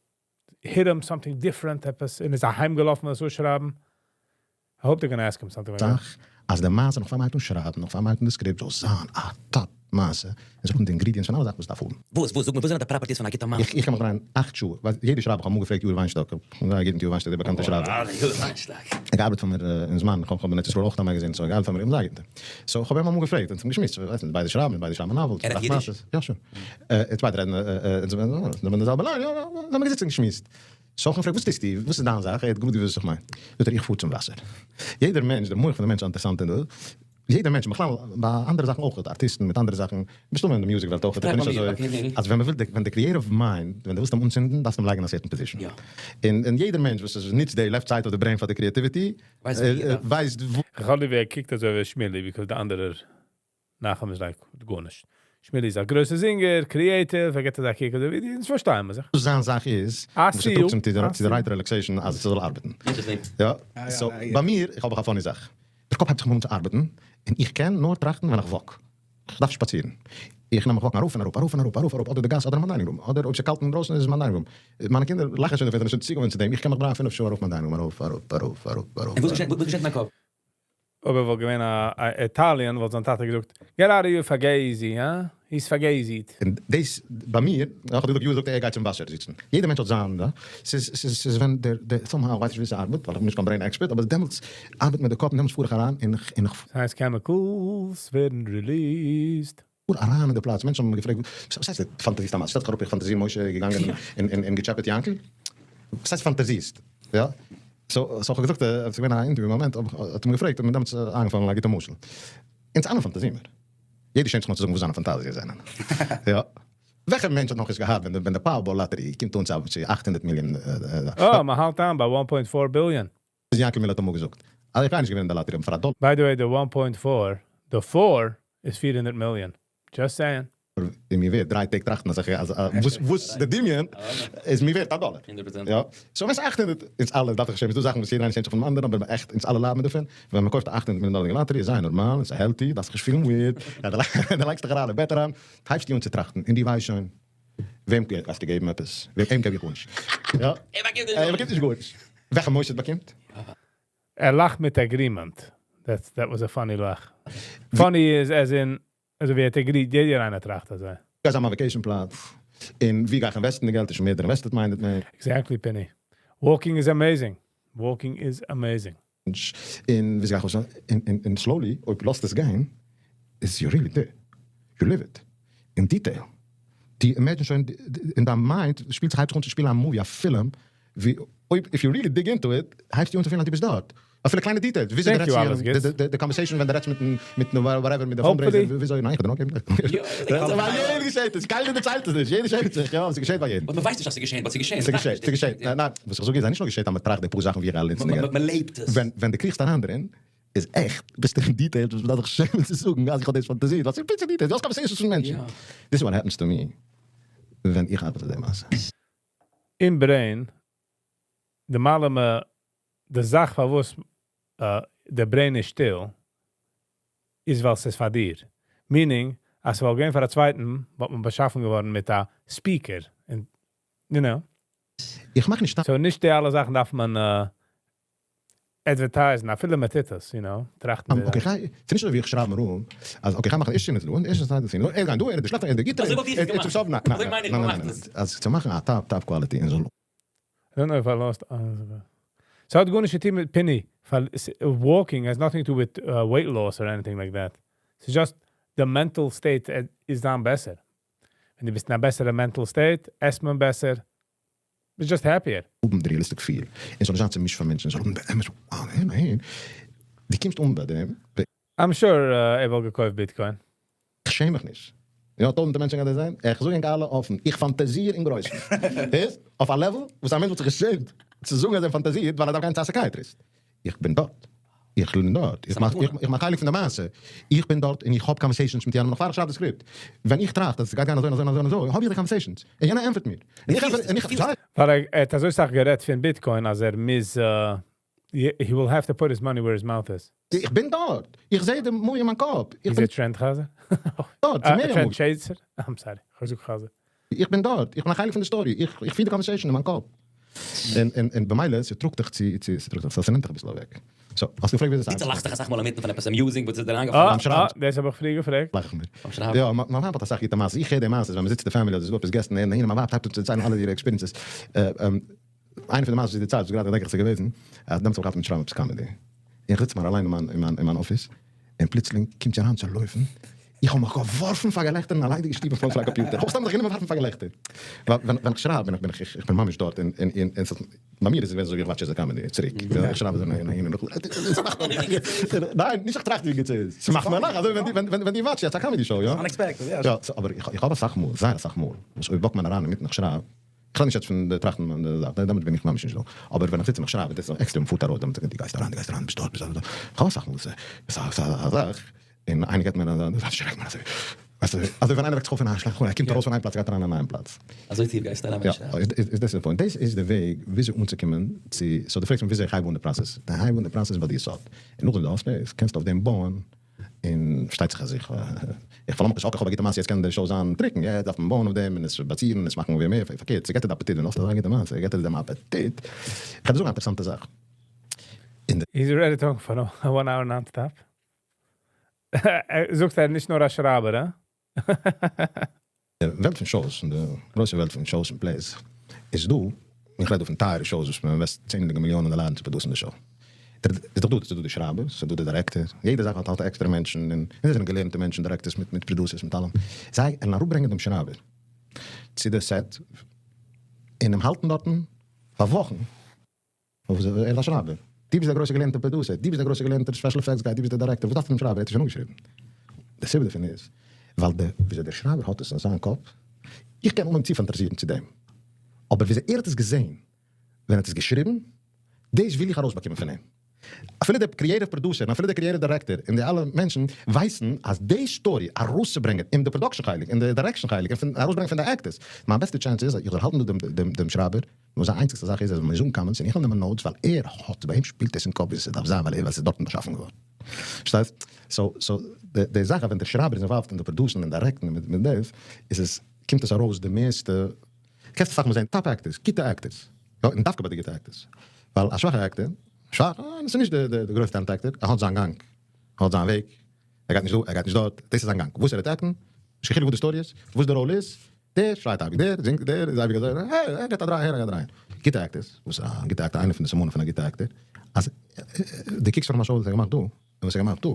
hit him something different עפעס, און איז אהיימגעלאפן עס אויסשרייבן. I hope they're gonna ask him something like that. זאך, אז די מעשה נאך פאר מ'הייבט אן שרייבן, נאך פאר מ'הייבט אן די script, זאל זיין א top מעשה, און זאל האבן די ingredients פון אלע זאכן וואס דארף האבן. וואס, וואס, זאג מיר, וואס זענען די properties פון א גוטע מעשה? איך קען מיך דרייען אכט שעה, ווייל יעדער שרייבער, איך האב אמאל געפרעגט יאיר וויינשטאק, איך בין זייער גוט מיט יאיר וויינשטאק, דער באקאנטער שרייבער. אה, יאיר וויינשטאק. ער געארבעט פאר מיר אין זמן, איך האב אין ארץ ישראל אויך א magazine, so ער געארבעט פאר מיר, איך בין זייער גוט מיט אים. so איך האב אים אמאל געפרעגט, און צום געשמועסט, ווייסט ביידע שרייבן, ביידע שרייבן novels, ער רעדט אידיש? יא, שוין. אונז ביידע רעדן, אונז זענען די זעלבע line, יא, זענען מיר געזיצן און געשמועסט. so איך האב אים געפרעגט, וואס טוסטו? וואס איז דיין זאך? ער האט גראד געוואוסט וואס איך מיין. זאגט ער, איך פאר צום וואסער. יעדער מענטש, דער מח פון די מענטש איז אינטערעסאנט און דאס. יעדער מענטש, בכלל ביי אנדערע זאכן אויך, ארטיסטן מיט אנדערע זאכן, מסתמא אין די music וועלט אויך, איך בין נישט אזוי, אז ווען מ'וויל, ווען די creative mind, ווען דו ווילסט אים אנצינדן, דארפסטו אים לייגן אין א certain position. און יעדער מענטש וואס נוצט די left side of the brain פאר די creativity, ווייסט וואו. איך האב ליב ווי ער קוקט אזוי ווי שמילי, because די אנדערער נחום איז like גארנישט. שמילי איז א גרויסע singer, creative, ער געבט אזא קוק אזוי ווי די, אונז פארשטייען מיר זיך. וואס זיין זאך איז, וואס ער טראגט צום צו די right relaxation אז עס זאל ארבעטן. יא, so ביי מיר, איך האב אויך א funny זאך. דער קאפ הייבט זיך אן צו ארבעטן, און איך קען נאר טראכטן ווען איך walk. איך דארף שפאצירן. איך נעם מיך walk ן ארויף און אראפ, ארויף און אראפ, ארויף אראפ, אדער די גאס אדער אין מיין dining room, אדער אויב ס'איז קאלט אינדרויסן איז עס מיין dining room. מיינע קינדער לאכן שוין דערפון, זענען שוין צוגעוואוינט צו דעם, איך קען מיך דרייען פינף שעה ארויף מיין dining room, ארויף אראפ, ארויף אראפ, ארויף און וואס געשעט וואס געשעט אין דיין קאפ? אויב ער וואלט געווען א Italian וואלט זיין טאטע געזאגט, get out of here fugazi, הא? He's fugazied. און דאס ביי מיר, איך האב געזאגט יאיר זאגט ער גייט צום וואסער זיצן, יעדער מענטש האט זיין דא, ס'איז ס'איז ס'איז ווען דער דער somehow ווייס נישט ווי ס'ארבעט ווייל איך בין נישט קיין brain expert אבער דעמאלטס ארבעט מיר די קאפ און דעמאלטס פאר איך אריין און איך און איך. ס'הייסט chemicals ווערן released. פאר אריין אין די פלאץ, מענטשן האבן מיר געפרעגט וואס הייסט דו פאנטאזירסט א מעשה, שטעל דיך אראפ איך פאנטאזיר משה איז געגאנגען און און און געטשעפעט יענקל, וואס הייסט פאנטאזירסט? יא? so so איך האב געזאגט עס איז געווען א interview מאמענט האט ער מיר געפרעגט האט מיר דעמאלטס איינגעפאלן א גוטע משל, אונז אלע פאנטאזירן מיר, יעדער שעמט זיך נאר צו זאגן וואס זיינע פאנטאזיעס זענען, יא? וועלכער מענטש האט נאכנישט געהאט ווען די Powerball lottery קומט אן צו 800 מיליאן? אה, מען האלט אן ביי 1.4 ביליאן. יענקל מילער האט אמאל געזאגט אז איך גיי נישט געווינען די lottery פאר א דאלער. By the way, the 1.4, the 4 is 400 million. Just saying. איז מיר ווערט דריי טעג טראכטן אז איך אז וואס וואס די דמיון איז מיר ווערט א דאלער. 100%. יא. so ווען ס'איז 800 אונז אלע דארף איך שעמען ס'דא זאכן וואס יעדער איינער שעמט זיך פונעם אנדערן אבער עכט אונז אלע ליידן דערפון. ווען מ'קויפט א 800 מיליאן דאלערדיגע lottery איז זייער נארמאל און ס'איז healthy דארפסט זיך נישט פילן weird. יא דו לייגסט דיך אריין אין בעט אריין הייבסטו אן צו טראכטן און דו ווייסט שוין וועם גייסטו געבן עפעס וועם אים געב איך גארנישט. יא. ער באקומט נישט ער באקומט נישט גארנישט. וועלכע מוסד באקומט? ער לאכט מיט agreement. That's, that was a funny לאך. Funny is as in, אזוי ווי ער האט agreed, יעדער איינער טראכט אזוי. גיי זיין מיין vacation פלאץ, און ווי גיי איך invest ן די געלט, איז שוין מער invested minded מענטש. Exactly, Penny. Walking is amazing. Walking is amazing. און ווי זאג איך, און slowly, אויב לאזט עס גיין, איז you really there. You live it. In detail. דו imagine שוין, אין דיין mind שפילט זיך, הייבט זיך אן צו שפילן א movie, א פילם, ווי אויב, if you really dig into it, הייבסטו אן צו פילן אז דו ביסט דארט. אפילו קליינע details, וויאזוי דו רעדסט צו די conversation ווען דו רעדסט מיטן, מיטן whatever, מיט די fundraiser, וויאזוי, ניין, איך האב דיר נאר געגעבן. ווייל יעדער געשעט עס, קיינער דערציילט עס נישט, יעדער שעמט זיך, יא, ס'געשעט ביי יעדן. באט מ'ווייסט נישט אז ס'געשען, but ס'געשען. ס'געשעט, ס'געשעט, ניין, ניין, וואס איך זאג איז, אז נישט נאר געשעט אז מ'טראכט די פאר זאכן ווי איך אליינס ניגער. מ'לעבט עס. ווען, ווען דו קריכסט אריין דערין, איז עכט, ביסטו אין details וואס מ'דארף זיך שעמען צו זאגן אז איך האב דאס פאנטאזירט, ווייל ס'איז פיצי details, דו האסט conversations פון מענטשן. This is what happens to me ווען איך ארבעט אויף די מעשה. אין brain, די מאלעמע, די זאך פארוואס די brain איז שטיל, איז ווייל ס'איז פאר דיר. Meaning, אז ס'וואלט געווען פאר א צווייטן, וואלט מען באשאפן געווארן מיט א speaker. And, you know. איך מאך נישט. So נישט די אלע זאכן דארף מען advertise ן, אפילו מען טוט עס, you know, טראכטן okay, איך גיי, ס'איז נישט אזוי ווי איך שרייב מיר אן, אז okay, איך גיי מאכן איש און און איש און און ער גייט דא, ער איז די שלעכטע, ער איז די גוטע, אזוי וואלט איך עס געמאכט. ניין, אזוי מיין איך, ניין, מען מאכט ניין, עס. אז צו מאכן א top top quality און זאל. I don't know if I lost. ס'האט גארנישט צו טון מיט Pinny. Walking has nothing to do with weight loss or anything like that. It's just the mental state איז דאן בעסער. ווען דו ביסט אין א בעסערע mental state, עסט מען בעסער. ביסט just happier. האבן די realistic feel. און ס'זאל נישט זיין צומישט פאר מענטשן, זאל האבן באמת, wow, ניין, ניין. דו קומסט אן ביי דעם, I'm sure ער וואלט געקויפט Bitcoin. איך שעם מיך נישט. יא, טויזנטער מענטשן גייען דאס זען. איך זאג ענק אלע אפן, איך פאנטאזיר אין גרויסן. דאס, אויף א level, וואס א מענטש וואלט זיך געשעמט צו זאגן אז ער פאנטאזירט, ווייל ער דארף גיין צו א psychiatrist. איך בין דארט. איך בין דארט. איך מאך, איך מאך חלק פון די מעשה. איך בין דארט און איך האב conversations מיט יענעם נאך פאר איך שרייב די script. ווען איך טראכט אז עס גייט גיין אזוי און אזוי און אזוי און אזוי, האב איך די conversations. און יענער ענטפערט מיר. און איך ענטפער, און איך זאג. ווייל ער האט אזוי סאך גערעדט פון Bitcoin, אז ער מוז, he will have to put his money where his mouth is. איך בין דארט. איך זע דעם movie אין מיין קאפ. איך He's בין a trend חזר? דארט. A trend chaser? I'm sorry. איך זאג חזר. איך בין דארט. איך בין א חלק פון די story. איך פיר די conversation אין מיין קאפ. און, און, און במילא, ס'טראגט דיך צו, צו, ס'טראגט דיך, ס'נעמט דיך אביסל אוועק. So, האסט געפרעגט ווי דאס די לאכסט דיך אסאך מאל אינמיטן פון עפעס amusing, וואס איז דיר איינגעפאלן? אה, ביים שרייבן. אה, דאס האב איך פריער געפרעגט. לאך איך מיר. ביים שרייבן. יא, מיין ווייב האט אסאך גוטע מעשות. איך הער די מעשות, ווען מ'זיצט אין די family אדער ס'איז דא עפעס געסט, און מיין ווייב הייבט אן צו דערציילן אלע אירע experiences. איינע פון די מעשות איז די צייט, וואס גראדע געדענק איך ס'איז געוועזן, אז דעמאלטס האב איך געהאלטן מיט שרייבן עפעס comedy. איך זיץ מיר אליין אין מיין, אין מיין, אין מיין אפיס, און פלוצלינג קומט זי אריין צו לויפן, איך האב מיך געווארפן פאר געלעכטער אין א ליידיגע שטוב אין front פון א computer. איך האב סתם זיך גענומען ווארפן פאר געלעכטער. ווייל ווען איך שרייב בין איך בין איך איך בין ממש דארט און און און ס'האט ביי מיר איז עס געווען אזוי ווי איך watch אזא comedy צוריק. איך שרייב אזוי און און ניין, נישט איך טראכט ווי גוט ס'איז. ס'מאכט מיר לאכן אזוי ווען ווען ווען דו watch סט יעצט א comedy show, יא? Unexpected, יא. יא, אבער איך האב אסאך מאל, זייער אסאך מאל, וואס אויב walk מען אריין אינמיטן איך שרייב, איך רעד נישט יעצט פון די טראכטן און די זאך, דעמאלט בין איך ממש נישט דא. אבער ווען איך זיץ און איך שרייב, דאס איז עקסטרעם פארט ארויס, דעמאלט דו גייסט אריין, דו גייסט אריין, ביסט דארט, ביסט דארט. איך האב אסאך מאל אזא זאך, און איינער געבט מיר אזא שרעק מיר אזוי, ווייסטו, אזוי ווען איינער וועקט זיך אויף אין א שלעכטע חלום, ער קומט ארויס פון איין פלאץ, ער גייט אריין אין א נייעם פלאץ. אזוי טיף גייסטו אריין ווען דו שרייבסט? יא, איז דאס די point. דאס איז די וועג וויאזוי אנצוקומען צו, so דו פרעגסט מיר וויאזוי איך הייב אן די process. די הייב אן די process ביי די יסוד. און נאכדעם דו האסט דאס, קענסטו אויף דעם בויען. און פארשטייט זיך אז איך איך פארלאז מיך נישט, okay איך האב א גוטע מעשה יעצט קען די show זיין טרוקן, יעצט דארף מען בויען אויף דעם און עס באצירן און עס מאכן ווי מער, פארקערט ס'געט דיר די אפעטיט ווען דו האסט אזא גוטע מעשה געט עס דעם אפעטיט, איך וועל דיר זאגן א אינטערעסאנטע זאך. אין די. He's already talking for one hour non-stop. זאגסט ער איז נישט נאר א שרייבער, הא? וועלט פון shows, אין די גרויסע וועלט פון shows און plays, איז דא, איך רעד דא פון טייערע shows וואס מען invest צענדליגע מיליאנען דאלארן צו produce ן די show. איז דאך דא, ס'איז דא די שרייבער, ס'איז דא די director, יעדע זאך האט האט עקסטערע מענטשן, און זיי זענען געלערנטע מענטשן, directors מיט מיט producers מיט אלעם. זיי וועלן אראפברענגען דעם שרייבער צו די set, און אים האלטן דארטן פאר וואכן, ער איז א שרייבער. דו ביסט דער גרויסער געלערנטער producer, דו ביסט דער גרויסער געלערנטער special effects guy, דו ביסט דער director, וואס דארפסטו דעם שרייבער, ער האט עס שוין אנגעשריבן. די סיבה דערפון איז, ווייל די וויאזוי דער שרייבער האט עס אין זיין קאפ, איך קען אנהויבן צו פאנטאזירן צו דעם, אבער וויאזוי ער האט עס געזען ווען ער האט עס געשריבן, דאס וויל איך ארויסבאקומען פון אים. אפילו דער creative producer און אפילו דער creative director און די אלע מענטשן ווייסן אז די story ארויסצוברענגען אין די production חלק, אין די direction חלק, און פון ארויסברענגען פון די actors, מיין בעסטע chance איז אז איך זאל האלטן דא דעם שרייבער, נאר זיין איינציגסטע זאך איז אז מ'מוז אנקומען צו איך נעמען notes ווייל ער האט ביי אים שפילט עס אין קאפ ווי ס'דארף זיין ווייל ער ווייל ס'איז דארטן באשאפן געווארן. פארשטייסט? so so די זאך אז ווען דער שרייבער איז involved אין די produce ן און direct ן מיט מיט דאס איז עס קומט עס ארויס די מערסטע קענסט אסאך מאל זען top actors גוטע actors יא און דווקא ביי די גוטע actors ווייל א שוואכע actor שוואך עס איז נישט די די גרויסע talent actor ער האט זיין גאנג ער האט זיין וועג ער גייט נישט דא ער גייט נישט דארט דאס איז זיין גאנג וואס ער וועט act ן נישט קיין חילוק וואס די story איז וואס די ראלע איז דער שרייט אייביג, דער זינגט, דער איז אייביג אזוי, ער געט א דריי אהער, ער געט א דריי אהין. גוטע actors, וואס א גוטע actor, איינע פון די סימנים פון א גוטע actor, אז דו קוקסט פאר אים א show וואס ער האט געמאכט דא, און וואס ער האט געמאכט דא,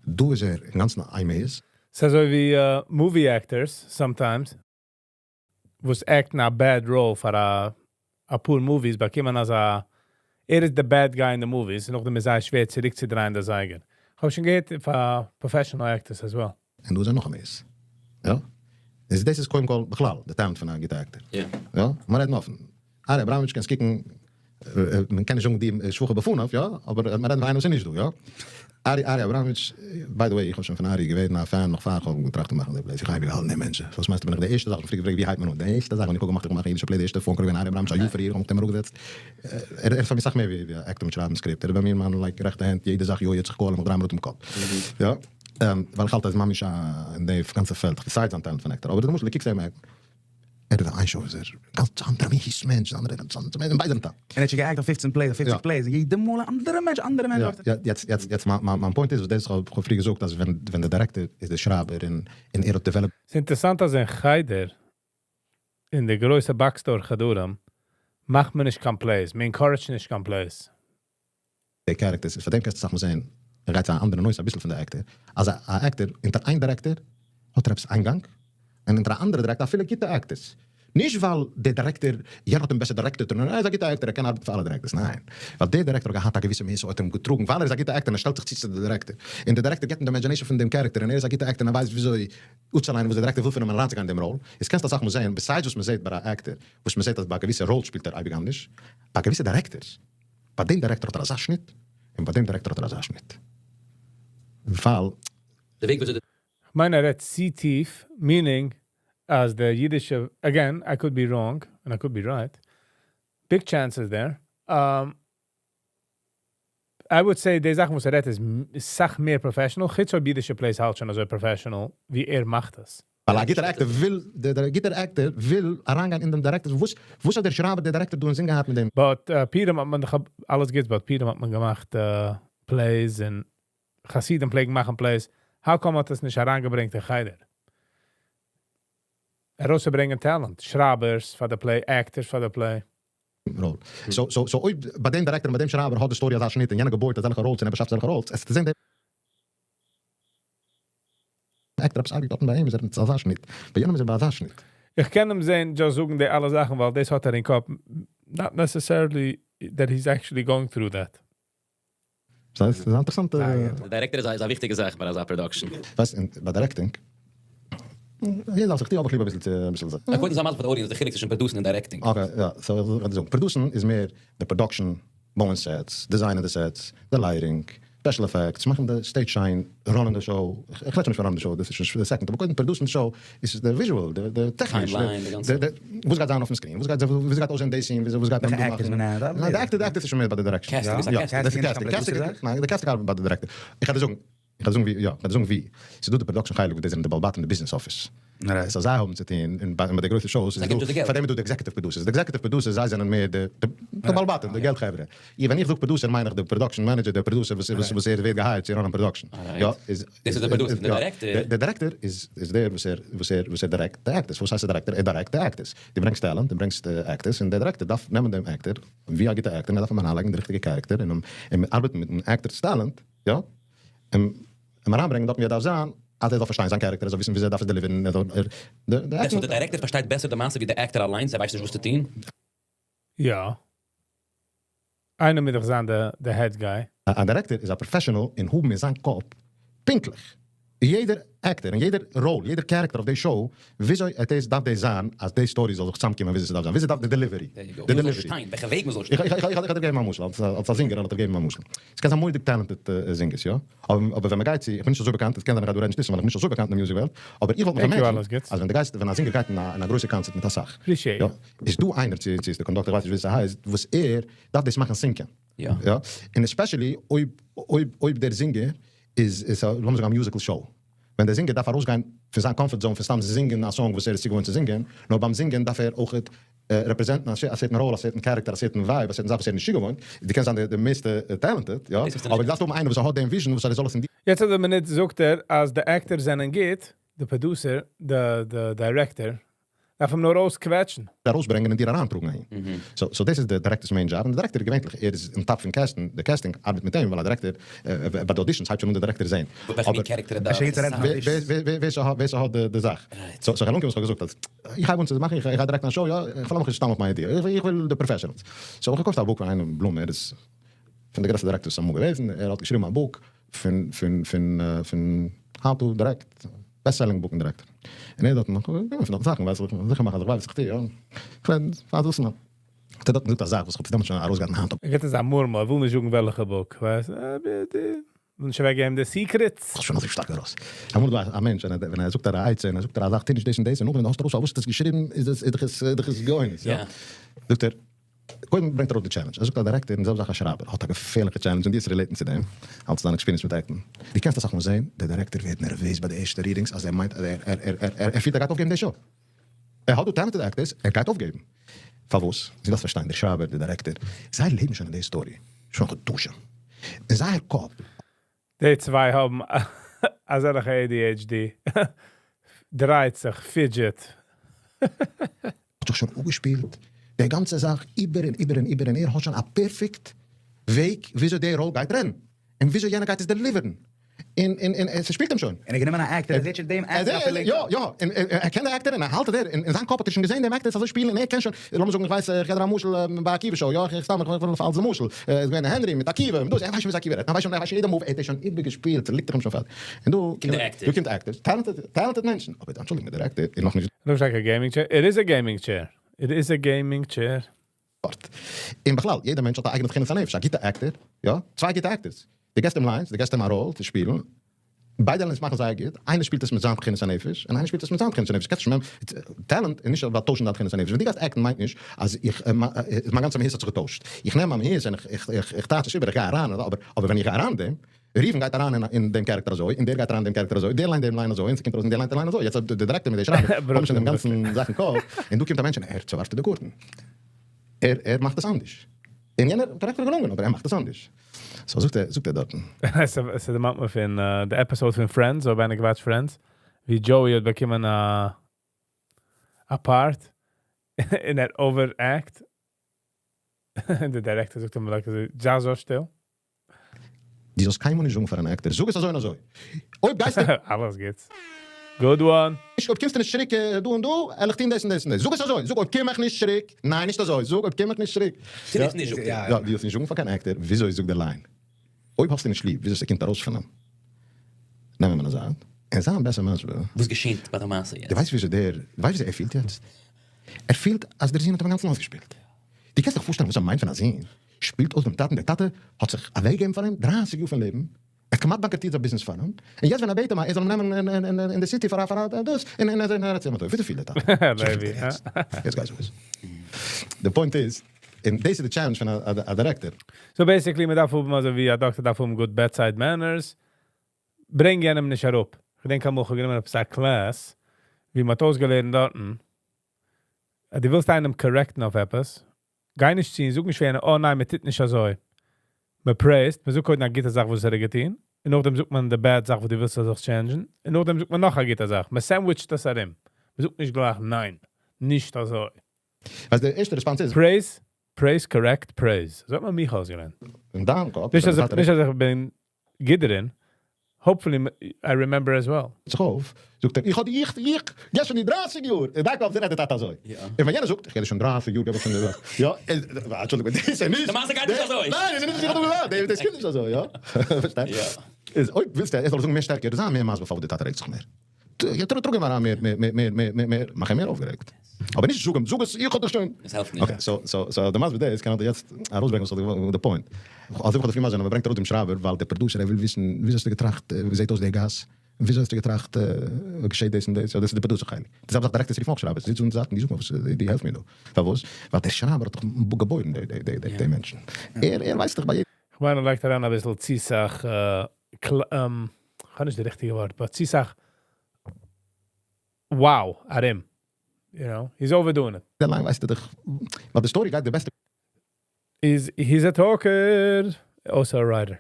דא איז ער אינגאנצן איין מעיז. ס'איז אזוי ווי movie actors sometimes וואס act ן א bad role פאר א אפאר movies באקומען אזא ער איז די bad guy אין די movies און נאכדעם איז זייער שווער צוריקצודרייען די זייגער. כ'האב שוין געהערט פאר professional actors as well. און דא איז ער נאך א מעיז. יא. איז דאס איז קודם כל בכלל די talent פון א גוטע actor. יא. יא. מיר רעדן אפן. ארי אבראמאוויטש קענסט קוקן, מען קען נישט זאגן די שבחו בפניו, יא, אבער מען רעדט פון איינער וואס איז נישט דא, יא. ארי ארי אבראמאוויטש, by the way איך האב שוין פון ארי געווען א fan נאך פאר איך האב געטראכט צו מאכן די plays, איך הייב געהאלטן די מענטש, וואס מיינסטו בין איך די ערשטע זאך, איך האב פריער געפרעגט ווי הייבט מען אן, די ערשטע זאך ווען איך האב געמאכט איך וויל מאכן א אידישע play די ערשטע phone call געווען ארי אבראמאוויטש א יאר פריער איך האב מיך מיט אים אראפגעזעצט, ער איז פאר מיר סאך מער ווי א actor מיט שרייבן script, ער איז ביי מיר מיין like רעכטע הענט, יעדע זאך יוי יעצט איך call אים איך דריי מיר אויס דעם קאפ, יא, ווייל איך האלט ער איז ממש א אין די גאנצע פעלד, besides זיין talent פון actor, אבער למשל דו קוקסט אים act ן. ער איז איין show איז ער גאנץ אנדערע מין מענטש, אנדערע גאנץ אנדערע מענטש, ביידע זענען top. און ער האט שוין גע act אויף פופצן plays, אויף פופציג plays, און יעדע מאל א אנדערע מענטש, אנדערע מענטש. יא, יעצט, יעצט, יעצט מיין point איז וואס דאס האב איך פריער געזאגט אז ווען ווען די director איז די שרייבער און און ער האט developed. ס'אינטערסאנט אז אין חדר, אין די גרויסע box store חדרים, מאכט מען נישט קיין plays, מען encourage נישט קיין plays. די characters, פאר דעם קענסטו אסאך מאל זען, ער גייט צו א אנדערע נושא אביסל פון די actor, אז א actor אונטער איין director האט ער עפעס איין גאנג, און אונטער א אנדערע director אפילו גוטע actors, נישט ווייל דער director, יענער האט אים בעסער directed, און ער איז א גוטע actor ער קען ארבעטן פאר אלע directors, ניין, ווייל דער director האט געהאט א געוויסע מהות האט אים געטראגן, ווייל ער איז א גוטע actor און ער שטעלט זיך צו צו די director, און דער director געבט אים די imagination פון דעם character און ער איז א גוטע actor און ער ווייסט וויאזוי אפצוליינען וואס דער director וויל פון אים און אריינצוגיין אין דעם ראל, איז קענסטו אסאך מאל זען, besides וואס מען זעט ביי א actor, וואס מען זעט אז ביי א געוויסע ראל שפילט ער אייביג אנדערש, ביי געוויסע directors, ביי דעם director האט ער אזא שניט, און ביי דעם director האט ער אזא שניט. ווייל. די וועג וויאזוי די. כ'מיין ער רעדט צו טיף, meaning אז די אידישע, again, I could be wrong, and I could be right, big chances there. I would say די זאכן וואס ער רעדט איז סאך מער professional, חוץ אויב אידישע plays האלט שוין אזוי professional ווי ער מאכט עס. ווייל א גוטער actor וויל, דער גוטער actor וויל אריינגיין אין דעם director, וואס וואס האט דער שרייבער דער director דא אינזין געהאט מיט דעם? But פורים האט מען דאך אלעס גוטס, but פורים האט מען געמאכט plays און חסידים פלעגן מאכן plays, how come האט עס נישט אריינגעברענגט אין חדר? ארויסצוברענגען talent, שרייבערס פאר די play, actors פאר די play. ראל. So so so אויב ביי דעם director און ביי דעם שרייבער האט די story אזא שניט און יענער געבויט אזעלכע roles און ער באשאפט אזעלכע roles, עס צו זען דעם actor עפעס אייביג דארטן ביי אים איז ער מיט אזא שניט, ביי יענעם איז ער ביי אזא שניט. איך קען אים זען just זאגן די אלע זאכן ווייל דאס האט ער אין קאפ, not necessarily that he's actually going through that. ס'איז א אינטערעסאנטע. די director איז א וויכטיגע זאך ביי אזא production. ווייסט און ביי directing. יעדער זאל זיך טוה האב איך ליב אביסל צו אביסל זיך. קודם זיי מסביר פאר די audience די חילוק צווישן produce ן און directing. Okay יא so איך וועל דיר זאגן produce ן איז מער די production, בויען sets, design ען די sets, די lighting, special effects, מאכן די stage שיין, run ען די show, איך רעד שוין נישט פון run ען די show דאס איז שוין second, אבער קודם produce ן די show איז די visual, די טעכניש, די וואס גייט זיין אויפן screen, וואס גייט וויאזוי גייט אויסזען די scene, וויאזוי גייט מען דא מאכן, ניין די actor די actor איז שוין מער ביי די direction, casting איז א casting, ניין די casting ארבעט ביי די director, איך וועל דיר זאגן. איך וועל זאגן ווי, יא, איך וועל זאגן ווי. ס'איז דא די production חלק וואס די זענען די בעל בתים אין די business office. So זיי האבן צו טון, און ביי די גרויסע shows איז דא, פאר דעם איז דא די executive producers. די executive producers זיי זענען מער די בעל בתים, די געלט חברה. איך ווען איך זאג producer מיין איך די production manager, די producer וואס וואס ער ווערט גע hire ט צו run ען production. יא, איז. דאס איז די producer, די director. די director איז איז דער וואס ער וואס ער וואס ער direct די actors. וואס הייסט א director? ער direct די actors. דו ברענגסט talent, דו ברענגסט actors, און דער director דארף נעמען דעם actor ווי א גוטע actor, און ער דארף אים אריינלייגן די ריכטיגע character, און אים ארבעטן מיטן actor 'ס talent. יא, אים אריינברענגען דארטן ווי ער דארף זיין, אז ער זאל פארשטיין זיין character, ער זאל וויסן וויאזוי ער דארף עס deliver ן, ער זאל, ער, די actor. די director פארשטייט בעסער די מעשה ווי די actor אליינס, ער ווייסט נישט וואס צו טון. יא. איינער מוז דאך זיין די head guy. א director איז א professional אין האבן אין זיין קאפ פונקטליך יעדער actor און יעדער ראל, יעדער character אויף די show, וויאזוי עט דאס דארף דאס זיין אז די story זאל זיך צוזאמקומען וויאזוי ס'דארף זיין, וויאזוי דארף די delivery, די delivery. וועלכע וועג מ'זאל שטיין. איך וועל דיר געבן א משל, אלס א זינגער וועל איך דיר געבן א משל. ס'קען זיין מורא'דיג talented זינגערס יא, אבער ווען מ'גייט צו, איך בין נישט אזוי באקאנט, עס קען זיין איך גיי דא רעדן שטותים ווייל איך בין נישט אזוי באקאנט אין די music וועלט, אבער איך וואלט מיך imagine ט אז ווען דו גייסט, ווען א זינגער גייט אין א גרויסע קאנצערט מיט אסאך, יא, איז דא איינער צו צו איז די conductor איך ווייס נישט ווי ס'הייסט, וואס ער דארף דאס מאכן sync ען, יא, און especially אויב אויב אויב דער זינגער איז איז א לאמיר זאגן א musical show, ווען דער זינגער דארף ארויסגיין פון זיין comfort zone פון סתם זינגען א song וואס ער איז צוגעוואוינט צו זינגען, נאר ביים זינגען דארף ער אויכעט represent ן א certain ראל, א certain character, א certain vibe, א certain זאך וואס ער איז נישט צוגעוואוינט, דו קענסט זיין די מערסטע talented, יא, אבער דו דארפסט האבן איינער וואס האט דעם vision וואס ער זאל עס אין די. יעצט אויף די מינוט זאגט ער אז די actors זענען גוט, די producer, די director, דארף אים נאר אויסקוועטשן. ארויסברענגען און דיר אריינטראגן אהין. So דאס איז די director's main job, און די director געווענטליך ער איז on top פון cast ן, די casting ארבעט מיט אים, ווייל א director ביי די auditions הייבט שוין אן די דירעקטאר זעהן. ווער ס'האט די זאך. So כ'האב אנגעקומען וואס כ'האב געזאגט אז איך הייב אן צו מאכן, איך גיי direct ן א show, יא, איך פארלאז מיך נישט סתם אויף מיין idea, איך וויל די professionals. So האב איך געקויפט א book פון איינעם בלום, ער איז פון די גרעסטע directors אמאל געוועזן, ער האט געשריבן א book פון פון פון פון how to direct, best selling book אין director. און ער האט דארט נאך גענומען פון דארט זאכן, ווייס איך, זיכער מאכן אז איך ווייס וואס איך טו, יא. כ'רעד פאר דאס נאר. האט ער דארט געזאגט א זאך וואס כ'האב דעמאלטס שוין ארויסגעהאט אין האנט. ער געבט אונז א מורמל, ער וויל נישט זאגן וועלכע book, ווייסט, וויל נישט אוועקגעבן די secrets. כ'האב שוין אזוי שטארק ארויס. אמאל איז דא א מענטש ווען ער זאגט דיר א עצה און ער זאגט דיר א זאך טו נישט דאס און דאס און נאכדעם ווען דו האסט ארויס פארוואס האסטו עס געשריבן איז עס איז דאך עס איז דאך עס גאונות יא. זאגט ער קודם ברענגט ער ארויף די challenge, ער זאגט א director און די זעלבע זאך א שרייבער האט א געפערליכע challenge און דו וועסט relate ן צו דעם אלס דיין experience מיט act ן, דו קענסט אסאך מאל זען דער director ווערט נערוועז ביי די ערשטע readings אז ער מיינט אז ער ער ער ער פילט ער גייט אויפגעבן די show, ער האט דא talented actors ער גייט אויפגעבן, פארוואס? דו דארפסט פארשטיין דער שרייבער דער director זיי לעבן שוין אין די story שוין חדשים, אין זייער קאפ. די צוויי האבן אזעלכע ADHD. דרייט זיך, fidget. האט זיך שוין אפגעשפילט. די גאנצע זאך איבער און איבער און איבער און ער האט שוין א perfect וועג וויאזוי די ראל גייט רעדן און וויאזוי יענער גייט עס deliver ן. און און און עס שפילט אים שוין. און ער האט גענומען א actor, ער זעט שוין דעם actor אפילו. יא יא, און ער קען די actor און ער האלט דער, אין זיין קאפ האט ער שוין געזען דעם actor אזוי שפילן און ער קען שוין, לאמיר זאגן איך ווייס איך געב דיר א משל ביי עקיבא show, יא איך סתם איך וויל אלס משל, איז געווען הענרי מיט עקיבא און דאס, ער ווייסט שוין וויאזוי עקיבא רעדט, ער ווייסט שוין ער ווייסט שוין יעדע move, ער האט עס שוין איבערגעשפילט, ס'ליגט דאך אים שוין פארטיג. און דא קומט actors, talented talented מענטשן, אבער אנטשולדיגט מיר דער actor איז נאכנישט. Looks like a gaming chair. It is a gaming chair. It is a gaming chair. דארט. און בכלל, יעדער מענטש האט א אייגענע תכונת הנפש, א גוטע actor, יא, צוויי גוטע actors, דו געסט אים lines, דו געסט אים א ראל צו שפילן, ביידע lines מאכן זייער גוט, איינער שפילט עס מיט זיין תכונת הנפש, און איינער שפילט עס מיט זיין תכונת הנפש, קענסט נישט talent איז נישט about טוישן דיין תכונת הנפש, ווען דו גייסט act ן מיינט נישט אז איך, מיין גאנצע מהות האט זיך געטוישט, איך נעם מיין מהות און איך איך טייטש עס איבער, איך גיי אריין, אבער ווען איך גיי אריין אין דעם, ראובן גייט אריין אין דעם character אזוי, און דער גייט אריין אין דעם character אזוי, דער ליינט דעם line אזוי, און ס'קומט ארויס און דער ליינט די line אזוי, יעצט אויב די director מיט די שרייבער האבן שוין דעם גאנצן זאך אין קאפ, און דא קומט א מענטש און ער צעווארפט די קארטן. ער ער מאכט עס אנדערש. און יענער director איז געלונגען, אבער ער מאכט עס אנדערש. So זאגט ער, זאגט ער דארטן. עס דערמאנט מיר פון די episode פון Friends, אויב איינער גע watch ט Friends, ווי Joey האט באקומען א א part, און ער overact. און דער director זאגט אים like אזוי, זיי אזוי שטיל. דו זאלסט קיינמאל נישט זאגן פאר אן actor, זאג עס אזוי און אזוי. אויב גייסטו. אלעס גוטס. Good one. נישט אויב קומסטו נישט צוריק דא און דא, על איך טון דאס און דאס און דאס. זאג עס אזוי, זאג אויב קום איך נישט צוריק, ניין נישט אזוי, זאג אויב קום איך נישט צוריק. טו דאס נישט זאגט ער. יא, דו זאלסט נישט זאגן פאר קיין actor וויאזוי זאגט די line. אויב האסטו נישט ליב וויאזוי ס'קומט ארויס פון אים, נעם אים אין א זייט און זיי אים בעסער מסביר. וואס געשענט ביי די מעשה יעצט? דו ווייסט וויאזוי דער, דו ווייסט וויאזוי ער פילט יעצט? ער פילט אז דער זון האט אים אינגאנצן אויסגעשפילט. דו קענסט דיך פארשטעלן וואס ער מיינט ווען א זון שפילט אויס דעם טאטן, דער טאטע האט זיך אוועקגעגעבן פאר אים 30 יאר פון לעבן, ער האט כמעט באנקראטירט זיין ביזנעס פאר אים, און יעצט ווען ער בעט אים אז ער זאל אים נעמען אין די city פאר א דאס, און ער רעדט צו אים אזוי, וויאזוי פילט דער טאטע? אזוי פילט ער יעצט. יעצט גיי זאג עס. די point איז, און דאס איז די challenge פון א director. So basically מען דארף האבן אזוי ווי א דאקטער דארף האבן good bedside manners, ברענג יענעם נישט אראפ. כ'דענק אמאל כ'האב גענומען עפעס א class, ווי מ'האט אויסגעלערנט דארטן, אז דו ווילסט איינעם correct ן אויף עפעס, גיי נישט צו און זאג נישט פאר יענעם, oh ניין, מען טוט נישט אזוי. מען praise ט, מען זאגט קודם א גוטע זאך וואס ער האט געטון, און נאכדעם זאגט מען די bad זאך וואס דו ווילסט ער זאל זיך change ן, און נאכדעם זאגט מען נאך א גוטע זאך. מען sandwich ט עס ארום. מען זאגט נישט גלייך ניין, נישט אזוי. ווייל די ערשטע response איז. Praise, praise, correct, praise. אזוי האט מען מיך אויסגעלערנט. אין דיין קאפ. נישט אז איך, נישט אז איך בין גוט דערין, hopefully I remember as well. זיך אויף, זאגט ער, איך האב דיך, איך געב שוין די 30 יאר, אין דיין קאפ רעדט דער טאטע אזוי. און ווען יענער זאגט, איך געב דיר שוין 30 יאר, געב איך שוין די זאך. יא, אנטשולדיגט, דאס איז נישט. די מעשה גייט נישט אזוי. ניין, דאס איז נישט וואס איך האב דא געזאגט, דאס קומט נישט אזוי, יא. פארשטייסט? איז אויב ווילסטו ער זאל זאגן מער שטערקער, זיי מער מסביר פארוואס דער טאטע רעגט זיך מער. טראג אים אריין מער, מער, מער, מער, מער, מער, מאך אים מער אויפגערעגט. אבער נישט זאג אים, זאג עס, איך האב דיך שוין. עס העלפט נישט. Okay, so, so, so, די מסביר דאס, קען איך דיר יעצט ארויסברענגען וואס איז די point. אזוי ווי איך האב דיר פריער מסביר געווען, מען ברענגט ארויס דעם שרייבער, ווייל דער producer ער וויל וויסן, וויאזוי האסטו געטראכט, ווי זעט אויס די גאס, וויאזוי האסטו געטראכט, געשעט דאס און דאס, יא דאס איז די producer חלק. די זעלבע זאך directors רופן אויך שרייבערס, זיצן אן די זייט און די זאגן וואס, די העלפן מיר דא. פארוואס? ווייל דער שרייבער האט דאך געבוירן די, די, די, די מענטשן. ער, ער ווייסט דאך ביי יעדע. כ'מיין ער לייגט אריין אביסל צו סאך, כ'האב נישט די ריכטיגע ווארט, but צו סאך wow ארום. You know, he's overdoing it. די line ווייסטו דאך, ווייל די story גייט די בעסטע. איז he's a talker, also a writer.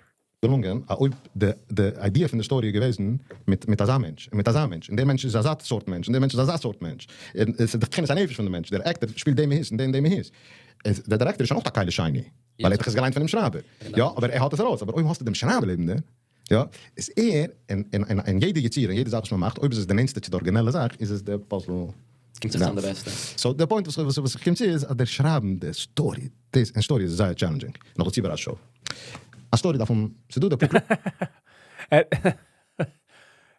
געלונגען, א אויב די די idea פון די story איז געוועזן מיט מיט אזא מענטש, און מיט אזא מענטש, און דער מענטש איז אזא סארט מענטש, און דער מענטש איז אזא סארט מענטש, און עס איז די תכונת הנפש פון די מענטש, דער actor שפילט דעם מהות און דעם דעם מהות. איז דער director איז שוין אויך א כלי שני, ווייל ער האט דאך עס געליינט פונעם שרייבער. יא, אבער ער האט עס ארויס, אבער אויב האסטו דעם שרייבער לעבן דיר, יא, איז ער, און און און יעדע יצירה און יעדע זאך וואס מען מאכט, אויב איז עס די נענסטע צו די ארגינעלע זאך, איז עס די puzzle. קומט זיך צוזאם די בעסטע. So די point וואס וואס איך קום צו איז אז דער שרייבן די story, דאס, און story איז זייער challenging, נאכדערצו ביי א show. א story דארף האבן, ס'איז דא די פאר.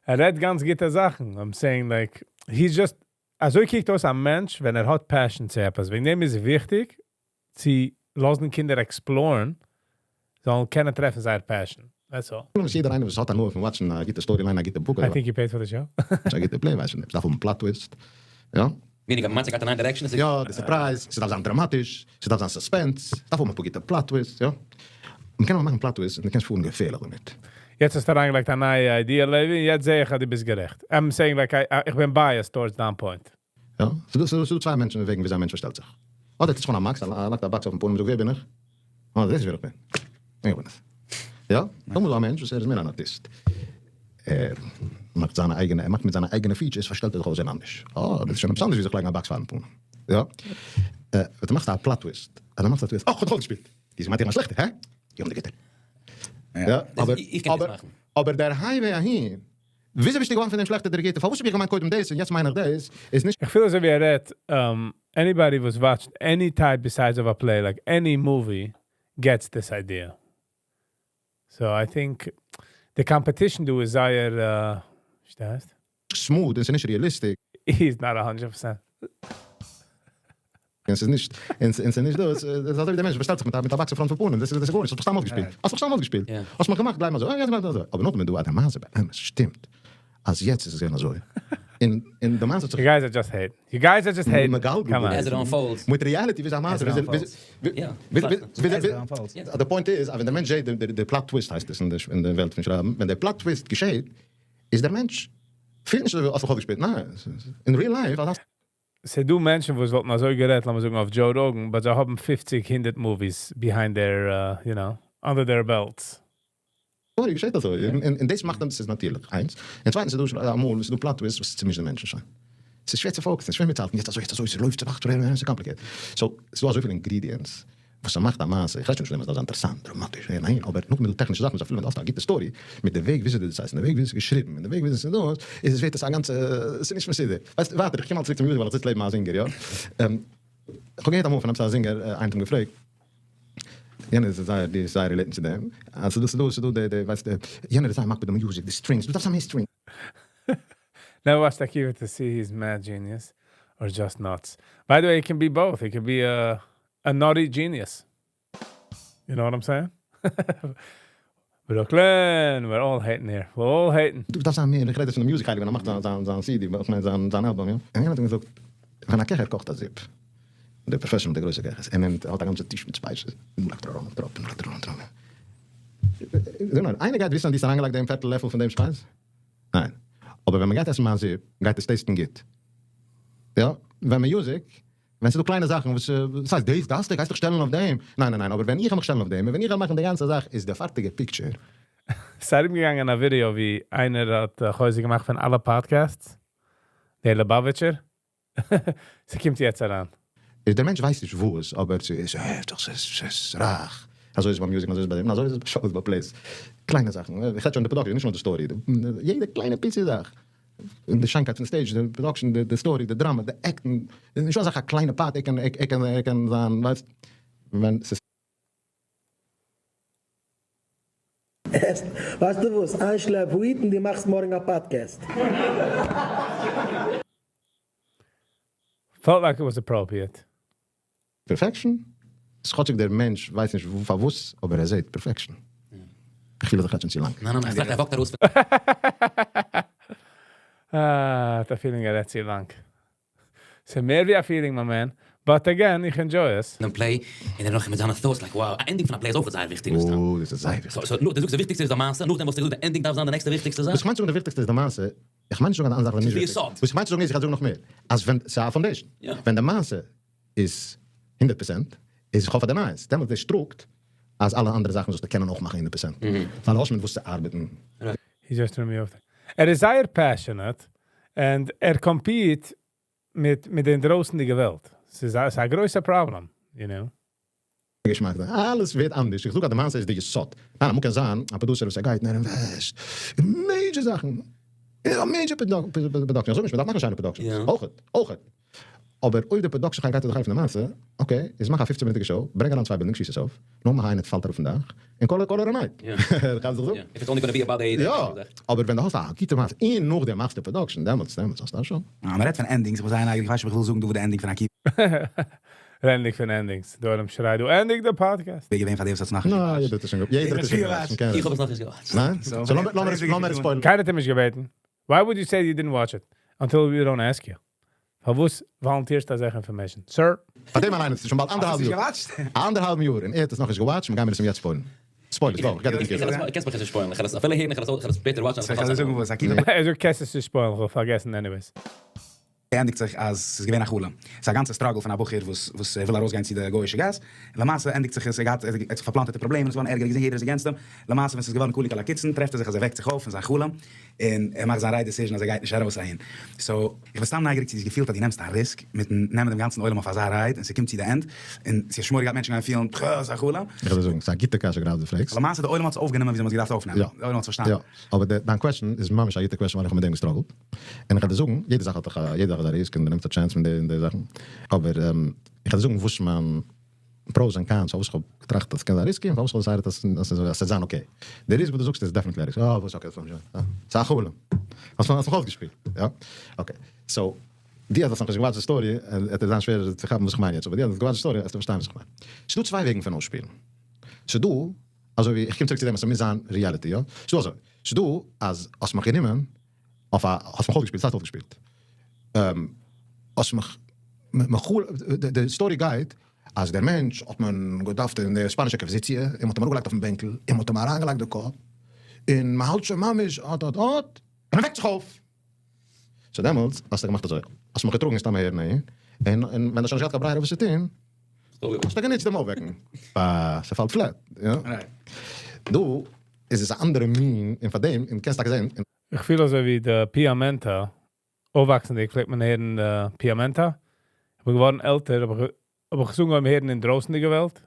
ער רעדט גאנץ גוטע זאכן, I'm saying like, he's just, אזוי קוקט אויס א מענטש ווען ער האט passion צו עפעס, וועגן דעם איז וויכטיג צו לאזן קינדער explore ן, זאלן קענען טרעפן זייער passion. That's all. נישט יעדער איינער וואס האט הנאה פון watch ן א גוטע story line, א גוטע book I think you paid for the show. א גוטע play, ווייס איך נישט, ס'דארף האבן plot twist, יא? Meaning אז מ'מיינט ס'גייט אין איין direction, עס איז. יא, די surprise, ס'דארף זיין דראמאטיש, ס'דארף זיין suspense, ס'דארף האבן אפאר גוטע plot twist, יא? מ'קען אבער מאכן plot twist און דו קענסט פארן געפערליך דערמיט. יעצט האסטו אריינגעלייגט א נייע idea לעווי, און יעצט זע איך אז דו ביסט גערעכט. I'm saying like I, איך בין biased towards דיין point. יא, ס'דא ס'דא צוויי מענטשן וועגן וויאזוי א מענטש פארשטעלט זיך. אדער טוט זיך אן א מאסק, ער לייגט א box אויפן פנים און זאגט ווער בין איך? אה, דאס איז ווער איך בין. איך בין עס. יא, דא איז דא א מענטש וואס ער איז מער אן ארטיסט. ער מאכט זיינע אייגענע, ער מאכט מיט זיינע אייגענע features פארשטעלט ער זיך אויסזען אנדערש. אה, דאס איז שוין עפעס אנדערש ווי זיך לייגן א box פארן פנים. יא. ווען דו מאכסט א plot twist, אז דו מאכסט א twist, אה, כ'האב דאך אויך געשפילט, די זענען א שלעכטע, הא? יא, די גוטע. יא, אבער, אבער, אבער דער highway אהין, וויאזוי ביסטו געווארן פון דעם שלעכטער דער גוטער? פארוואס האב איך געמיינט קודם דאס און יעצט מיין איך דאס? איז נישט. איך פיל אזוי ווי ער רעדט, anybody וואס watch ט any type besides of a play, like any movie, gets this idea. So I think די competition דא איז זייער, פארשטייסט? smooth און ס'איז נישט realistic. He's not 100%. און ס'איז נישט, און ס'איז נישט דאס, ס'איז אזוי ווי דער מענטש וואס שטעלט זיך מיט א box אין front פון פנים, דאס איז גארנישט, האסט מיך סתם אויסגעשפילט, האסט מיך סתם אויסגעשפילט, האסט מיך געמאכט גלייבן אזוי, און יעצט גלייבסטו אזוי, אבער נאכדעם איז דא אז די מעשה באמת שטימט, אז יעצט איז עס געווען אזוי, און און די מעשה האט זיך. You guys are just hating. You guys are just hating. מגלגל געווען. מיט reality ווי אזא מעשה, די point איז אז ווען דער מענטש זעט די plot twist הייסט עס אין די וועלט פון שרייבן, ווען דער plot twist געשעט, איז דער מענטש פילט נישט אזוי ווי האסט מיך אויפגעשפילט, ניין, אין real life אז. ס'איז דא מענטשן וואס וואלטן אזוי גערעדט, לאמיר זאגן אויף Joe Rogan, but זיי האבן 50, 100 movies behind their, under their belts. Sorry, געשעט אזוי, און דאס מאכט דעם, ס'איז נאטירליך, איינס. און צווייטנס איז דא אמאל וואס איז דא plot twist וואס צומישט די מענטשן שוין. ס'איז שווער צו focus ן, ס'איז שווער מיטצוהאלטן, יעצט אזוי, יעצט אזוי, ס'לויפט, ס'וואכט, ס'רענט, ס'איז complicated. So, ס'איז דא אזויפיל ingredients וואס ס'מאכט א מעשה, איך רעד שוין נישט פון דעם אז ס'דארף זיין אינטערעסאנט, דראמאטיש, אהין אהין, אבער נאך מיט די טעכנישע זאכן, וואס אפילו ווען דו האסט א גוטע story, מיט די וועג וויאזוי דו דערציילסט, און די וועג וויאזוי ס'איז געשריבן, און די וועג וויאזוי ס'איז דאס, איז עס ווערט עס א גאנצע, ס'איז נישט מסודר. ווייסט, ווייטער, איך קום אלץ צוריק צום music ווייל איך זיץ לעבן א זינגער, יא? איך האב געהערט אמאל פון עפעס א זינגער, איינער האט אים געפרעגט, יענער איז זייער, די איז זייער relate ן צו דעם, אז ס'איז דא, ס'איז דא, ס'איז דא די, די, ווייסט, יענער איז זייער מקפיד אויף music, די strings, דו דארפסט האבן מער strings. Never watched Akiva to see he's mad genius or just nuts. By the way, it can be both. It can be a nutty genius. You know what I'm saying? Brooklyn, we're all hating here. We're all hating. דו דארפסט זיין מער, איך רעד יעצט פון די music חלק ווען ער מאכט זיין זיין CD, איך מיין זיין זיין אלבום, יא. און יענער האט אים געזאגט, ווען א קעכער קאכט א זופ, דער professional מיט די גרויסע קעכערס, ער נעמט, ער האט א גאנצע טיש מיט spices, און לייגט ארויף א טראפ, און לייגט ארויף א טראפ. זאג נאר, איינער גייט וויסן אז דו האסט אריינגעלייגט דעם פערטל לעפל פון דעם שפייז? ניין. אבער ווען מען גייט עסן מיין זופ, גייט עס taste ן גוט. יא, ווען music, ווען ס'איז דא קליינע זאכן וואס, וואס הייסט דאס דארפסטו, גייסט דיך שטעלן אויף דעם? ניין ניין ניין, אבער ווען איך וועל מיך שטעלן אויף דעם, און ווען איך וועל מאכן די גאנצע זאך, איז די פארטיגע picture. ס'איז ארומגעגאנגען א ווידעא ווי איינער האט חוזק געמאכט פון אלע podcasts, דער ליובאוויטשער. ס'קומט יעצט אריין. איז דער מענטש ווייסט נישט וואס, אבער ס'איז הערט זיך, ס'איז רייך. אזוי איז ביי music און אזוי איז ביי דעם, און אזוי איז עס ביי shows, ביי plays. קליינע זאכן, איך רעד שוין די production, נישט נאר די story, יעדע קליינע פיצי זאך. און די שיינקייט פון stage, די production, די story, די דראמא, די acting, נישטא אזאך א קליינע part, ער קען, ער קען, ער קען זיין, ווייסט, ווען ס'איז. עסט, ווייסטו וואס, איין שלעפ weed און דו מאכסט מארגן א podcast. Felt like it was appropriate. Perfection? איז כאטשיג דער מענטש ווייסט נישט פארוואס אבער ער זעהט perfection. איך פיל אז איך רעד שוין צו לאנג. ניין ניין איך טראכט ער walk ט ארויס פון. אה, האט א feeling ער רעדט צו לאנג. ס'איז מער ווי א feeling my man. But again, איך enjoy עס. דעם play, און דערנאך מיט זיינע thoughts like wow, א ending פון א play איז אויך זייער וויכטיג מסתם. אוי דאס איז זייער וויכטיג. So, נו, דו זאגסט די וויכטיגסטע איז די מעשה, נאכדעם וואלסטו געזאגט די ending דארף זיין די נעקסטע וויכטיגסטע זאך? וואס איך מיין צו זאגן די וויכטיגסטע איז די מעשה, איך מיין נישט זאגן אז די אנדערע זאכן זענען נישט וויכטיג. ס'איז די יסוד. וואס איך מיין צו זאגן איז, איך גיי זאגן נאך מער, אז ווען, ס'איז א foundation. ווען די מעשה איז 100%, איז איך האף אז די נייעס, דעמאלטס דאס טראגט אז אלע אנדערע זאכן זאלסטו קענען אויך מאכן 100%. ווייל האסט מיט וואס צו ארבעטן. He just threw me off. ער איז זייער passionate, and ער compete מיט מיט די אינדרויסנדיגע וועלט. ס'איז א גרויסע problem, you know. געשמאק, אלעס ווערט אנדערש, איך זאג אז די מעשה איז די יסוד, ניין אמאל קען זיין א producer וואס ער גייט און ער invest אין major זאכן, אין א major production, איך זאג נישט מען דארף מאכן שיינע productions, אויכעט, אויכעט, אבער אויב די production חלק גייט אדורך פון די מעשה, okay, איז מאך א 15 מינוטיגע show, ברענג אריין צוויי buildings שיס עס אויף, נאר מאך איינער פאלט אראפ פון דאך, און call it a night. יא, אבער ווען דו האסט א גוטע מעשה און נאכדעם מאכסטו production, דעמאלטס דעמאלטס האסטו א show. מען רעדט פון endings, איך בין זייער נייגעריג, איך ווייס נישט אויב איך וויל זאגן דא וואס די ending פון עקיבא. רעדנדיג פון endings, דא ארום שרייט דא ענדיג די podcast. ווער געווען פאר דער וואס האט עס נאכנישט געוואטשט? יעדער האט עס שוין יעדער האט עס שוין געוואטשט. איך האב עס נאכנישט געוואטשט. ניין? So לאמיר עס spoil ן. קיינער האט אים נישט געבעטן. Why would you say you didn't watch it? Until we don't ask you. פארוואס volunteer סטו אזעלכע information? Sir? פאר דעם אליין איז עס שוין באלד אנדערהאלבן יאר. אנדערהאלבן יאר און ער האט עס נאכנישט געוואטשט, מ'גיימיר עס אים יעצט spoil ן. Spoilers, go, געב די פינקער. קענסט מיך נישט spoil ן, איך וועל עס אפילו הערן, איך וועל עס שפעטער watch ן. איך וועל זאגן וואס, עקיבא. ער זאגט קענסט עס נישט spoil ן, כ'וועל פארגעסן anyways. ענדיגט זיך אז ס'איז געווען א חלום. ס'איז א גאנצע struggle פון א בחור וואס וואס ער וויל ארויסגיין צו די גוי'אישע גאס, און למעשה ענדיגט זיך עס, ער געהאט ער האט זיך פארפלאנטערט אין פראבלעמען, עס איז געווארן ערגער, ער האט געזען יעדער איז against אים, למעשה ווען ס'איז געווארן כלו כל הקיצין טרעפט ער זיך אז ער וועקט זיך אויף פון זיין חלום, און ער מאכט זיין right decision אז ער גייט נישט ארויס אהין. So, איך בין סתם נייגעריג צו דו האסט געפילט אז דו נעמסט א risk מיטן נעמען דעם גאנצן עולם אויף אזא ride און ס'קומט צו די end, און ס'איז שמור געהאט מענטשן גייען פילן, פ, ס'איז א חלום. איך וועל דיר זאגן, ס'איז א גוטע קשיא גראדע דו פרעגסט. למעשה די עולם האט עס אויפגענומען וויאזוי מ'האט עס געדארפט אויפנעמען. יא. די עולם האט עס פארשטאנען. יא. אבער די דיין question איז ממש א גוטע question ווייל איך האב מיט דעם גע struggle ט. און איך וועל דיר זאגן, יעדע זאך האט דאך א, יעדע זאך איז א risk און דו נעמסט א chance מיט די און די זאכן. אבער איך וועל דיר זאגן וואס מיין pros and cons, פארוואס איך האב געטראכט אז ס'קען זיין risky און פארוואס איך האב decided אז אז אז ס'וועט זיין okay. די risk וואס דו זאגסט איז definitely א risk. אה וואס okay, ס'איז א חלום. האסט מיך אויסגעשפילט. יא? Okay. So, דו האסט נאכנישט גע watch ט די story, וועט דיר זיין שווער צו כאפן וואס איך מיין יעצט, אבער דו האסט גע watch ט די story וועסטו פארשטיין וואס איך מיין. ס'דא צוויי וועגן פון אויסשפילן. ס'דא, אזוי ווי, איך קום צוריק צו דעם אז ס'מוז זיין reality, יא? ס'דא אזוי, ס'דא אז האסט מיך גענומען אויף א, האסט מיך אויסגעשפילט, ס'הייסט אויסגעשפילט. האסט מיך, די story גייט אז דער מענטש האט מען געדארפט אין די שפאנישע אינקוויזיציע, און מ'האט אים אראפגעלייגט אויפן בענקל, און מ'האט אים אריינגעלייגט די קאפ, און מ'האלט שוין ממש אט אט אט, און ער וועקט זיך אויף. So דעמאלטס האסטו געמאכט אזוי, האסט מיך געטראגן סתם אהער און אהין, און און ווען דו האסט שוין נישט געהאט קיין ברירה וואס צו טון, האסטו גענוצט דעם אויפוועקן, בה ס'פאלט flat, יא? דא איז עס א אנדערע מין, און פארדעם, און קענסט טאקע זען, און. איך פיל אזוי ווי די פיאמענטא, אויפוואקסנדיג פלעגט מען הערן די פיאמענטא, איך בין געווארן עלטער האב איך האב איך עס אנגעהויבן הערן אין דרויסנדיגע וועלט.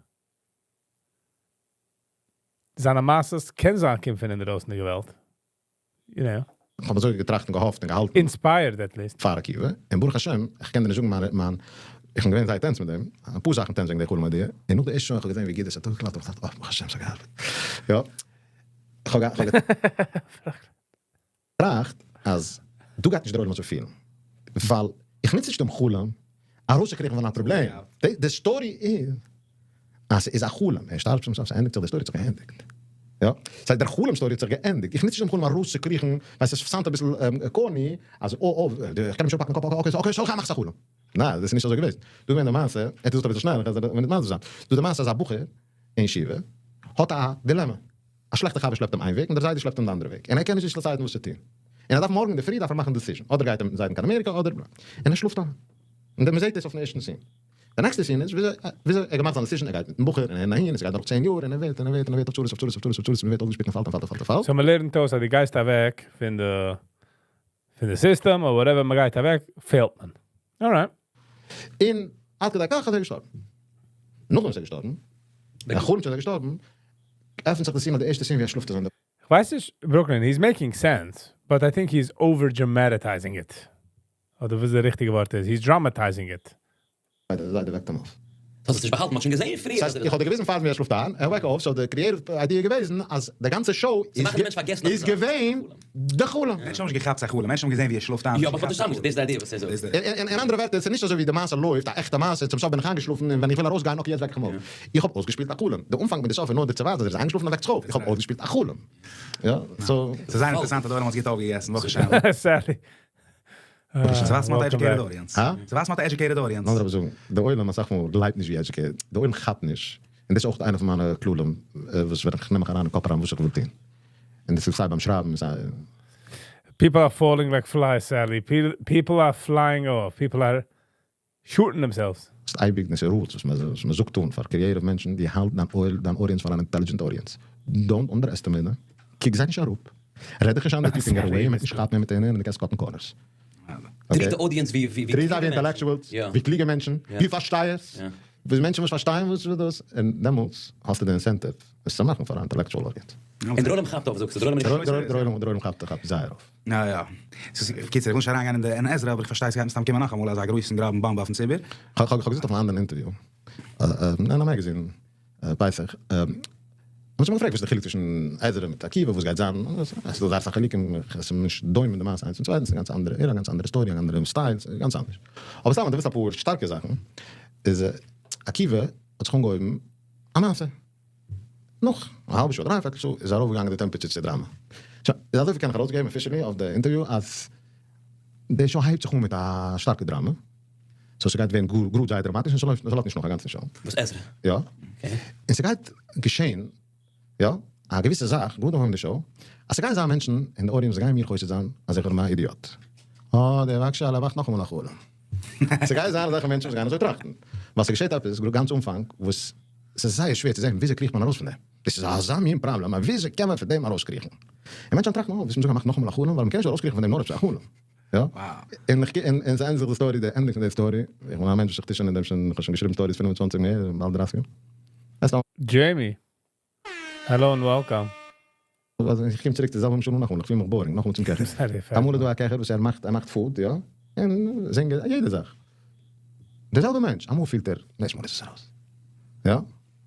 זיינע מעשות קען זיין קומט פון אינדרויסנדיגע וועלט. You know. איך האב אזוי געטראכט און געהאפט און געהאלטן. Inspired at least. פאר עקיבא, און ברוך השם, איך קען דיר נישט זאגן מיין מיין, איך בין געווען זייער tense מיט דעם, אפאר זאכן tense וועגן די חלום idea, און נאך די ערשטע show איך האב געזען ווי גוט דאס האט אויסגעקלאפט האב איך געטראכט אה ברוך השם ס'האט געארבעט. יא. איך האב געטראכט אז דא גייט נישט דער עולם אזוי פילן, ווייל איך נוץ נישט דעם חלום ארויסצוקריכן פון א פראבלעם, די story איז אז ס'איז א חלום, ער שטארבט צום סוף, ס'ענדיגט זיך, די story האט זיך געענדיגט. יא? ס'הייסט דער חלום story האט זיך געענדיגט, איך נוץ נישט דעם חלום ארויסצוקריכן, ווייל ס'איז sound אביסל corny, אז אה אה, איך קען אים שוין פאקן קאפ, okay okay, סאו מאך עס א חלום. ניין, דאס איז נישט אזוי געוועזן. דא איז געווען די מעשה, ער האט געזאגט אביסל שנעל, איך וועל נישט מסביר זיין. דא איז די מעשה אז א בחור אין ישיבה האט א דילעמע, א שלעכטע חבר שלעפט אים איין וועג און דער זיידע שלעפט אים די אנדערע וועג, און ער קען נישט decide ן וואס צו טון. און ער דארף מארגן אינדערפרי דארף ער מאכן decision, אדער גייט ער מיטן זיידן קיין אמעריקא אדער. און ער שלאפט איין. און מען זעט דאס אויפן ערשטן scene. די נעקסטע scene איז וויאזוי ער געמאכט זיין decision, ער גייט מיטן בחור און אהין, און ס'גייט דורך 10 יאר, און ער ווערט און ער ווערט און ער ווערט אויף צרות אויף צרות אויף צרות אויף צרות, און מ'ווערט אויסגעשפילט און פאלט און פאלט און פאלט און פאלט. So מ'לערנט אויס אז דו גייסט אוועק פון די פון די system or whatever מ'גייט אוועק, fail ט מען. Alright. און עד כדי כך אז ער איז געשטארבן. נאכדעם וואס ער איז געשטארבן, ער חלומ'ט שוין אז ער איז געשטארבן, עפנט זיך די scene אז די ערשטע scene ווי ער שלאפט איז אין די. כ'ווייס נישט, Brooklyn, he's making sense, but I think he's over dramatizing it. אדער וואס די ריכטיגע ווארט איז, he's dramatizing it. זיידע זיידע וועקט אים אויף. האסט עס נישט באהאלטן, מ'האט שוין געזען פריער ס'הייסט איך האב דיר געוויזן פאר ווי ער שלאפט איין, ער וועק אויף, so די creative idea איז געוועזן אז די גאנצע show איז געווען די חלום. מענטשן האבן נישט געכאפט ס'איז א חלום, מענטשן האבן געזען ווי ער שלאפט איין. יא אבער כ'האב נישט דאס איז די idea וואס ער זאגט. אין אנדערע ווערטער, ס'איז נישט אזוי ווי די מעשה לויפט, א עכטע מעשה, צום סוף בין איך איינגעשלאפן און ווען איך וויל ארויסגיין okay יעצט וועק איך אים אויף. איך האב אויסגעשפילט א חלום. די אנפאנג מיט די סוף איז נאר דיר צו ווייזן אז ער איז איינגעשלאפן און וועקט זיך אויף. איך האב אויסגעשפילט א חלום. יא, so. ס'איז זייער אינטערעסאנט אז די עולם האט עס גוט אויפגעגעסן, ברוך השם. Sorry. צו ווייזן מ'האט א educated audience. הא? צו ווייזן מ'האט א educated audience. לאמיר אבער זאגן, די עולם אסאך מאל גלייבט נישט ווי educated, די עולם כאפט נישט, און דאס איז אויך איינע פון מיינע כללים וואס ווען איך נעם מיך אריין אין קאפ אריין וואס איך וויל טון, און דאס איז סיי ביים שרייבן סיי. People are falling like flies sadly, people are flying off, people are shooting themselves. ס'איז אייביג נישט rules וואס מען זאגט אן פאר creative מענטשן, דו האלט דיין audience פאר אן intelligent audience, don't underestimate them, קוק זיי נישט אראפ, רעד דיך נישט איין that you can get away מיט נישט כאפן מיט איינעם און דו קענסט cut ן corners. Treat די audience ווי treat זיי ווי intellectuals, ווי קלוגע מענטשן, ווי פארשטייערס, ווי מענטשן וואס פארשטייען וואס איז דאס, און דעמאלטס האסטו די incentive עס צו מאכן פאר א intellectual audience. און דער עולם כאפט אויף זאגסטו, דער עולם איז נישט. דער עולם כאפט זייער אויף. יא יא. ס'איז, בקיצור, איך וויל נישט אריינגיין אין די אין עזרא, אבער איך פארשטיי ס'גייט מסתם קומען נאכאמאל אזא גרויסן גראבן באמבע אויפן ציבור. כ'האב געזאגט אויף אן אנדערן אינטערוויו, אין א magazine, פסח, האבן זיי מיר געפרעגט וואס איז די חילוק צווישן עזרא מיט עקיבא, וואס גייט זיין, עס איז דא זייער אסאך חילוקים, עס איז נישט דומה די מעשה איינס צום צווייטן, עס איז א גאנץ אנדערע era, א גאנץ אנדערע story, אן אנדערע style, ס'איז גאנץ אנדערש. אבער סתם אז דו ווילסט אפאר שטארקע זאכן, איז עקיבא האט זיך אנגעהויבן א מעשה. נאך א האלבע שעה, דריי פערטל שעה, איז ארויפגעגאנגען די temperature צו דראמא. שוין, איז אזויפיל קען איך ארויסגעבן officially אויף די אינטערוויו אז די show הייבט זיך אן מיט א שטארקע דראמא, so ס'גייט ווערן גאר גראד זייער דראמאטיש און ס'לויפט ס'לאזט נישט נאך א גאנצן show. וואס עזרא? יא. און ס'גייט געשען, יא, א געוויסע זאך גראד אנהויבן די show, אז ס'גייען זיין מענטשן אין די audience וואס גייען מיר חושד זיין אז איך בין א אידיאט. אה, דער וואגשאל ער מאכט נאכאמאל א חלום. ס'גייט זיין אזעלכע מענטשן וואס גייען אזוי טראכטן. ווייל ס'געשעט עפעס גראד גאנץ אנפאנג וואס ס'איז זייער שווער צו זען וויאזוי קריכט מען ארויס פון דעם. דאס איז אזא מין פראבלעם אז וויאזוי קען מען פון דעם ארויסקריכן. און מענטשן טראכטן אה, ווילסט מיר זאגן ער מאכט נאכאמאל א חלום ווייל מ'קען נישט ארויסקריכן פון דעם נאר אויב ס'איז א חלום. יא? און איך און ס'ענדיגט זיך די story, די ending פון די story, איך בין א מענטש וואס איך טו שוין אין דעם שוין, איך האב שוין געשריבן stories 25 מער, באלד 30 יאר. Jamie, hello and welcome. אז איך קום צוריק צו זעלבע משל נאכאמאל, איך פיל מיך boring, נאכאמאל צום קעכער. אמאל איז דא א קעכער וואס ער מאכט, ער מאכט food, יא, און זינגען, יעדע זאך. דער זעלבער מענטש, אמאל פילט ער, דאס מאל איז עס ארויס. יא,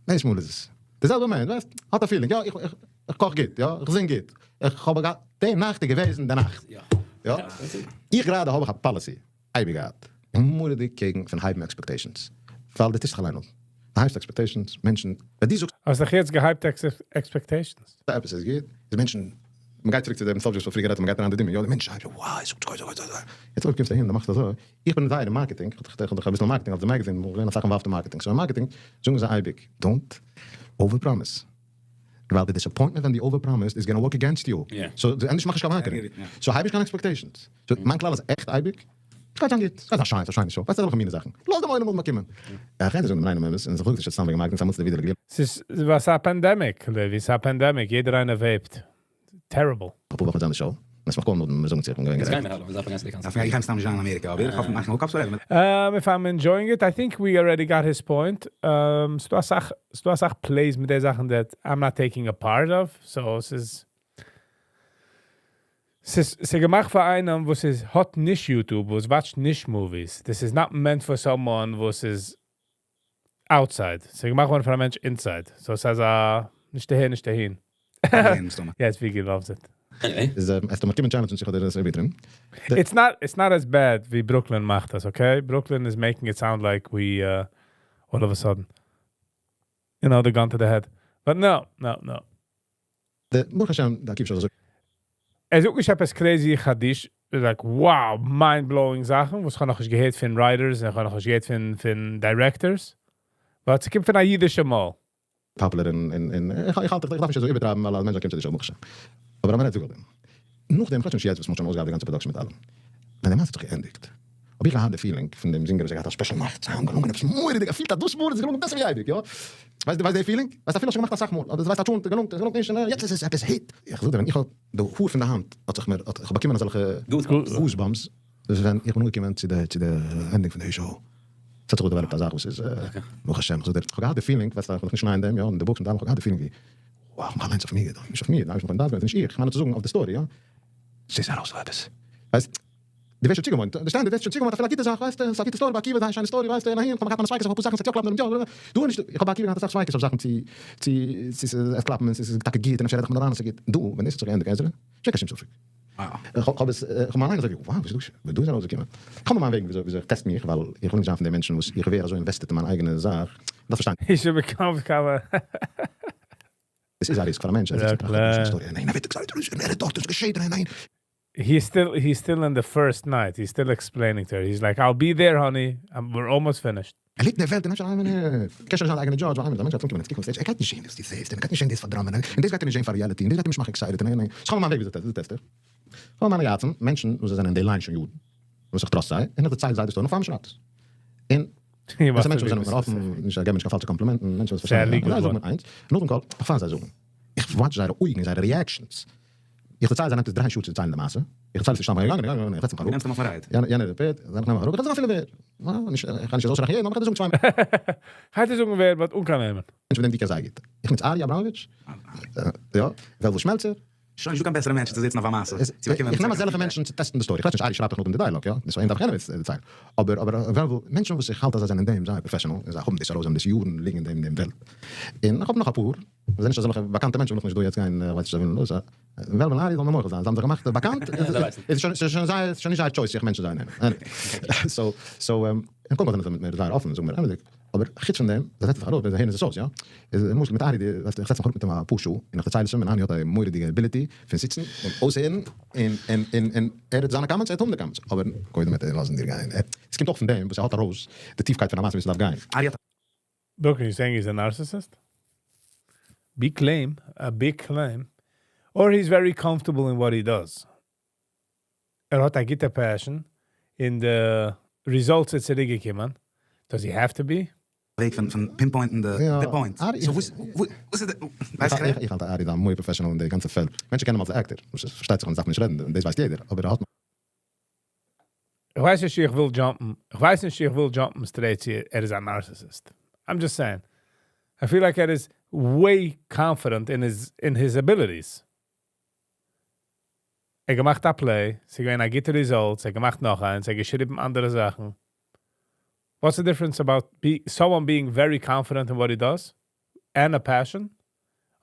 דאס מאל איז עס. דער זעלבער מענטש, ווייסט, האט א feeling, יא, איך איך קאך גוט, יא, איך זינג גוט, איך האב געהאט, די נאכט איז געוועזן די נאכט. יא. איך גראדע האב איך א policy, אייביג געהאט, מורא'דיג קעגן פון הייבן expectations, ווייל דו טוסט דיך אליין אפ. דו הייבסט expectations, מענטשן, ווען דו זאגסט. האסט דאך יעצט געהייבט expectations. עפעס איז גוט, די מענטשן, מ'גייט צוריק צו דעם subject וואס מ'האט פריער גערעדט אז מ'גייט אריין די דמיון, יא די מענטשן הייבן, wow, ער זאגט אזוי אזוי אזוי, יעצט אויב קומסטו אהין און דו מאכסט אזוי, איך בין זייער אין marketing, איך האב דאך אביסל marketing אלס די magazine, איך בין אסאך involved אין marketing, so אין marketing זאגן זיי אייביג, don't over promise, ווייל די disappointment ווען דו over promise ט איז gonna work against you, so ענדערש מאך נישט קיין marketing, so הייב נישט קיין expectations, so מיין כלל איז עכט אייביג, ס'גייט זיין גוט, ס'גייט זיין שיין, ס'איז א שיינע show, ווייסט אזעלכע מיני זאכן, לאז דעם עולם אויך באקומען. איך רעד נישט וועגן דעם ריינעם אמת, און איך זאג נישט סתם וועגן marketing, ס'איז א מוציא ווידער. ס'איז וואס א pandemic, לעווי, ס'איז א pandemic, יעדער איינער vape ט. Terrible. אפאר וואכן זיין די show, און עס מאכט קוים נאכדעם מיר זאגן צו איך בין געווען גערעכט. איך גיי מסתם נישט זיין אין אמעריקע אבער איך האף מאכן hookups אדער. If I'm enjoying it, I think we already got his point. ס'דא אסאך, ס'דא אסאך plays מיט די זאכן that I'm not taking a part of, so ס'איז, ס'איז, ס'איז געמאכט פאר איינעם וואס איז האט נישט YouTube, וואס watch ט נישט movies. This is not meant for someone וואס איז outside. ס'איז געמאכט געווארן פאר א מענטש inside. So ס'איז א נישט אהער נישט אהין. Yes, Vicky loves it. איז עס דא קומען challenge איך האב דאס איבערטרין. It's not as bad ווי Brooklyn מאכט דאס, okay? Brooklyn is making it sound like we all of a sudden, the gun to the head. But no, no, no. דער ברוך השם, דא קיפט אזוי. ער זאגט נישט עפעס crazy חדש, like wow, mind-blowing זאכן, וואס איך האב נאך נישט געהערט פון writers, איך האב נאך נישט געהערט פון directors. But עס קומט פון א אידישע מויל. Popular אין איך האלט איך דארף נישט אזוי איבערטרייבן ווייל אז מענטשן קומט צו די show ברוך השם. אבער אז מען רעדט זאג איך דעם. נאכדעם, איך רעד שוין נישט יעצט וואס מען האט שוין אויסגעהאט די גאנצע production מיט אלעם. ווען די מעשה האט זיך געענדיגט, האב איך געהאט די feeling פון דעם זינגער וואס האט געהאט א special נאכט, ס'איז געלונגען עפעס מורא'דיג, ער פילט אז דאס מאל איז געלונגען בעסער ווי אייביג, יא? ווייסט די feeling? ווייסט אפילו האסט שוין געמאכט אסאך מאל, אבער דו ווייסט א טשולנט, געלונגט, עס געלונגט נישט, און יעצט איז עס עפעס hit. איך זאג דיר, ווען איך האב די האר פון די האנט האט זיך מיר, האט איך באקומען אזעלכע goosebumps, ווען איך בין אנגעקומען צו די צו די ending פון די show, עס האט זיך דא developed א זאך וואס איז ברוך השם, איך זאג דיר, איך האב געהאט די feeling, ווייסט איך בין נאך נישט ניי אין דעם, יא, אין די books מיט אלעם, איך האב געהאט די feeling ווי, wow, איך מאך אליינס אויף מיר, נישט אויף מיר, ניין, נישט אויף מיר, נישט איך, איך מיין נאר צו זאגן אויף די story, יא, ס'איז ארויס עפעס, ווייסט. דו ווערסט שוין צוגעוואוינט, די standard ווערסט שוין צוגעוואוינט אפילו א גוטע זאך ווייסטו, ס'איז א גוטע story ביי עקיבא, זייער שיינע story ווייסטו, און אהין, כ'האב געהאט מיינע ספיקות אויף אפאר זאכן, ס'וועט יא קלאפן אדער נישט יא, דא נישט, איך האב ביי עקיבא געהאט אסאך ספיקות אויף זאכן צו צו צו ס'וועט קלאפן און ס'איז טאקע גוט און אפשר רעד איך מיר אריין אז ס'איז גוט, דא ווען דאס האט זיך געענדיגט עזרא, שוין קיין שום ספק. איך האב עס, איך האב מיר אליין אזוי ווי, wow וואס איז דא וואס דא איז ארויסגעקומען. איך האב מיר מיין וועגן וויאזוי וויאזוי איך test מיך, ווייל איך וויל נישט זיין פון די מענטשן וואס איך ווער אזוי invested אין מיין אייגענע זאך, דארף פארשטיין. He should become cover. עס איז א risk פאר א מענטש, ער זיצט און טראכט אויף די story, ניין ער ווערט excited, און ער רעדט דארט און ס'געשעט, ניין ניין. He's still in the first night. He's still explaining to her. He's like, I'll be there, honey. We're almost finished. ער ליגט אין דער וועלט און אפשר איין מינוט קען שוין זיין אייגענע judge ווייל איין מינוט א מענטש גייט אנקומען און קוקן אויף stage ער גייט נישט זען וואס דו זעסט און ער גייט נישט זען דאס פארדראמען און דאס גייט אים נישט זען פאר reality און דאס גייט אים נישט מאכן excited און און און ס'קומט מיין וועג וויאזוי test איך כ'האב מיינע יועצים מענטשן וואס זיי זענען אין די line שוין יארן וואס איך trust זיי און איך דערצייל זיי די story נאך פאר מ'שרייבט עס און דאס זענען מענטשן וואס זענען מיט מיר אפן נישט זיי געבן נישט קיין פאלשע קאמפלימענטן מענטשן וואס פארשטייען זיי זאגן מיר איינס נאכדעם call איך פאר זיי זאגן איך watch זייערע אויגן זייערע reactions. איך דערצייל זיי נעמט עס דריי שעה צו דערציילן די מעשה, איך דערצייל עס נישט סתם געגאנגען געגאנגען איך זעץ מיך אראפ, נעמסט אים אויף א ride. יענער repeat, זאל איך נעמען אראפ, איך וועל זאגן אפילו ווער, נישט איך גיי נישט אויסרעכענען יעדן, אבער איך וועל דיר זאגן צוויי הייט ער זאגן ווער but אן קיין נעמען. מענטשן מיט וועם דו קענסט זייער גוט, איך נוץ ארי אבראמאוויטש, יא, וועלוול שמעלצער. שוין נישטא קיין בעסערע מענטשן צו זיצן אויף א מעשה, צו באקומען. איך נעם אזעלכע מענטשן צו test ן די story, איך ווייס נישט ארי שרייבט דאך נאכדעם די dialogue, יא, דאס פאר אים דארף איך יענעם דערציילן, אבער אבער וועלוול, מענטשן וואס איך האלט אז זיי זענען אין דעם זייער professional, און זיי האבן דאס ארויס, זיי האבן דאס יארן ליגן אין דעם אין דעם וועלט, און איך האב נאך אפאר. זיי זענען נישט אזעלכע באקאנטע מענטשן, וויל איך נישט דא יעצט גיין, איך ווייס נישט זיי ווילן דאס, וועלוול און ארי זאלן מיר מוחל זיין, זיי האבן זיך געמאכט באקאנט, איז שוין ס'איז שוין זייער, ס'איז שוין נישט זייער choice זיך מענטשן זיי נעמען, so so און קודם כל זענען זיי מיט מיר זייער אפן, זאגן מיר אמת'דיג, אבער חוץ פון דעם, זיי זעצן זיך אראפ און זיי הערן עס אויס, יא, איז למשל מיט ארי, די ווייסט איך זעץ מיך אראפ מיט אים אפאר שעה און איך דערצייל עס אים און ארי האט א מורא'דיגע ability פון זיצן און אויסהערן און און און און ער האט זיינע comments ער האט האבן די comments, אבער קודם וועט ער לאזן דיר גיין, עס קומט אויך פון דעם וואס ער האט ארויס די טיפקייט פון א מעשה ווי ס'דארף גיין. ארי האט Brooklyn, you're saying he's a narcissist? Big claim, a big claim. Or he's very comfortable in what he does. ער האט א גוטע passion, און די results איז צוריקגעקומען. Does he have to be? וועג פון פון pinpoint ן די point. So וואס וואס איז די ווייסט איך רעד? איך האלט ארי איז א מורא'דיגע professional אין די גאנצע פעלד. מענטשן קענען אים אלס א actor, וואס איז פארשטייט זיך און דארף מען נישט רעדן, און דאס ווייסט יעדער, אבער ער האט. איך ווייס נישט איך וויל jump ן, איך ווייס נישט איך וויל jump ן straight צו ער איז א narcissist. I'm just saying. I feel like ער איז way confident in his abilities. ער געמאכט א play, ס'איז געווען א גוטע result, ער געמאכט נאך איינס, ער געשריבן אנדערע זאכן. What's the difference about someone being very confident in what he does and a passion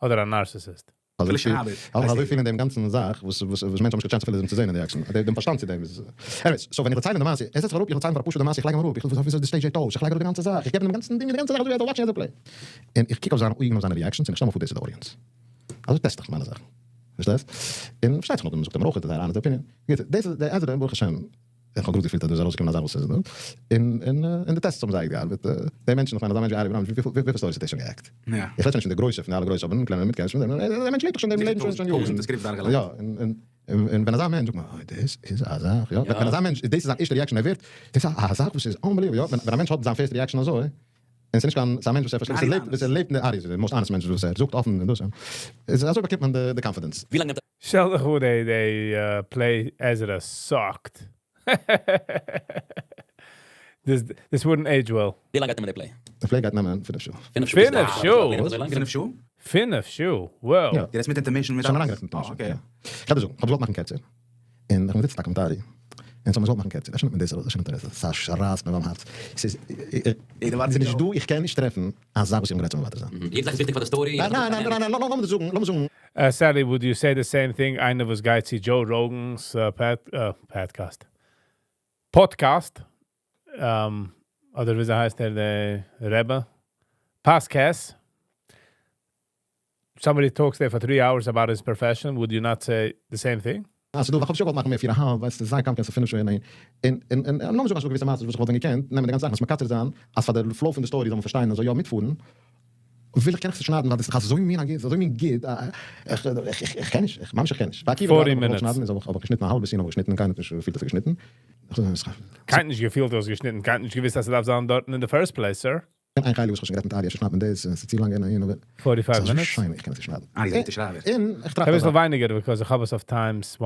אדער א narcissist? אזוי פיל, אזוי פיל אין דעם גאנצן זאך, וואס וואס וואס מענטשן האבן נישט קיין chance אפילו אים צו זען אין די action. דעם פארשטאנד צו דעם איז. Anyways, so ווען איך דערצייל די מעשה, ער זעצט זיך אראפ, איך דערצייל פאר א פשוט'ע מעשה, איך לייג אים אראפ, איך וויל וויאזוי די stage זעט אויס, איך לייג אראפ די גאנצע זאך, איך געב אים דעם גאנצן דינג, די גאנצע זאך אזוי ווי ער זאל watch ן יעדע play. און איך קוק אויף זיינע אויגן אויף זיינע reactions און איך שטעל מיר פאר דאס איז די audience. אזוי test איך מיינע זאכן. פארשטייסט? און פארשטייט זיך נאכדעם זאגט ער מיר אויך זייער honest opinion. גוט, דאס איז די עזרא ברוך השם. איך האב גראד געפילט אז דא איז ארויסגעקומען א זאך וואס איז דא. און און און די tests האבן זייער געארבעט. די מענטשן, איך מיין אזא מענטש ווי ארי בראנד, וויפיל וויפיל stories האט ער שוין גע act? איך רעד שוין נישט פון די גרויסע, פון די אלע גרויסע, אבער קליינע מיט קענסט שוין. דער מענטש לעבט דאך שוין דעם לעבן שוין שוין יארן. יא, און און און ווען אזא מענטש זאגט מיר, אוי דאס איז א זאך, יא. ווען אזא מענטש, דאס איז זיין ערשטע reaction, ער ווערט, דאס איז א זאך וואס איז unbelievable, יא. ווען א מענטש האט זיין first reaction אזוי, און ס'איז נישט קיין, ס'איז א מענטש וואס ער פארשטייט, וואס ער לעבט, וואס ער לעבט אין די ארי, איז די most honest מענטש וואס ער זאגט אפן און דאס, איז אזוי באקומט מען די confidence. ווי לאנג נעמט שטעל דיך פאר די play Ezra sucked. This wouldn't age well. ווי לאנג גייט נעמען די play? די play גייט נעמען 5 שעה. 5 שעה? 5 שעה? 5 שעה? 5 שעה? Wow. יא. דו רעדסט מיט intermission מיט שוין אריינגערעכנט intermission, okay. יא. איך האב דיר זאגן, איך האב געוואלט מאכן קערצער. און איך בין געזיצן מיט ארי. און ס'האט מיר געוואלט מאכן קערצער. אפשר נעמט מען דאס ארויס, אפשר נעמט ער דאס. ס'רייסט מיר ביים הארץ. ס'איז, ס'איז נישט דא, איך קען נישט טרעפן א זאך וואס איך האב גערעדט זאל מוותר זיין. יעדע זאך איז וויכטיג פאר די story. ניין, ניין, ניין, ניין, לאמיר דיר זאגן, לאמיר זאגן. Sally, would you say the same thing? איינער וואס גייט צו Joe Rogan's podcast. Podcast. אדער ווי הייסט ער, דער רבי? Podcast. Somebody talks there for 3 hours about his profession. Would you not say the same thing? אלזא דו, איך האב שוין געוואלט מאכן מער 4.5, ווייסטו, זיין קאמף קענסטו 5 שעה אין אין אין אין לאמיר זאגן אז געוויסע מעשיות וואס איך וואלט ווען געקענט נעמען די גאנצע זאך וואס מקצר זיין אז פאר די flow פון די story זאל מען פארשטיין אזוי יא מיטפארן וויל איך קען איך עס שניידן ווייל דאס איז אזוי מין א גוט אזוי מין גוט איך איך איך קען נישט איך ממש איך קען נישט ביי עקיבא 40 גראדע האב איך געוואלט minutes. שניידן איז האב איך האב איך געשניטן א האלבע scene האב איך געשניטן קיינער האט נישט געפילט אז איך געשניטן איך זאג קיינער נישט געפילט אז געשניטן. קיינער נישט געוואוסט אז עס דארף זיין דארט in the first place, sir. איין חלק וואס איך האב שוין גערעדט מיט ארי, אפשר שניידט מען דאס, עס איז צו לאנג אין אין אבער 45 ס'איז אזוי minutes. שיין איך קען עס נישט שניידן. ארי איז א גוטער שרייבער. און איך טראכט א ביסל אזא ווייניגער because איך האב עס אויף times 1.7.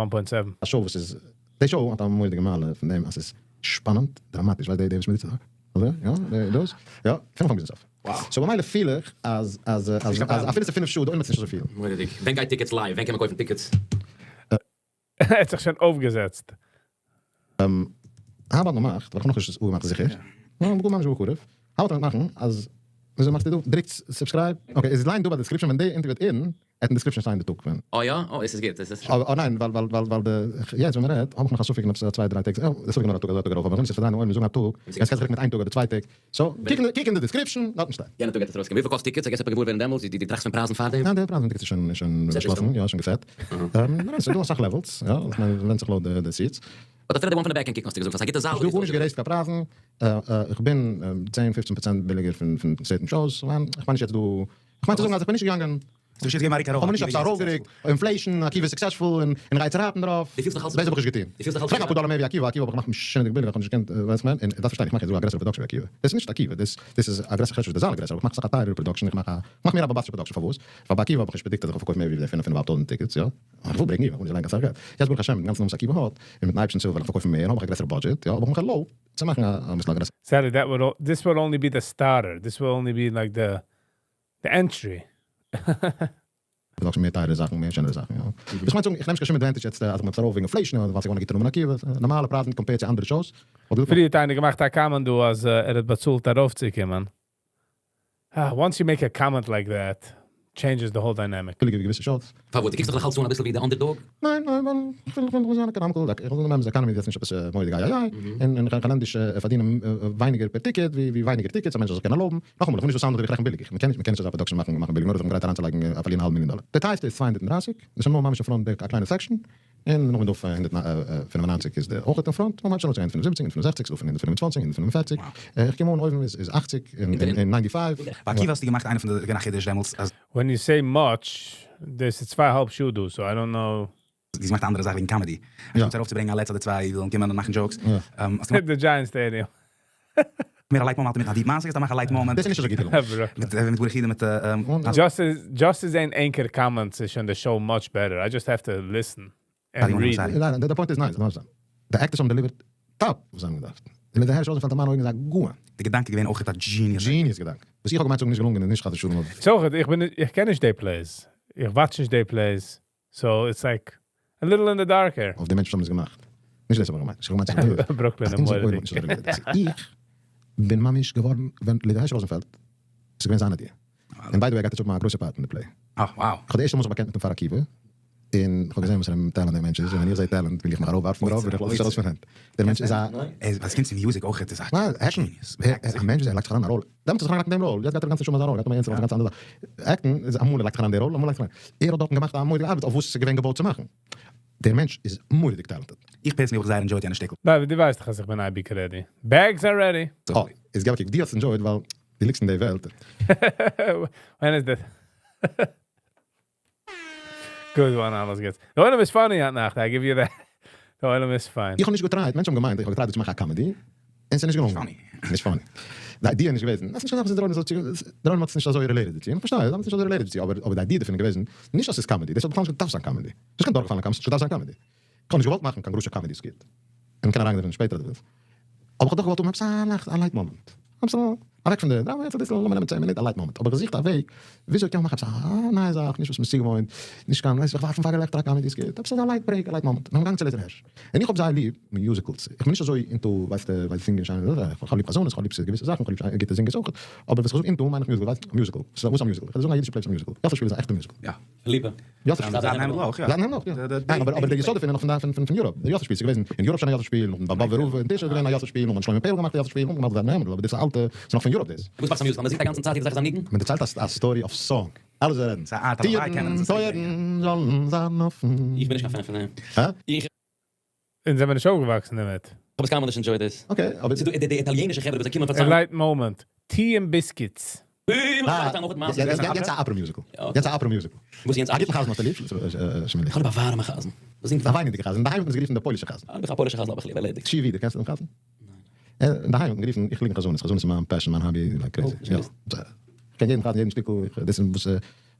א show וואס איז די show האט א מורא'דיגע מעלה פון דעם אז עס איז שפאנענד, דראמאטיש, ווייסט די די וואס מ'רופט זיך? אדער? יא, די דאס? יא, פון אנפאנג ביזן סוף. So במילא פיל איך אז אז אז אז אפילו ס'איז 5 שעה, די עולם האט עס נישט אזוי פיל. מורא'דיג. ווען גייט tickets live? ווען קען מען קויפן tickets? ער האט זיך שוין אויפגעזעצט. האב געמאכט, ווייל איך האב נאכנישט עס אפגעמאכט זיכער. יא, מ'קען ממש בקרוב. האב איך מאכן אז וויאזוי מאכסטו דא? דריקט subscribe. Okay, איז ליין דא ביי description ווען די interview וועט air ן, וועט אין description שטיין די טאג ווען. Oh יא? Oh, עס איז גוט. עס איז אבער ניין, ווייל ווייל ווייל ווייל די יעצט ווען מ'רעדט, האב איך נאך א ספק נאך צוויי דריי טעג. דאס האב איך נאר א טאג אזוי א טאג ארויף, אבער ווען עס איז פארדריין אויב מיר זאגן א טאג, עס קען זיך רוקן מיט איין טאג אדער 2 טעג. So, קוק אין די description, דארטן שטייט. יענע טאג גייט עס ארויסקומען. וויפיל קאסט tickets? איך guess געוואר ווערן דעמאלטס. די טראכסט פון פרייזן פאר דעם? ניין, די פרייזן פון tickets איז שוין איז שוין באשלאסן, יא, שוין גע set. ניין, ס'איז דא אסאך levels, יא, איך מיין, ווענדט זיך לויט די seats. אבער אפילו די one פון די back קען קוקן, האסטו געזאגט, אז א גוטע זאל. איך האב גארנישט גע raise ט קיין פרייזן, איך בין 10, 15% ביליגער פון certain shows, איך מיין נישט יעצט דא, איך מיין צו זאגן אז איך בין נישט געגאנגען דו האסט געגעבן א ריק ארויף. האב מיר נישט עפעס ארויפגעריקט, inflation, עקיבא איז successful, און גייט רייטן דערויף. דו פילסט נאך אלץ דאס האב איך נישט געטון. דו פילסט נאך אלץ איך פרעג אפאר דאלער מער ווי עקיבא, עקיבא האב איך געמאכט משונה'דיג ביליג, איך האב נישט געקענט, ווייסט איך מיין, און דארפסט פארשטיין, איך מאך יעצט דא א גרעסערע production ווי עקיבא. דאס איז נישט עקיבא, דאס דאס איז א גרעסערע חשוב, די זאל איז גרעסער, אבער איך מאך אסאך א טייערערע production, איך מאך א, איך מאך מער א באמבאסטישע production, פארוואס? ווייל ביי עקיבא האב איך נישט predict אז איך וועל פארקויפן מער ווי די 5500 tickets, יא? איך וויל break even, איך וויל נישט לייגן קיין סאך געלט. יעצט ברוך השם, מיטן גאנצן נאמען וואס עקיבא האט, און מיטן אייבערשטנ'ס הילף וועל איך פארקויפן מער, האב איך א גרעסערע budget, יא, האב איך מיך ערלויבט צו מאכן א ביסל א גרעסערע. Sally, this will only be the starter. This will only be like the entry. production, מער טייערע זאכן, מער שענערע זאכן, יא. איך מיין צו זאגן, איך נעם נישט קיין שום advantage יעצט, אז איך מאך ארויף וועגן inflation, אדער ווייל איך וואלט געטון עקיבא, נארמאלע פרייזן compared צו אנדערע shows. אדער פריער האט איינער געמאכט א comment דא, אז ער האט באצאלט ארויפצוקומען. Ah, once you make a comment like that, changes the whole dynamic. ביליגער ווי געוויסע shows. פארוואס? דו קוקסט דאך נאך אלץ אן א ביסל ווי דער underdog? ניין, ניין, ווייל איך וויל, איך וויל זיין economical, איך וויל נעמען economy, דאס איז נישט עפעס מורא'דיג איי איי איי, און איך קען ענדערש פארדינען ווייניגער per ticket, ווי ווי ווייניגער tickets, א מענטש זאל זיך קענען ערלויבן. נאכאמאל, איך וויל נישט so sound ן אז איך רעכן ביליג, איך מ'קען נישט, מ'קען נישט אזא production מאכן, מאכן ביליג, נאר איך בין גרייט אריינצולייגן א פארלירן א האלב מיליאן דאלער. די טייערסטע איז 230, דאס איז נאר ממש אין front א קליינע section, און נאך דא 195 איז דער אויך אין front, נאך ממש 175, 165, דא 125, 145, איך קום אן אויבן איז 80 און 95. ביי עקיבא האסטו געמאכט איינע פון די געווען א חידוש דעמאלטס, אז When you say much, there's 2.5 שעה דא, so I don't know. דו האסט געמאכט א אנדערע זאך וועגן comedy. אנשטאט ארויפצוברענגען א לץ אדער צוויי זאלן קומען און מאכן jokes. האסט געמאכט The Giant Stadium. מער א light moment מיט א deep מעשה, גייסטו מאכן א light moment. דאס איז נישט אזוי גוט געלונגען. מיט מיט ברוך אידן מיט Just איז אין anchor comments איז שוין the show much better. I just have to listen and read. ניין, די point איז nice. די actors האבן delivered top וואס זיי האבן געדארפט. און לייזער הערש ראזענפעלד אין מיינע אויגן איז א גאון. די געדאנק איז געווען אויך א genius. Genius געדאנק. וואס איך האב געמיינט ס'איז נישט געלונגען איז נישט חס ושלום אבער. So, איך בין איך קען נישט די plays. איך watch נישט די plays. So it's like a little in the dark here. אויף די מענטשן וואס האבן עס געמאכט. נישט דאס האב איך געמיינט. איך האב געמיינט ס'איז א Brooklyn אז אונזער עולם מורא'דיג. האט נישט אזוי related. איך בין ממש געווארן ווען לייזער הערש ראזענפעלד איז געווען זיין idea. און by the way ער גייט יעצט האבן א גרויסע part אין די play. אה, wow. איך האב די ערשטע מאל זיך באקענט מיט אים פאר עקיבא, און איך האב געזען וואס פאר א talent דער מענטש איז, און ווען איך זע talent וויל איך מיך ארויפווארפן דערויף, און איך לאז נישט ארויס פון הענט. דער מענטש איז א. ער ווען ס'קומט צו music אויך איז א genius. א מענטש וואס ער לייגט זיך אריין אין א ראלע, דעמאלטס האט ער זיך אריינגעלייגט אין דעם ראל, יעצט גייט ער די גאנצע נשמה אין זיין ראל, גייט אמאל יענץ און גאנץ אנדערע זאך. Acting איז אמאל ער לייגט זיך אריין אין די ראל, אמאל לייגט זיך אריין. ער האט דארטן געמאכט א מורא'דיגע ארבעט אויף וואס עס איז געווען געבויט צו מאכן. דער מענטש איז מורא'דיג talented. איך personally האב זייער enjoyed יענע שטיקל. דו ווייסט דאך אז איך בין אייביג ready. Bags are ready. אה, איז געב א קוק, דו האסט enjoyed ווייל דו ליגסט אין די וועלט. When is that? Good one, אלעס גוטס. די עולם איז funny היינט נאכט, I give you that. די עולם איז fine. איך האב נישט גע try ט, מענטשן האבן געמיינט איך האב גע try ט צו מאכן א comedy, און ס'איז נישט געלונגען. נישט funny. די idea איז נישט געוועזן, עס איז נישט קיין זאך וואס דער עולם דער עולם האט עס נישט אזוי related דערצו, און איך פארשטיי, זיי האבן עס נישט אזוי related דערצו, אבער אבער די idea דערפון איז געוועזן, נישט אז ס'איז comedy, דאס האט בכלל נישט געדארפט זיין comedy. ס'איז נישט קיין דורכגעפאלענע comedy, ס'האט נישט געדארפט זיין comedy. איך האב נישט געוואלט מאכן קיין גרויסע comedy skit, און מ'קען אריינגיין דערין שפעטער אויב דו ווילסט. אבער איך האב דאך געוואלט האבן עפעס א לייכט א light moment. עפעס א אוועק פון די דראמא יעצט אביסל לאמיר נעמען צען מינוט א light moment. אבער איך געזוכט א וועג וויאזוי קען מען מאכן עפעס א נייע זאך, נישט וואס מ'איז צוגעוואוינט, נישט קיין ווייס איך ווארפן פאר געלעכטער א comedy skit, עפעס אזא light break, א light moment. און כ'בין געגאנגען צו לייזער הערש. און איך האב זייער ליב musicals. איך בין נישט אזוי into ווייסטע ווייל זינגען שיין און אזוי, איך האב ליב חזנות, איך האב ליב געוויסע זאכן, איך האב ליב גוטע זינגערס אויך, אבער וואס איך זאג into מיין איך musical, ווייסט, musical. וואס איז א musical? איך וועל דיר זאגן א אידישע play וואס איז א musical. יאסל שפיל איז א עכטע musical. יא. ליבע. יאסל שפיל. זיין היימל אויך, יא. זיין היימל אויך, יא. ניין, אבער אבער דער יסוד דערפון איז נאך פון פון פון Europe. דער יאסל שפיל איז געוועזן אין Europe שוין א יאסל שפיל, נאכדעם ביי באבובער רב אין טיש איז געווען א יאסל שפיל, נאכדעם האט שלמה פערל געמאכט א יאסל שפיל, נאכדעם געמאכט זיין היימל, אבער דאס איז אלטע, ס'איז נאך פון Europe דאס. וואס מאכט א musical? מ'זינגט א גאנצן צייט יעדע זאך איז א ניגון? מען דערציילט א story אויף song. אלעס זיי רעדן. ס'איז א art, אבער קענען זיי טירן, טויערן זאלן זיין אפן. איך בין נישט קיין fan פון דעם. הא? איך אונז זעמיר נישט אויפגעוואקסן דערמיט. האב עס קיינמאל נישט enjoyed דאס. Okay, אבער. ס'איז דא די איטאליענישע חברה וואס זיי קומען A פארציילן. light moment. Tea and biscuits. יענץ א opera musical. יענץ א opera musical. וואס יענץ א גוטן חזן האסטו ליב, שמילי? איך האב ליב א ווארעמע חזן. וואס זינגט א וויינענדיגע חזן. אינדערהיים האט מען עס גערופן דער פוילישע חזן. א פוילישע חזן האב איך ליב, ערלעדיגט. שי ווידער, קענסטו דעם חזן? ניין. אינדערהיים האט מען גערופן, איך ליג אין חזנות, חזנות איז מיין passion, מיין hobby, like crazy. יא. איך קען יעדן חזן, יעדן שטיקל, דאס איז וואס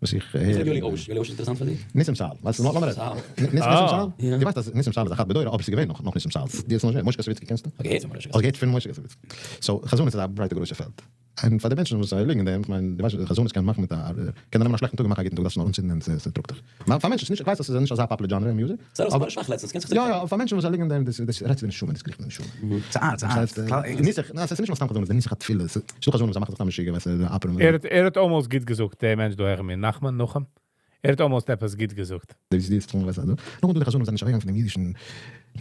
וואס איך הער. איך ליב יואלי אויש, יואלי אויש איז אינטערעסאנט פאר דיר? ניסים סאל, ווייסט לאמיר רעדן. ניסים סאל? דו ווייסט אז ניסים סאל איז א חד בדור, אבער ס'איז געווען נאך נאך ניסים סאל. דו האסט נאך נישט, משה קאסאוויצקי קענסטו? כ'האב געהערט פון משה האסט געהערט פון משה קאסאוויצקי. So חזנות איז א ברייטע גרויסע פעלד. און פאר די מענטשן וואס ליגן אין דעם, כ'מיין דו ווייסט חזנות קען מאכן מיט א, קען נעמען א שלעכטן טאג און מאכן א גוטן טאג, דארפסט נאר אנצינדן און ס'טראגט דיך. פאר מענטשן, ס'נישט, כ'ווייס אז ס'איז נישט אזא popular genre אין music. ס'איז ארויס געווארן שוואך לעצטנס, קענסט זיך יא יא, אבער פאר מענטשן וואס ליגן אין דעם, דאס דאס רעדט צו די נשמה, דאס קריכט אין די נשמה. ס'איז art, ס'איז art. נוסח, ניין ס'איז נישט נאר סתם חזנות, די נוסח התפילה, ס'איז דא חזנות וואס זיי מאכן זיך סתם משוגע, ווייסט די אפערע. ער האט ער האט almost גוט געזאגט דער מענטש דא העכער מיר, נחמן, נחום, ער האט almost עפעס גוט געזאגט. די די סטרונג ווייסט אזוי. נאכדעם דא די חזנות זענען נישט אוועקגעגאנגען פון דעם אידישן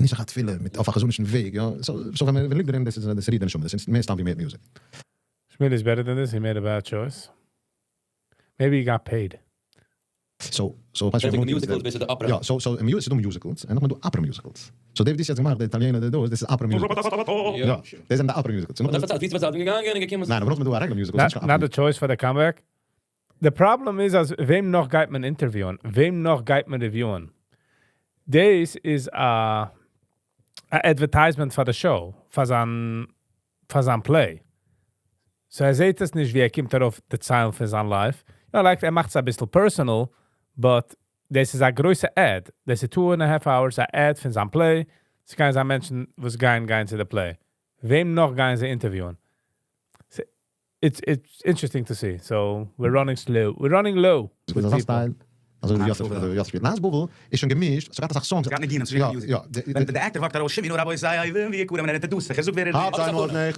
נוסח התפילה מיט אויף א חזנישן וועג, יא, so ווען מען ליגט דערין דאס איז דאס רירט די נשמה, דאס איז מער סתם ווי מער music. Shmil is better than this, he made a bad choice. Maybe he got paid. So, so, ווייסט שוין musicals ביסט די opera. יא, so, so, ס'איז דא musicals, און נאכדעם דא opera musicals. So די וואס דו האסט יעצט געמאכט, די איטאליענער, די דאס, דאס איז opera musicals. יא, דאס זענען די opera musicals. און דאס פארציילט, ווי איז פארציילט, געגאנגען און געקומען. ניין, אבער נאכדעם איז דא א regular musical. Not the choice for the comeback. The problem איז אז וועם נאך גייט מען interview ען? וועם נאך גייט מען review ען? דאס איז א א advertisement פאר די show, פאר זיין פאר זיין play. So ער זעט עס נישט ווי ער קומט ארויף דערציילן פון זיין life. יא, like ער מאכט עס אביסל personal, but דאס איז א גרויסע ad. דאס איז 2 and a half hours א ad פון זיין play. ס'גייען זיין מענטשן וואס גייען גיין צו די play. וועם נאך גייען זיי interview ען? It's it's interesting to see. So we're running slow. We're running low. with אזא style. אזוי ווי יוסף, אזוי ווי יוסף שפילט. נאס בובל איז שוין געמישט, ס'געהאט אסאך songs. ס'געהאט ניגונים, ס'איז שוין music. יא, ווען די actor וואקט ארויס, שמעו נא רבותי, ווען ווי יקרא, מען רעדט דאס, איך זאג ווער ער האט זיין אוזני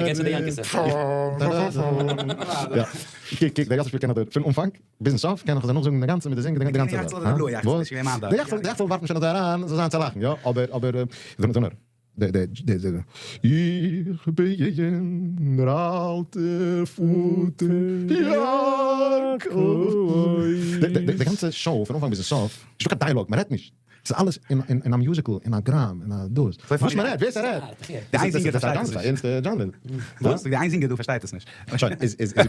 קענסט די יאנקעסע. יא. קוק, קוק, דער יוסף שפיל קען איך פון אנפאנג ביזן סוף, קען איך זיי נאכזאגן די גאנצע מיט די זינגען די גאנצע זאך. וואס? די יחצל, די יחצל ווארפט מען שוין אזוי אריין, זאל זיין צו לאכן, יא, אבער, אבער, זאג נאר. דער דער דער דער איך בין דער אלטער פאטער יעקב. די גאנצע show פון אנפאנג ביזן סוף, נישטא קיין dialogue, מען רעדט נישט. ס'איז אלעס אין אין א musical, אין א גראם, אין א דאס. וואס מען רעדט, ווער ס'רעדט. די איין זינגער פארשטייט עס נישט. וואס? די איין זינגער דא פארשטייט עס נישט. שוין, איז איז איז.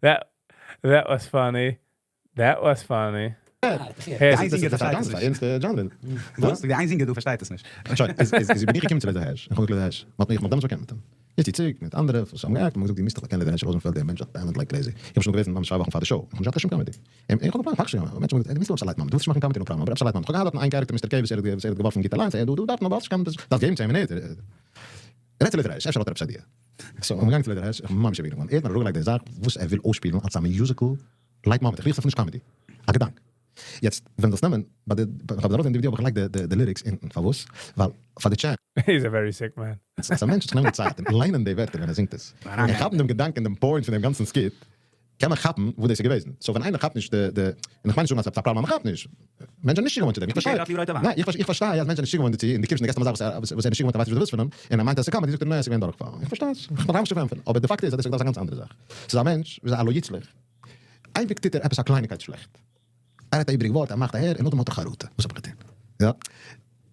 That that was funny. That was funny. די איין זינגער פארשטייט עס נישט. וואס? די איין זינגער דא פארשטייט עס נישט. שוין, איז איז בין איך געקומען צו לייזער הערש. איך האב געזאגט לייזער הערש, מ'האט מיך דעמאלטס באקענט מיט אים. יוסי ציג, מיט אנדערע וואס האבן גע'עקט, מ'האט געזאגט דו מוזט דיך באקענען לייזער הערש ראזענפעלד, דער מענטש האט talent like crazy. איך בין שוין געוועזן ממש צוויי וואכן פאר די show, איך האב נישט געהאט קיין שום comedy. און איך האב געפלאנט, איך מאך שוין, מענטשן האבן געזאגט, דו מוזט האבן עפעס א light moment, דו ווילסט נישט מאכן comedy no problem, אבער עפעס א light moment. איך האב געהאט דארטן איין character Mister K וואס ער האט וואס ער האט געווארפן גוטע lines, דו דו דארטן אבער האסט נישט קיין, דארפסט געבן צו אים מינוט. רעד צו לייזער הערש, אפשר האט ער עפעס idea. So, איך בין געגאנגען צו לייזער הערש, איך האב ממש איבערגענומען, ער האט מיר אראפגעלייגט די זאך וואס ער וויל אויסשפילן אלס א musical light moment, איך וויל עס נישט comedy, א געדאנק. יעצט ווען זאלסט נעמען ביי די ביי די ארויס די ווידיאו האב איך געלייגט די די lyrics אונטן, פארוואס? ווייל פאר די chance He's a very sick man. אז א מענטש זאל זיך נעמען די צייט און ליינען די ווערטער ווען ער זינגט עס, און כאפן דעם געדאנק און דעם point פון דעם גאנצן skit, קען מען כאפן וואס דאס איז געוועזן. So ווען איינער כאפט נישט די די, און איך מיין נישט זאגן אז עפעס א פראבלעם אז מען כאפט נישט, מענטשן זענען נישט צוגעוואוינט צו דעם, איך פארשטיי, ניין איך פארשטיי אז מענטשן זענען נישט צוגעוואוינט דערצו, און דו קומסט און דו געסט אים א זאך וואס ער איז נישט צוגעוואוינט ער ווייסט נישט וואס דו ווילסט פון אים, און ער מיינט אז עס איז comedy, זאגט ער ניין עס איז געווען דורכפאל, איך פארשטיי עס, איך בין נישט צו פארענטפערן, אבער די פאקט איז אז דאס איז א גאנץ אנדערע זאך, ס'איז א מענטש וואס איז א לא יצלח, אייביג טוט ער עפעס א קלייניקייט שלעכט, ער רעדט א איבעריג ווארט, ער מאכט אהער, און נאכדעם האט ער חרטה, וואס האב איך געטון? יא,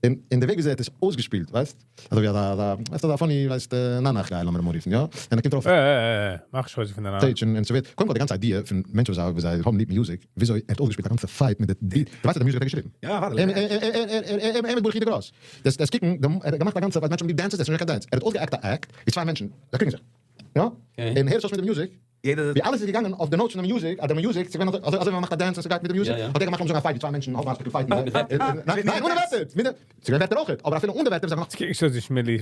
און און די וועג וויאזוי ער האט עס אויסגעשפילט, ווייסט, אזוי ווי אזא אזא, ווייסט אזא funny, ווייסט, נאנאך guy לאמיר אים אנרופן, יא, און ער קומט ארויף אה אה אה, מאך נישט חוזק פון די נאנאך. stage און ס'ווערט, קודם כל די גאנצע idea פון מענטשן וואס זיי וואס זיי האבן ליב music, וויאזוי ער האט אויסגעשפילט א גאנצע fight מיט די beat, דו ווייסט אז די music האט ער געשריבן? יא אוודאי. ער מיט ברוך יודא גראס, דאס דאס קוקן, ער האט געמאכט א גאנצע fight, מענטשן האבן ליב dances, דאס איז נישט קיין dance, ער האט אויסגע'עקט א act ווי צוויי מענטשן זיי קריגן זיך, יא, און הערסט אויס מיט די music. ווי אלעס איז געגאנגען אויף די notes פון די music, אז די music, ס'איז געווען אזוי אזוי ווי מ'מאכט א dance און ס'גייט מיט די music, האט ער געמאכט לאמיר זאגן א fight ווי צוויי מענטשן האבן א שטיקל fight מיט די, ניין אן די ווערטער, מיט די, ס'איז געווען ווערטער אויכעט, אבער אפילו אן די ווערטער איז ער נאך. ס'קוקט נישט אויס ווי שמילי,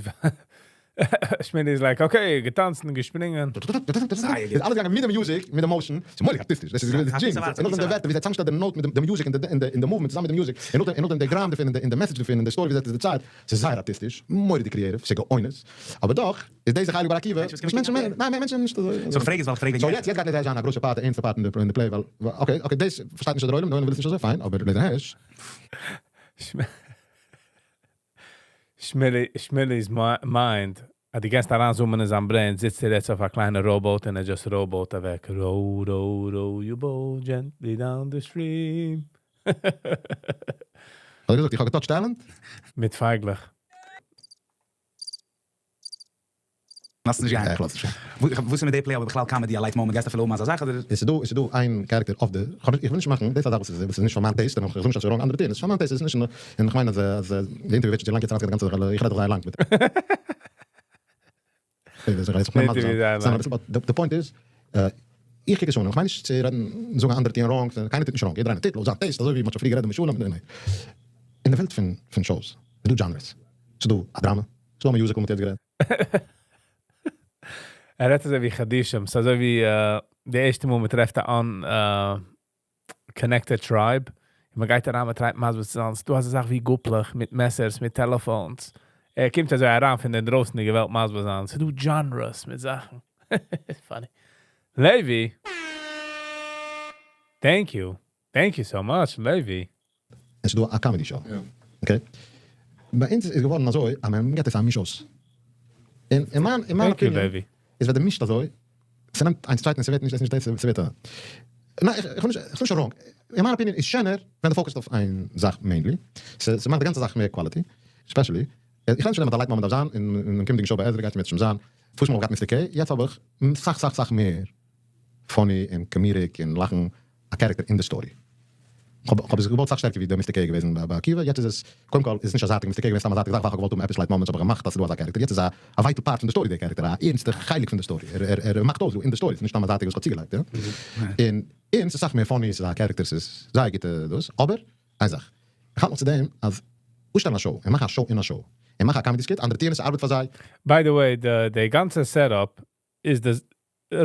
שמילי איז like okay, געטאנצן און געשפרינגען. איז אלעס געגאנגען מיט די music, מיט די motion, ס'איז מורא'דיג ארטיסטיש, דאס איז געווען genius, און נאכדעם די ווערטער ווי זיי צוזאמשטעלט די note מיט די music און די movement צוזאמען מיט די music, און נאכדעם די גראם דערפון און די message דערפון און די story ווי זיי האט עס דערציילט, ס'איז זייער ארטיסטיש, מורא'דיג creative, ס'איז גאונות, אבער דאך איז דאס די חלק ביי עקיבא וואס מענטשן מיינען, ניין מענטשן זענען נישט אזוי. So איך פרעג עס ווייל איך פרעג וועגן so יעצט יעצט גייט לייזער זיין א גרויסע part, א ערנסטע part אין די play, ווייל okay okay דאס פארשטייט נישט דער עולם, דער עולם וויל עס נישט אזוי, פיין, אבער לייזער הערש. שמילי'ס mind, אז דו קענסט אריינזומען אין זיין brain, זיצט ער יעצט אויף א קליינע rowboat און ער just rowboat אוועק, row row row your boat gently down the stream. האט ער געזאגט איך האב געטאטשט talent? מיט פייגלעך. לאזט נישט גיין. איך לאז נישט גיין. וואס איז מיט די play אבער בכלל comedy א light moment גייסט אפילו האבן אזא זאך אדער? עס איז דא עס איז דא איין character אויף די איך וויל נישט מאכן דאס איז א זאך וואס איז נישט פאר מיין taste און איך זאג נישט אז ס'איז wrong אנדערע טוען עס פאר מיין taste איז עס נישט און איך מיין אז אז די interview ווערט שוין צו לאנג יעצט אריינצוגיין די גאנצע זאך איך רעד דאך זייער לאנג מיט די point איז, איך קוק עס אן, איך מיין נישט צו רעדן, זאגן אנדערע טוען wrong, קיינער טוט נישט wrong, יעדער איינער טוט לויט זיין taste, אזוי ווי מ'האט שוין פריער גערעדט משלים, אין די וועלט פון shows איז דא genres, ס'איז דא א דראמא, ס'איז דא א musical, מ'האט יעצט גערעדט. ער רעדט אזוי ווי חידושים, ס'איז אזוי ווי די ערשטע מאל מ'טרעפט א unconnected tribe, און מ'גייט אריין מ'טרייט מסביר צו זיין, ס'דא אזא זאך ווי גאפלעך מיט מעסערס מיט טעלעפאונס, ער קומט אזוי אריין פון די אינדרויסענדיגע וועלט מסביר זיין, ס'דא genres מיט זאכן. Funny. Levi! Thank you. Thank you so much, Levi. עס איז דא א comedy show. Okay. ביי אונז איז געווארן אזוי אז מען געט עס א מיש אויס. און אין מיין אין מיין opinion איז ווען די מישט אזוי, ס'נעמט איינס צווייטן און ס'ווערט נישט דאס נישט דאס ס'ווערט א. ניין איך וויל נישט איך וויל נישט wrong. אין מיין opinion איז שענער ווען די focus ט אויף איין זאך mainly. ס'מאכט די גאנצע זאך מער quality. Especially. איך רעד נישט פון דעם אז א light moment דארף זיין, אינעם קומענדיגן show ביי עזרא גייט אם ירצה השם זיין. פארשט מאל האב איך געהאט Mister K, יעצט האב איך סאך סאך סאך מער funny און comedic און לאכן א character אין די story. כ'האב עס געבויט סאך שטערקער ווי די Mister K געוועזן ביי עקיבא, יעצט איז עס, קודם כל איז עס נישט א זייטיגע Mister K געווען סתם א זייטיגע זאך ווייל כ'האב געוואלט האבן עפעס light moments האב איך געמאכט אז ס'איז דא אזא character, יעצט איז א א vital part פון די story די character, א ערנסטע חלק פון די story, ער ער מאכט אויס דא אין די story, ס'איז נישט סתם א זייטיגע וואס כ'האב צוגעלייגט, יא. און און ס'איז סאך מער funny, ס'איז א character, ס'איז זייער גוטע דאס, אבער איין זאך, איך האלט נאך צו דעם אז אפשטעלן א show און מאכן א show אין א show, און מאכן א comedy skit, אנדערע טוען עס, ס'ארבעט פאר זיי. By the way, די גאנצע setup איז די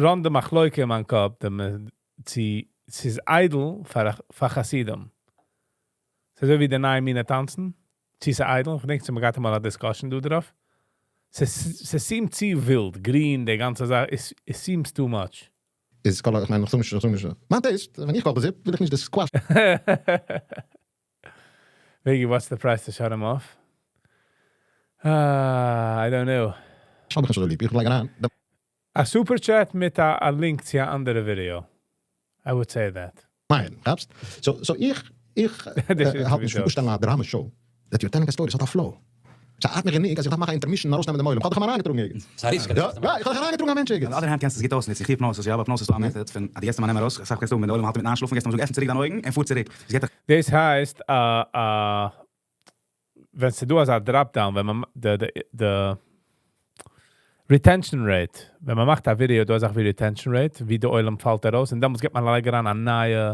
רונדע מחלוקה אין מיין קאפ, די צו ס'איז איידל פאר חסידים. ס'איז אזוי ווי די נייע מינע טאנצן, צו ס'איז איידל, כ'דענק צו מ'געהאט אמאל א discussion דא דערויף. ס'seemt צו ווילד, גרין, די גאנצע זאך, it seems too much. איז כל, איך מיין, איך זאג נישט, איך זאג נישט, מיין taste, ווען איך קאך די זופ, וויל איך נישט די squash. Viggy, what's the price to shut him off? I don't know. האב איך נישט אזוי ליב, איך לייג אריין די. א super chat מיט א link צו א אנדערע video. I would say that. ניין, כאפסט? So so איך איך האלט נישט פון אפשטעלן א דראמא show, that you're telling a story, ס'האט א flow. ס'ארט מיך גענוג אז איך דארף מאכן א intermission און ארויסנעמען דעם עולם. כ'האב דאך אים אריינגעטראגן ערגעץ. ס'איז א ריסק. יא, יא, איך האב דאך אריינגעטראגן א מענטש ערגעץ. On the other hand קענסטו עס גוט אויסנוצן. איך hypnosis, יא, אבער hypnosis איז דא א method פון אז דו געסט אים א נעם ארויס, אסאך קענסטו האבן ווען די עולם האלט אינמיטן איינשלאפן, געסט אים א זאג עפן צוריק דיינע אויגן און פאר צוריק. עס געט דיך. דאס הייסט א א ווען ס'דא אזא drop down ווען מען די די די retention rate, ווען מען מאכט א ווידעא דא א זאך ווי retention rate, ווי די עולם פאלט ארויס און דעמאלטס גיבט מען א לייג אריין א נייע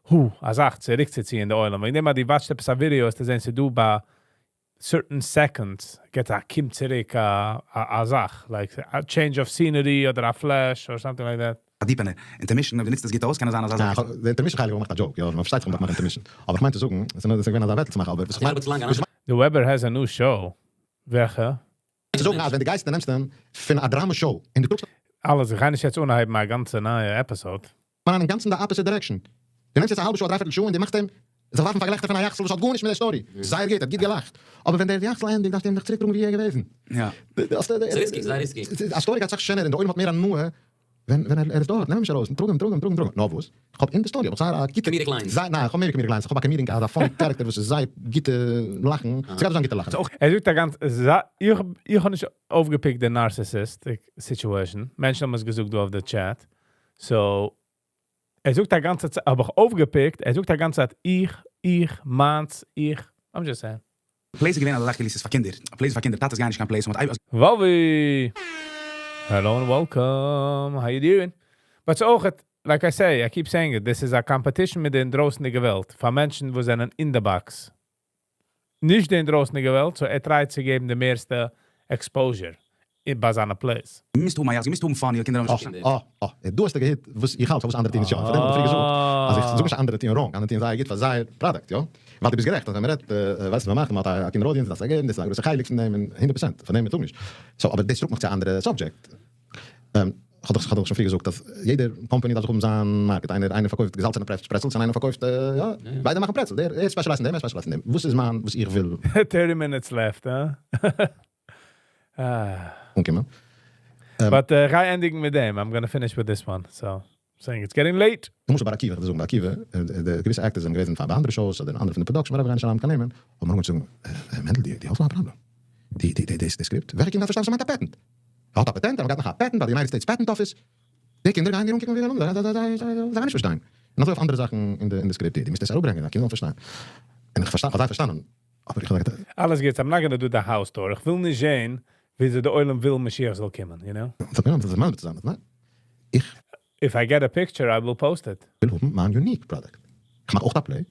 הו א זאך צוריקצוציען די עולם. וועגן דעם אז דו watch סט עפעס א ווידעא וועסטו זען ס'דא ביי certain seconds געט א קום צוריק א א זאך, like a change of scenery אדער א flash or something like that. א deeper intermission, אויב דו נוצט עס גוט אויס קען עס זיין אזא זאך. די intermission חלק האב געמאכט א joke, יא, מען פארשטייט זיך מען דארף מאכן intermission, אבער איך מיין צו זאגן, עס איז געווען אזא ווערטל צו מאכן, אבער וואס איך מיין. The Weber has a new show. וועלכע? צו זאגן אז ווען דו גייסט און נעמסט אים פון א drama show און דו טראגסט. אלעס, איך גיי נישט יעצט אנהייבן א גאנצע נייע episode. אריין אינגאנצן די opposite direction. דו נעמסט יעצט א האלבע שעה א דרייפערטל שעה און דו מאכסט אים זיך ווארפן פאר געלעכטער פון א יחסל וואס האט גארנישט מיט די story. זייער גוט, ער האט גוט געלאכט. אבער ווען דער יחסל ענדיגט דארפסטו אים דאך צוריק טראגן ווי ער איז געוועזן. ס'איז risky, ס'איז זייער risky. א story גייט סאך שענער און די עולם האט מער הנאה ווען ווען ער איז דארט, נעם אים נישט ארויס, טראג אים, טראג אים, טראג אים, טראג אים. נאר וואס? איך האב אין די story האב איך זייער א גוטע. Comedic lines. זייער, ניין, איך האב מער comedic lines, איך האב א comedic, אזא funny character וואס איז זייער גוטע לאכן, ס'גייט דאך זיין גוטע לאכן. ער זאגט א גאנץ, איך איך האב נישט אויפגעפיקט די narcissistic situation, מענטשן האבן עס געזאגט דא אויף די chat, so ער זאגט א גאנצע צייט, האב איך אויפגעפיקט, ער זאגט א גאנצע צייט איך, איך, מיינס, איך, I'm just saying. Plays איז געווען אזא זאך כאילו ס'איז פאר קינדער, א play איז פאר קינדער, טאטעס גייען נישט קיין plays, מ'האט אייביג. וואלווי! Hello and welcome, how you doing? But ס'אויך, like I say, I keep saying it, this is a competition מיט די אינדרויסנדיגע וועלט, פאר מענטשן וואס זענען אין די box. נישט די אינדרויסנדיגע וועלט, so ער try ט צו געבן די מערסטע exposure ביי זיינע plays. מוזט האבן א יחס, מוזט האבן funny, קינדער האבן נישט. אה, אה, דא האסטו געהערט וואס איך האלט פארוואס אנדערע טוען עס יא, פאר דעם האב איך פריער געזאגט אז איך זאג נישט אז אנדערע טוען wrong, אנדערע טוען זייער גוט פאר זייער product, יא, ווייל דו ביסט גערעכט אז ווען מען רעדט, ווייסט וואס מען מאכט, מען האט א קינדער audience, דארפסט זיי געבן, דאס איז א גרויסע חלק פון דעם, און הונדערט פראצענט, פאר דעם מ'טאר נישט. So, אבער דאס טראגט מיך צו א אנדערע subject. כ'האב דאך כ'האב דאך שוין פריער געזאגט אז יעדער קאמפאני דארף זיך האבן זיין market, איינער איינער פארקויפט געזאלצענע pretzels און איינער פארקויפט יא, ביידע מאכן pretzel, דער ער specialize ט אין דעם ער specialize ט אין דעם, וואס איז מיין וואס איך וויל. 30 minutes left, הא? אנקומען. But איך גיי ענדיגן מיט דעם, I'm gonna finish with this one, so, saying it's getting late. למשל ביי עקיבא, איך וועל זאגן ביי עקיבא, די געוויסע actors זענען געוועזן פאר ביי אנדערע shows אדער אנדערע פון די production, whatever, גיי נישט אריין מיט קיין נעמען, האבן אנגעהויבן צו זאגן, מענדל דו האסט דא א פראבלעם, די די די script, וועלכע קינד דארף פארשטיין וואס מיינט א patent? ער האט א patent, ער גייט מאכן א patent ביי די United States Patent Office, די קינדער גייען דיר אנקוקן ווי א לומד, זיי גייען נישט פארשטיין, און אזוי אויף אנדערע זאכן אין די script, דו מוזט עס אראפברענגען, א קינד זאל פארשטיין, און איך פארשטיי, איך האב זיי פארשטאנען, אבער איך האב געזאגט. אלעס גוט, I'm not gonna do the house tour, איך וויל נישט זען וויאזוי די עולם וויל משיח זאל קומען, you know? ס'האט מיר אנגעהויבן צו זיין, ניין? איך. If I get a picture I will post it. וויל האבן מיין unique product. איך מאך אויך א play,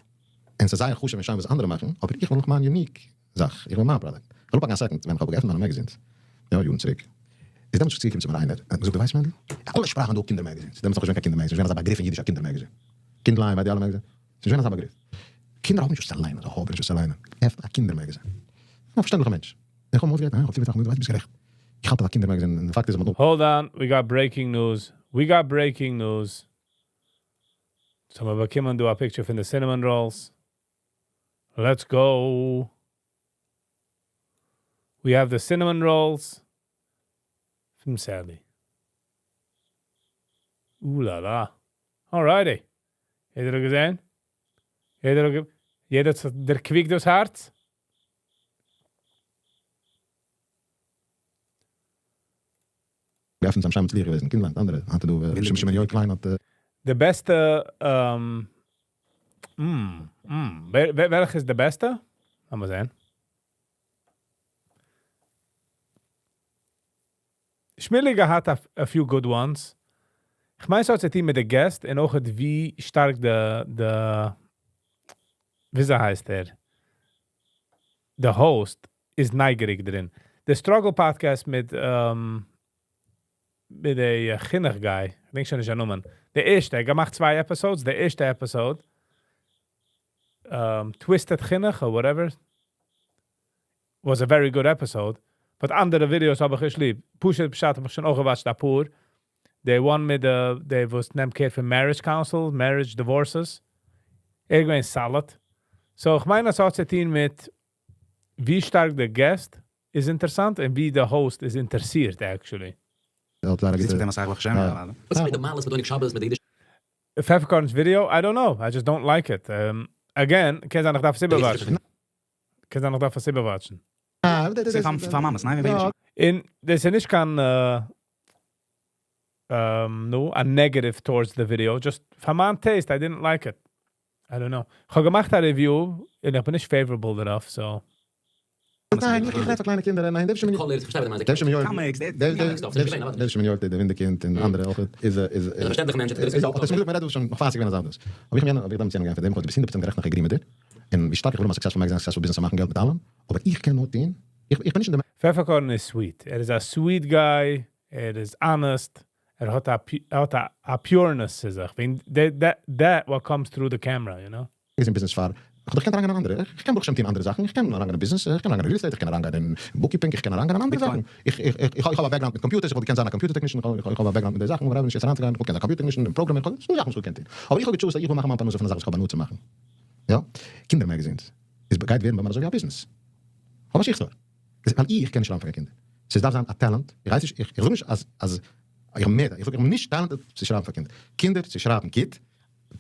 און ס'איז זייער חשוב און שיין וואס אנדערע מאכן, אבער איך וויל נאך מיין unique זאך, איך וויל מיין product. איך וויל אפפאקן א second, ווען איך האב געעפנט מיינע magazines, יא, יארן צוריק, איז דעמאלטס צוגעקומען צו מיר איינער, און האט געזאגט, דו ווייסט מענדל, אלע שפראכן דא קינדער magazines, דעמאלטס איז נאך נישט געווען קיין קינדער magazines, נישט געווען אזא באגריף אין אידיש א קינדער magazine, קינדליין, ווייל די אלע magazines, ס'נישט געווען אזא באגריף. קינדער האבן נישט וואס צו ליינען, זיי האבן נישט וואס צו ליינען. עפן א קינדער magazine. איך בין א פארשטענדליכער מענטש. איך האב אים אויסגערעדט, ניין, איך האב צוגעטראכט, דו ווייסט ביסט גערעכט. איך האלט אז א קינדער magazine, און די פאקט איז אז מ'האט נאר. Hold on, we got breaking news, we got breaking news. So מיר באקומען דא א picture פון די cinnamon rolls. Let's go. We have the cinnamon rolls from Sally. Ooh la la. Alrighty. יעדער האט געזען? יעדער האט יעדער האט זיך דערקוויקט דאס הארץ? געעפנט זיין שם געוועזן, קינדליין, אנדערע, היינט איז דא שמעון יואל קליין האט. די בעסטע, וועלכע איז די בעסטע? לאמיר זען. שמילי געהאט a few good ones. איך מיין ס'האט צו טון מיט די guest און אויך ווי שטארק די די וויאזוי הייסט ער? די host איז נייגעריג דערין. די Struggle podcast מיט מיט די חינוך guy, איך דענק שוין נישט זיין נאמען. די ערשטע, ער האט געמאכט צוויי episodes, די ערשטע episode, Twisted חינוך or whatever, was a very good episode, but אנדערע ווידיאוס האב איך נישט ליב. פשוט פשט האב איך שוין אויך גע watch ט אפאר. די one מיט די, די וואס נעמט care פון marriage counsel, marriage divorces. ער געווען solid. So איך מיין אז ס'האט צו טון מיט ווי שטארק די guest איז אינטערעסאנט און ווי די host איז אינטערעסירט actually. זיצט מיט אים אסאך ברוך השם. וואס איז מיט די מעלות מיט עונג שבת מיט די אידישע? פעפערקארנ'ס ווידיאו? I don't know, I just don't like it. Again, קען זיין איך דארף עס איבער watch ן. קען זיין איך דארף עס איבער watch ן. אה, דאס איז פאר מאמעס, ניין? און דאס איז נישט קיין, no, a negative towards the video. Just for my taste, I didn't like it. I don't know. איך האב געמאכט א review, און איך בין נישט favorable דערויף, so. ניין, איך רעד פאר קליינע קינדער, ניין, דער color, איך פארשטיי וואס דו מיינסט. Comics, דער שמעון יואל, דער ווינדערקינד און אנדערע אויך, איז איז איז פארשטענדליך מענטש, איז דאס מיט מיר שוין נאך פאר ס'געווען אזא דאס. אבער איך מיין, אבער איך דארף גיין פאר דעם, דו ביסט 100% גערעכט, איך agree מיט דיר. און ווי שטארק איך וויל האבן א successful magazine, successful business מאכן געלט מיט אלעם, אבער איך קען נאר טון, איך בין נישט אין דעם Pfefferkorn איז sweet. ער איז א sweet guy, ער איז honest, ער האט א, ער האט א pureness צו זיך. That, that, that what comes through the camera, you know? אין business פאר איך קען אריינגיין אין אנדערע, איך קען ברוך השם טון אנדערע זאכן, איך קען אריינגיין אין business, איך קען אריינגיין אין real estate, איך קען אריינגיין אין bookkeeping, איך קען אריינגיין אין אנדערע זאכן. איך האב א background מיט computers, איך וואלט געקענט זיין א computer technician, איך האב א background מיט די זאכן, אבער נישט יעצט אריינצוגיין, איך וואלט געקענט זיין א computer technician, programmer, איך האב זאכן וואס איך קען טון. אבער איך האב גע choose ט, איך וויל מאכן מיין פרנסה פון די זאך וואס איך האב הנאה צו מאכן. יא? קינדער magazines. עס גייט ווערן ביי מיר אזוי ווי א business. אבער איך זאג, ווייל איך קען נישט שרייבן פאר קינדער. עס דארף זיין א talent. איך ווייס נישט, איך זאג נישט אז איך מער, איך זאג איך בין נישט talented צו שרייבן פאר קינדער. קינדער צו שרייבן גוט,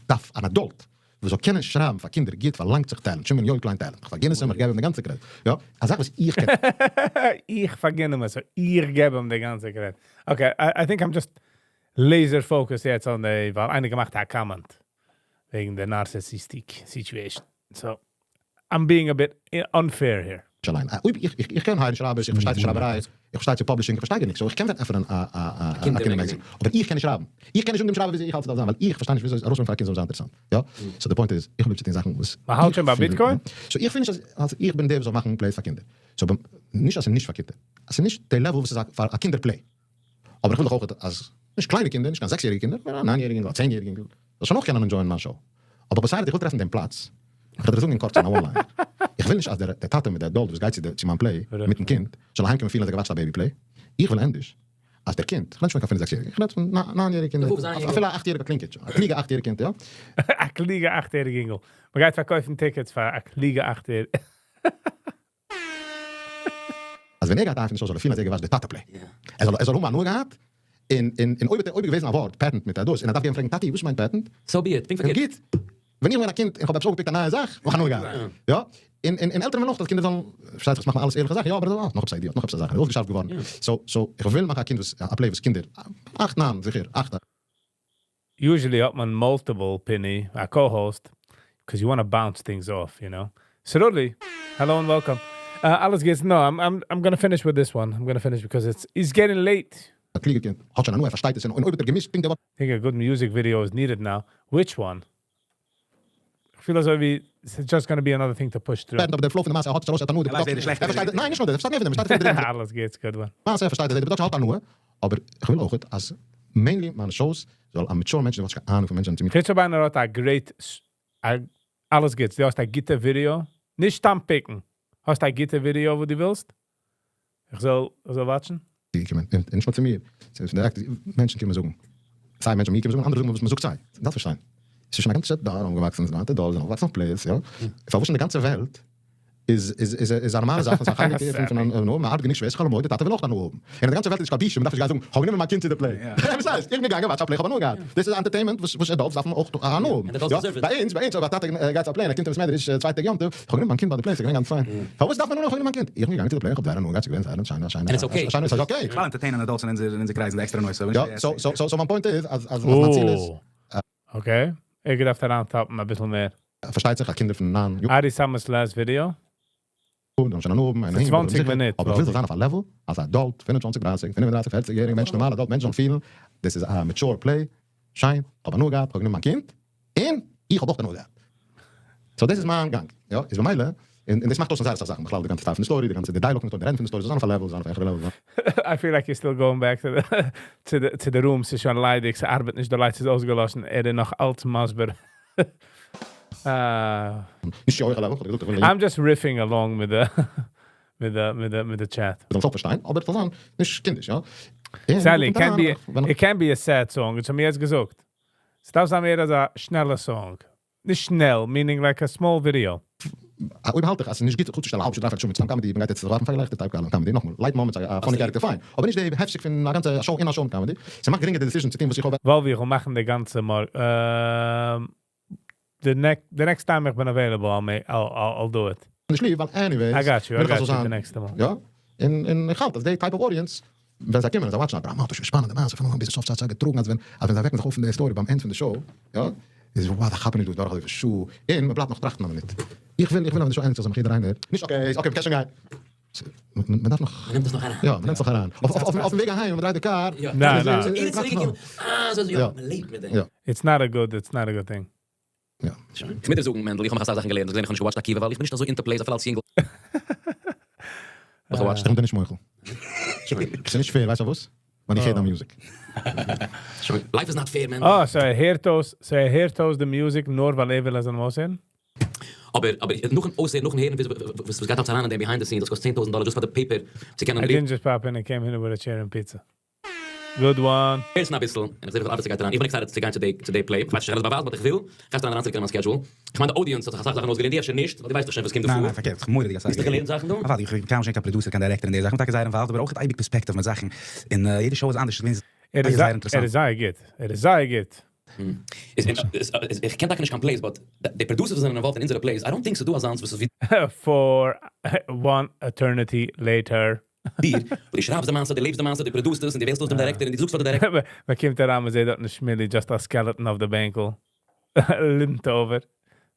דארף אן adult וואס זאל קענען שרייבן פאר קינדער גוט, פארלאנגט זיך talent. שמעון יואל קליין talent. איך פארגין עס אים, איך געב אים די גאנצע credit. יא, א זאך וואס איך קען. איך פארגין אים עס, איך געב אים די גאנצע credit. Okay, I think I'm just laser focused יעצט on the, ווייל איינער געמאכט א comment וועגן די narcissistic situation. So, I'm being a bit unfair here. אליין. איך קען hire ן שרייבערס, איך פארשטיי צו שרייבעריי, איך פארשטיי צו publishing, איך פארשטיי גארנישט. So איך קען ווען עפענען א קינדער magazine. אבער איך קען נישט שרייבן. איך קען נישט זאגן דעם שרייבער ווי איך האלט ס'דארף זיין, ווייל איך פארשטיי נישט וויאזוי ארויסברענגען פאר א קינד זאל זיין אינטערעסאנט. יא? So the point איז, איך האב ליב צו טון זאכן וואס מ'האלט שוין ביי Bitcoin? So איך פיל נישט אז איך בין דער וואס זאל מאכן plays פאר קינדער. So נישט אז ס'איז נישט פאר קינדער. עס איז נישט דער level וואס איז פאר א קינדער play. אבער איך וויל דאך אויך אז נישט קליינע קינדער, נישט קיין 6-יעריגע קינדער, נאר א 9-יעריגע אינגל, א 10-יעריגע אינגל, זאל שוין אויך קענען enjoy ען מיין show. אבער beside, איך וויל טרעפן דעם פלאץ. איך וועל דיר זאגן אין קורצן א one line. איך וויל נישט אז דער טאטע מיט דער adult וואס גייט צו מיין play מיטן קינד, זאל אהיימקומען פילן אז ער גע watch ט א baby play. איך וויל ענדערש אז דער קינד, איך רעד נישט פון קיין 5 6-יעריגע, איך רעד פון 9-יעריגע קינדער, אפילו א 8-יעריגע קלינג א קלוגע 8-יעריגע קינד, יא. א קלוגע 8-יעריגע אינגל. מ'גייט פארקויפן tickets פאר א קלוגע 8-יעריגע. אז ווען ער גייט אהיים פון די show זאל ער פילן אז ער גע watch ט די טאטע play. ער זאל האבן הנאה געהאט, און אויב אויב געוועזן א ווארט patent מיט א דאס, און ער דארף גיין פרעגן טאטי וואס מיינט patent? So be it, פונקט פארקערט. גוט. ווען איך בין א קינד און איך האב עפעס אויפגע pick ט א נייע זאך, האב איך הנאה געהאט. יא. און עלטערן ווילן אויך אז קינדער זאלן, פארשטייט זיך, עס מאכט מען אלעס ערליכע זאכן, יא, אבער נאך עפעס א idea, נאך עפעס א זאך, איז אויסגעשארפט געווארן. So, איך וויל מאכן א קינד וואס, א play וואס קינדער, 8, 9, זיכער, 8. Usually האט מען multiple Pini, a co-host, because you want to bounce things off, you know. Siruli, hello and welcome. אלעס גוטס, no, I'm gonna finish with this one. I'm gonna finish because it's getting late. א קלוגע קינד, האט שוין הנאה, ער פארשטייט עס, און אויב האט ער געמישט, פונקט דער ווארט. I think a good music video is needed now. Which one? איך פיל אזוי ווי it's just gonna be another thing to push through. אבער דער flow פון די מעשה, ער האט עס ארויס, ער האט הנאה, די production. ער פארשטייט, ניין, נישט נאר דאס, ער פארשטייט מער פון דעם, ער פארשטייט פון דעם. אלעס גוטס, good one. מעשה, ער פארשטייט, די production האט הנאה, אבער איך וויל אויך, אז mainly מיינע shows זאל א mature מענטש, וואס האט קיין אהנונג פון מענטשן, צו מיר. חוץ אויב איינער האט א great, אלעס גוטס, דו האסט א גוטע ווידעא, נישט סתם pick ן. האסט א גוטע ווידעא, וואו דו ווילסט? איך זאל watch ן? קומען, און נישט נאר צו מיר, ס'איז פון די actors, מענטשן קומען זאגן. סיי מענטשן מיר קומען זאגן, אנדערע זאגן וואס מ'זאגט זיי. דארפסט פארשטיין. עס איז שוין א גאנצע דור אנגעוואקסן, עס איז דור, זענען אויפגעוואקסן אויף plays, יא. פארוואס אין די גאנצע וועלט איז איז א נארמאלע זאך, און ס'איז א חלק פון נו, מ'ארבעט גענוג שווער, ס'איז חול המועד, די טאטע וויל אויך הנאה האבן. און אין די גאנצע וועלט איז נישט קיין בושה, מ'דארף נישט גיין זאגן, כ'האב גענומען מיין קינד צו די play. וואס הייסט? איך בין געגאנגען watch א play, כ'האב הנאה געהאט. דאס איז entertainment וואס adults דארפן אויך הנאה האבן. יא, ביי אונז, אויב א טאטע גייט צו א play און ער קומט אין בית מדרש צוויי טעג יום טוב, כ'האב גענומען מיין קינד ביי די play, ס'איז געווען גאנץ פיין. פארוואס דארף מען הנאה, כ'האב גענומען מיין קינד? איך בין געגאנגען צו די play, כ'האב זייער הנאה געהאט, ס'איז געווען זייער א שיינע, שיינע, שיינע, ס'איז okay. בכלל entertain ען adults אין אונזער קרייז איז עקסטערע נושא. יא, so מיין point איז אז מיין ציל איז. Okay, איך געדארפט אריינטאפן אביסל מער. פארשטייט זיך אז קינדער פון 9 יאר. Ari Summers last video. און שוין הנאה האבן, 20 מינוט. אבער איך וויל זיך זיין אויף א level, אז adult, 25, 30, 35, 40 יעריגע מענטשן, נארמאלע adult מענטשן זאלן פילן, דאס איז א mature play, שיין, כ'האב הנאה געהאט, כ'האב גענומען מיין קינד, און איך האב אויך הנאה געהאט. So דאס איז מיין גאנג, יא, איז במילא, און דאס מאכט אויס זייער אסאך זאכן, בכלל די גאנצע style פון די story, די גאנצע די dialogue פון די story, די רעדן פון די story, זאל זיין אויף א level, זיין אויף א העכערע level. I feel like you're still going back to the room, ס'איז שוין ליידיג, ס'ארבעט נישט, די lights איז אויסגעלאשן, ער איז נאך אלץ מסביר. נישט די הויכע level, כ'האב געזאגט איך וויל I'm just riffing along with the chat. זאל עס אויך פארשטיין, אבער זאל זיין נישט קינדיש, יא. Sally, it can be a sad song, עס האט מיר יעצט געזאגט. עס דארף זיין מער אזא שנעלע song. נישט שנעל, meaning like a small video. אויב האלט איך אז ס'איז נישט גוט צוצושטעלן א האלב שעה דרייפערטל שעה מיט סתם comedy, מ'גייט יעצט ווארפן פארגלייך די type comedy, נאכאמאל, light moments, א funny character, פיין, אבער נישט די הפסק פון א גאנצע show אין א show comedy. ס'מאכט גרינגער די decision צו טון וואס איך האב. ווייל ווי איך וועל מאכן די גאנצע מאר, the next time איך בין available, I'll do it. נישט ליב, ווייל anyways, I got you, I וויל איך got אזוי you זיין. די נעקסטע מאל. יא, און און איך האלט אז די type of audience, ווען זיי קומען און זיי watch ן א דראמאטישע שפאנענדע מעשה פון אנפאנג ביז סוף ס'האט זיי געטראגן אז ווען אז ווען זיי וועקן זיך אויף פון די story ביים end פון די show, יא, איז וואו די כאפן נישט דא דורך אזויפיל שעה, און מען בלייבט נאך טראכטן א מינוט. איך וויל איך וויל אז די show ענדיגט זיך זאל מיך יעדער איינער, נישט okay, okay מ'קען שוין גיין. מען דארף נאך. מען נעמט עס נאך אריין. יא, מען נעמט עס נאך אריין. אויפן וועג אהיים, מען דרייט די קאר. יא. ניין, ניין. איינער צוריקגעקומען, אה, אזוי אזוי, יא, מען לעבט מיט דעם. יא. It's not a good, it's not a good thing. יא. שוין. איך מוז דיר זאגן, מענדל, איך האב מיך אסאך זאכן געלערנט, האסט געזען איך האב נישט גע watch ט עקיבא ווייל איך בין נישט אזוי into plays אפילו אלס יונגל. האב איך גע watch ט. איך בין דיר נישט מוחל. ס'איז נישט fair, ווייסט פארוואס? ווייל איך הער דיין music. שוין. Life is not fair, מענדל. אה, so ער הערט אויס, so ער הערט אויס די music נאר ווייל ער וויל עס זאל אויסהערן? אבער, אבער, נאכן אויסהערן, נאכן הערן וואס וואס גייט אלץ אריין אין דעם behind the scenes, דאס קאסט 10,000 דאלער just פאר די paper צו קענען I didn't just pop in and came here with a chair and pizza. Good one. הערסן אביסל, און איך זע וויפיל ארבעט ס'גייט אריין, איך בין excited צו גיין צו די צו די play, איך ווייס נישט איך וועל עס באווייזן but איך וויל, גייסט אריין אריינצוריקן אין מיין schedule, איך מיין די audience האט זיך אסאך זאכן אויסגעלערנט, די אפשר נישט, ווייל די ווייסט דאך שוין וואס קומט דא ניין פאר. ניין פארקערט, איך מורא'דיג אסאך האסט דיך געלערנט זאכן דא? אוודאי, איך בין קיינמאל נישט געווען קיין producer קיין director אין די זאכן, טאקע זייער involved אבער אויך אייביג perspective מיט זאכן, און יעדע show איז אנדערש, איז ער איז זייער ער אינטערעסאנט. איז זייער גוט, ער איז זייער גוט. איז איך קען טאקע נישט קיין plays but די producers וואס זענען involved אין אונזערע plays, I don't think ס'איז דא אזאנס וואס איז ווי For one eternity later. דיר, וואס דו שרייבסט די מעשה, דו לעבסט די מעשה, דו produce סט עס און דו וועלסט אויס דעם director און דו זאגסט פאר די director. מען קומט אריין, מען זעט דארט שמילי, just a skeleton אויף די בענקל. Limped over.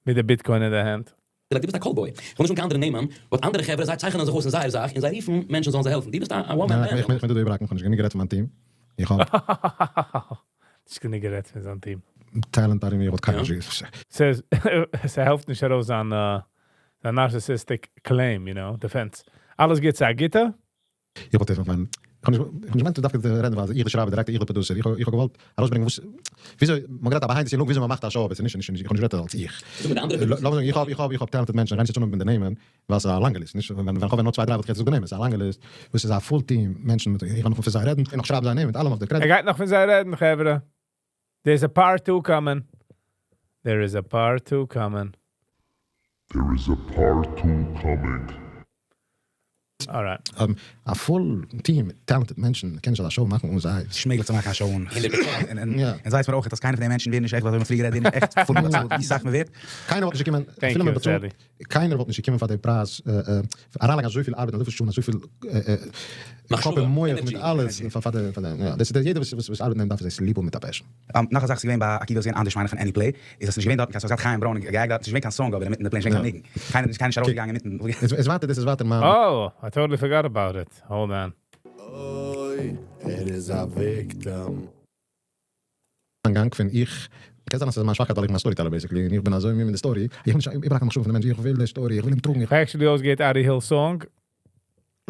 מיט די Bitcoin אין די הענט. דו ביסט א call boy. איך וויל נישט האבן קיין אנדערע נעמען, but אנדערע חברה זיי צייכענען זיך אויס אין זייער זאך און זיי רופן מענטשן זאלן זיי העלפן. דו ביסט א one man ניין, איך band. מיין דו איבערהאקן, איך האב נישט גענוג גערעדט פון מיין team. איך האב נישט גענוג גערעדט פון זיין team. Talent ארום מיר, וואס קיינער נישט. ס'העלפט נישט ארויס זיין זיין narcissistic claim, you know, defense. אלעס גוט, זיי גוטע? איך וואלט מיין, איך האב נישט געמיינט דו דארפסט רעדן ווייל איך שרייב director, איך producer, איך איך האב געוואלט ארויסברענגען וואס וויאזוי מען גערעדט א behind the scene look וויאזוי מען מאכט א show, אבער עס איז נישט נישט איך האב נישט גערעדט אלס איך. זאג מיר די אנדערע לאמיר זאגן איך האב איך האב איך האב talented מענטשן, ריין צו מיט די נעמען, ווייל ס'איז א לאנגע list, נישט ווען ווען איך האב נאר צוויי דריי וואלט איך יעצט געזאגט די נעמען, ס'איז א לאנגע list, וואס איז א full team מענטשן מיט איך קען נאך פון זיי רעדן, און נאך שרייבן זיי נעמען מיט אלעם אויף די credit. ער גייט נאך פון זיי רעדן, חברה. There's a part 2 coming. There is a part 2 coming. There is a part 2 coming. Alright. א full team מיט talented מענטשן, קען נישט אזא show מאכן אן זיי. ס'איז מעגליך צו מאכן א show אן. 100%. און און זייטס מיר אויך אז קיינער פון די מענטשן ווערן נישט עכט, ווייל אזוי ווי מ'האט פריער גערעדט, ווערן נישט עכט פול באצאלט ווי סאך מ'ווערט. קיינער וואלט נישט געקומען, Thank אפילו you, מען באצאלט, Sally. קיינער וואלט נישט געקומען פאר די פרייז, אריינלייגן אזויפיל ארבעט, אזויפיל שעה, אזויפיל קאפ און מוח מיט אלעס, פאר די, פאר די, יא, דאס איז יעדער וואס וואס ארבעט אין דעם דארף עס ליב האבן מיט א passion. נאך א זאך איז געווען ביי עקיבא איז געווען אנדערש מיין איך פון any play, איז אז ס'נישט געווען דארטן קיין ס'האט געהאט חיים ברוין געגייט דארט, ס'נישט געווען קיין song אבער אינמיטן די play, נישט געווען קיין ניגון, קיינער נישט קיינער נישט ארויסגעגאנגען אינמיטן. עס ווייטער, דאס איז ווייטער מיין. Oh, I totally forgot about it. Hold on. אוי, ער איז א victim. גאנג פון איך, קען זיין אז ס'איז מיין שוואכקייט ווייל איך בין א storyteller basically, און איך בין אזוי מיט די story, איך בין נישט איבערהאקן מחשבה פון די מענטש, איך וויל די story, איך וויל אים טראגן, איך Actually, אויסגעהערט Ari Hill song.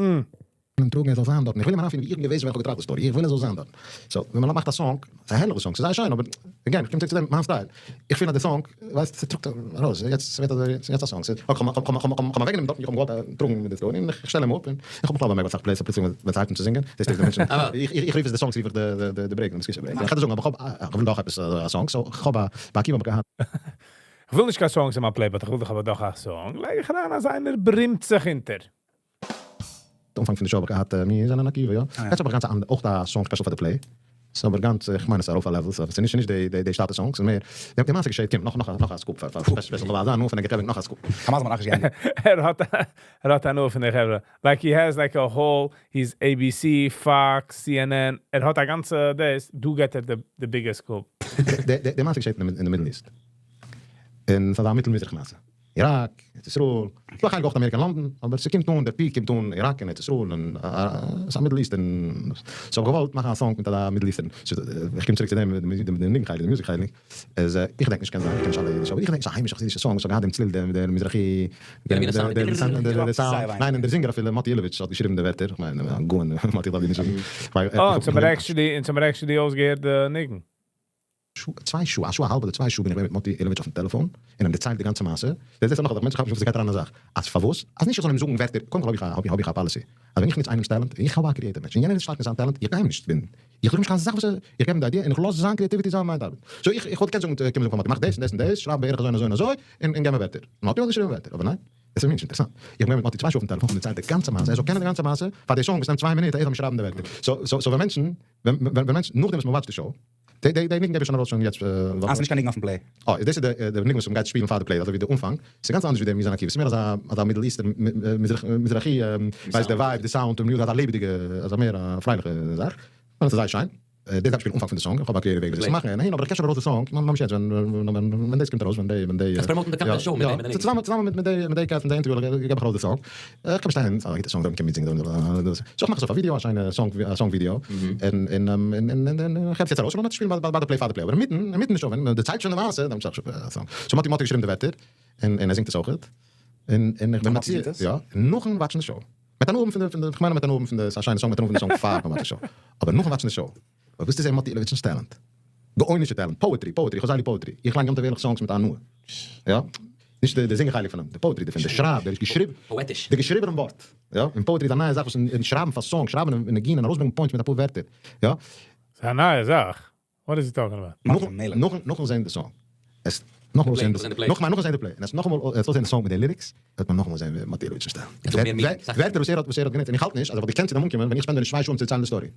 וויל אים טראגן ער זאל זיין דארטן, איך וויל אים אריינפירן ווי איך בין געוועזן ווען איך האב געטראכט די story, איך וויל ער זאל זיין דארטן. So, ווען מען מאכט א song, ס'איז א הערליכע song, ס'איז זייער שיין, אבער again, איך קום צוריק צו דעם, מיין style, איך פיל אז די song, ווייסט, ס'טראגט ארויס, יעצט ס'ווערט אזוי, ס'איז יעצט א song, ס'איז, okay, כ'האב כ'האב כ'האב כ'האב אוועקגענומען דארטן, איך האב געוואלט טראגן מיט די story, און איך שטעל אים אפ, און איך האב בכלל באמערקט ביי אסאך plays, פלוצלינג ווען ס'הייבט אן צו זינגען, זעסטו ווי די מענטשן, איך איך רוף עס די songs רוף איך די די די break, די discussion break, איך קען דיר זאגן, אבער כ'האב, איך וויל דאך עפעס א song, so כ'האב א, ביי עקיבא האב איך געהאט. איך וויל נישט קיין songs אין מיין play, but איך וויל דאך אבער דאך א song. לייג איך אריין אז איינער ברומט זיך אונטער. אנפאנג פון די show האב איך געהאט מיר זענען עקיבא, יא. יעצט האב איך גאנץ אויך א song special פאר די play. ס'איז אבער גאנץ, איך מיין עס איז ארויף א level, ס'איז נישט נישט די די שטאטע songs, ס'איז מער, די מעשה געשעט, קומט נאך נאך נאך א scoop פאר פאר special כ'וועל זיין נאר פון די געטרעווענט נאך א scoop. כ'האב מזל מ'האט נאכנישט געענדיגט. ער האט ער האט הנאה פון די חברה. Like he has like a whole, he's ABC, Fox, CNN, ער האט א גאנצע דאס, דא געט ער די biggest scoop. די די מעשה געשעט אין די Middle East. און ס'איז א מיטל מזרח מעשה. איראק, ארץ ישראל, ס'דא א חלק אויך אמעריקע און לאנדאן, אבער ס'קומט אן, דער peak קומט אן איראק און ארץ ישראל און ס'איז א Middle East און so האב איך געוואלט מאכן א song מיט אזא Middle Eastern, איך קום צוריק צו דעם מיט דעם ניגון חלק, די music חלק, איז איך געדענק נישט קען זיין איך קען נישט אלע אידישע אבער איך געדענק נישט א היימישע חסידישע song וואס האט געהאט דעם צליל דעם דער מזרחי דער סאונד, ניין און דער זינגער אפילו מאטי אילאוויטש האט געשריבן די ווערטער, איך מיין א גאון מאטי דארף דיר נישט זאגן. אה, אונז האבן actually, אונז האבן actually אויסגעהערט די ניגון. שעה, צוויי שעה, א שעה א האלב אדער צוויי שעה בין איך געווען מיט מאטי אילאוויטש אויפן טעלעפאן, און אים דערציילט די גאנצע מעשה, דער זעצט נאך אז מענטשן כאפן נישט וואס עס גייט אריין אין א זאך, אז פארוואס? אז נישט איך זאל אים זאגן ווערטער, קודם כל האב איך א האב איך א policy, אז ווען איך נוץ איינעמס talent, איך האב א creative מענטש, און יענער איז שטארק אין זיין talent, איך גיי אים נישט בינדן, איך זאג אים נישט קיין זאך וואס ער, איך געב אים די idea און איך לאז זיין creativity זיין מיין ארבעט, so איך איך וואלט געקענט זאגן קומען זאגן פאר מאטי מאך דאס און דאס און דאס, שרייב בערך אזוי און אזוי און אזוי, און און געב מיר ווערטער, מאטי וואלט געשריבן ווערטער, אבער ניין. עס איז מיר נישט אינטערעסאנט. איך בין געווען מיט מאטי צוויי שעה אויפן טעלעפאן און דערציילט די גאנצע מעשה, ער זאל קענען די גאנצע מעשה, פאר די song וואס נעמט צוויי מינוט, ער זאל מיר שרייבן די ווערטער. So so ווען מענטשן, ווען מענטשן, נאכדעם וואס מען watch ט די show. די די ניגון געב איך שוין ארויס שוין יעצט. אה, ס'נישט קיין ניגון אויפן play. אה, דאס איז די ניגון וואס מ'גייט שפילן פאר די play, אזוי ווי די אנפאנג. ס'איז גאנץ אנדערש ווי די מיר זענען עקיבא, ס'איז מער אזא אזא Middle Eastern מזרחי ווייסט די vibe די sound און אזא לעבעדיגע אזא מער א פרייליכע זאך. און עס איז זייער שיין. דאס גייט שפילן אנפאנג פון די song, איך האב א קלערע וועג וויאזוי עס צו מאכן און אהין, אבער איך קען שוין ארויס די song, ממש יעצט ווען ווען דאס קומט ארויס, ווען די ווען די. קענסט promote ן די קאמפעני show מיט דעם מיט די ניגון. צוזאמען צוזאמען מיט די מיט די cast פון די interview געב איך ארויס די song. איך קען באשטיין ס'איז א גוטע song, מ'קען מיטזינגען דא. so איך מאך עס אויף א ווידיאו, א שיינע song א song video, און און און און איך געב עס יעצט ארויס, און לאמיר שפילן ביי די play פאר די play, אבער אינמיטן אינמיטן די show ווען מ'דערציילט שוין די מעשה, דאן שטארט א song. so מאטי מאטי געשריבן די ווערטער, און און ער זינגט עס אויכעט, און און איך בין מציע, יא, נאכן watch ן די show, מיט אן אבן פון די פון די, כ'מיין מיט אן אבן פון די, ס'איז א שיינע song מיט אן אבן פון די song פאר מ'וואטשט די show, אבער נאכן watch ן די show, אויב ווילסטו זען מאטי אילאוויטש'נס talent, גאונישע talent, poetry, poetry, איך האב זייער ליב poetry, איך ליין יום טוב ערליך songs מיט הנאה, יא, נישט די זינגען חלק פון אים, די poetry דערפון, די שרייב, דער געשריבן, פאעטיש. די געשריבענעם ווארט, יא, און poetry איז א נייע זאך וואס אין שרייבן פאר song, שרייבן אין ניגון און ארויסברענגען points מיט אפאר ווערטער, יא. ס'איז א נייע זאך. What is he talking about? נאכן נאכן זען די song, עס נאכאמאל זען די נאכאמאל נאכן זען די play, און עס נאכאמאל עס אויסזען די song מיט די lyrics, וועט מען נאכאמאל זען ווי מאטי אילאוויטש איז שטעלן ווערטער וואס ער האט וואס ער האט גענוצט, און איך האלט נישט אז ער וואלט געקענט צו דעם אנקומען ווען איך spend ווען נישט צוויי שעה אים צו דערציילן די story,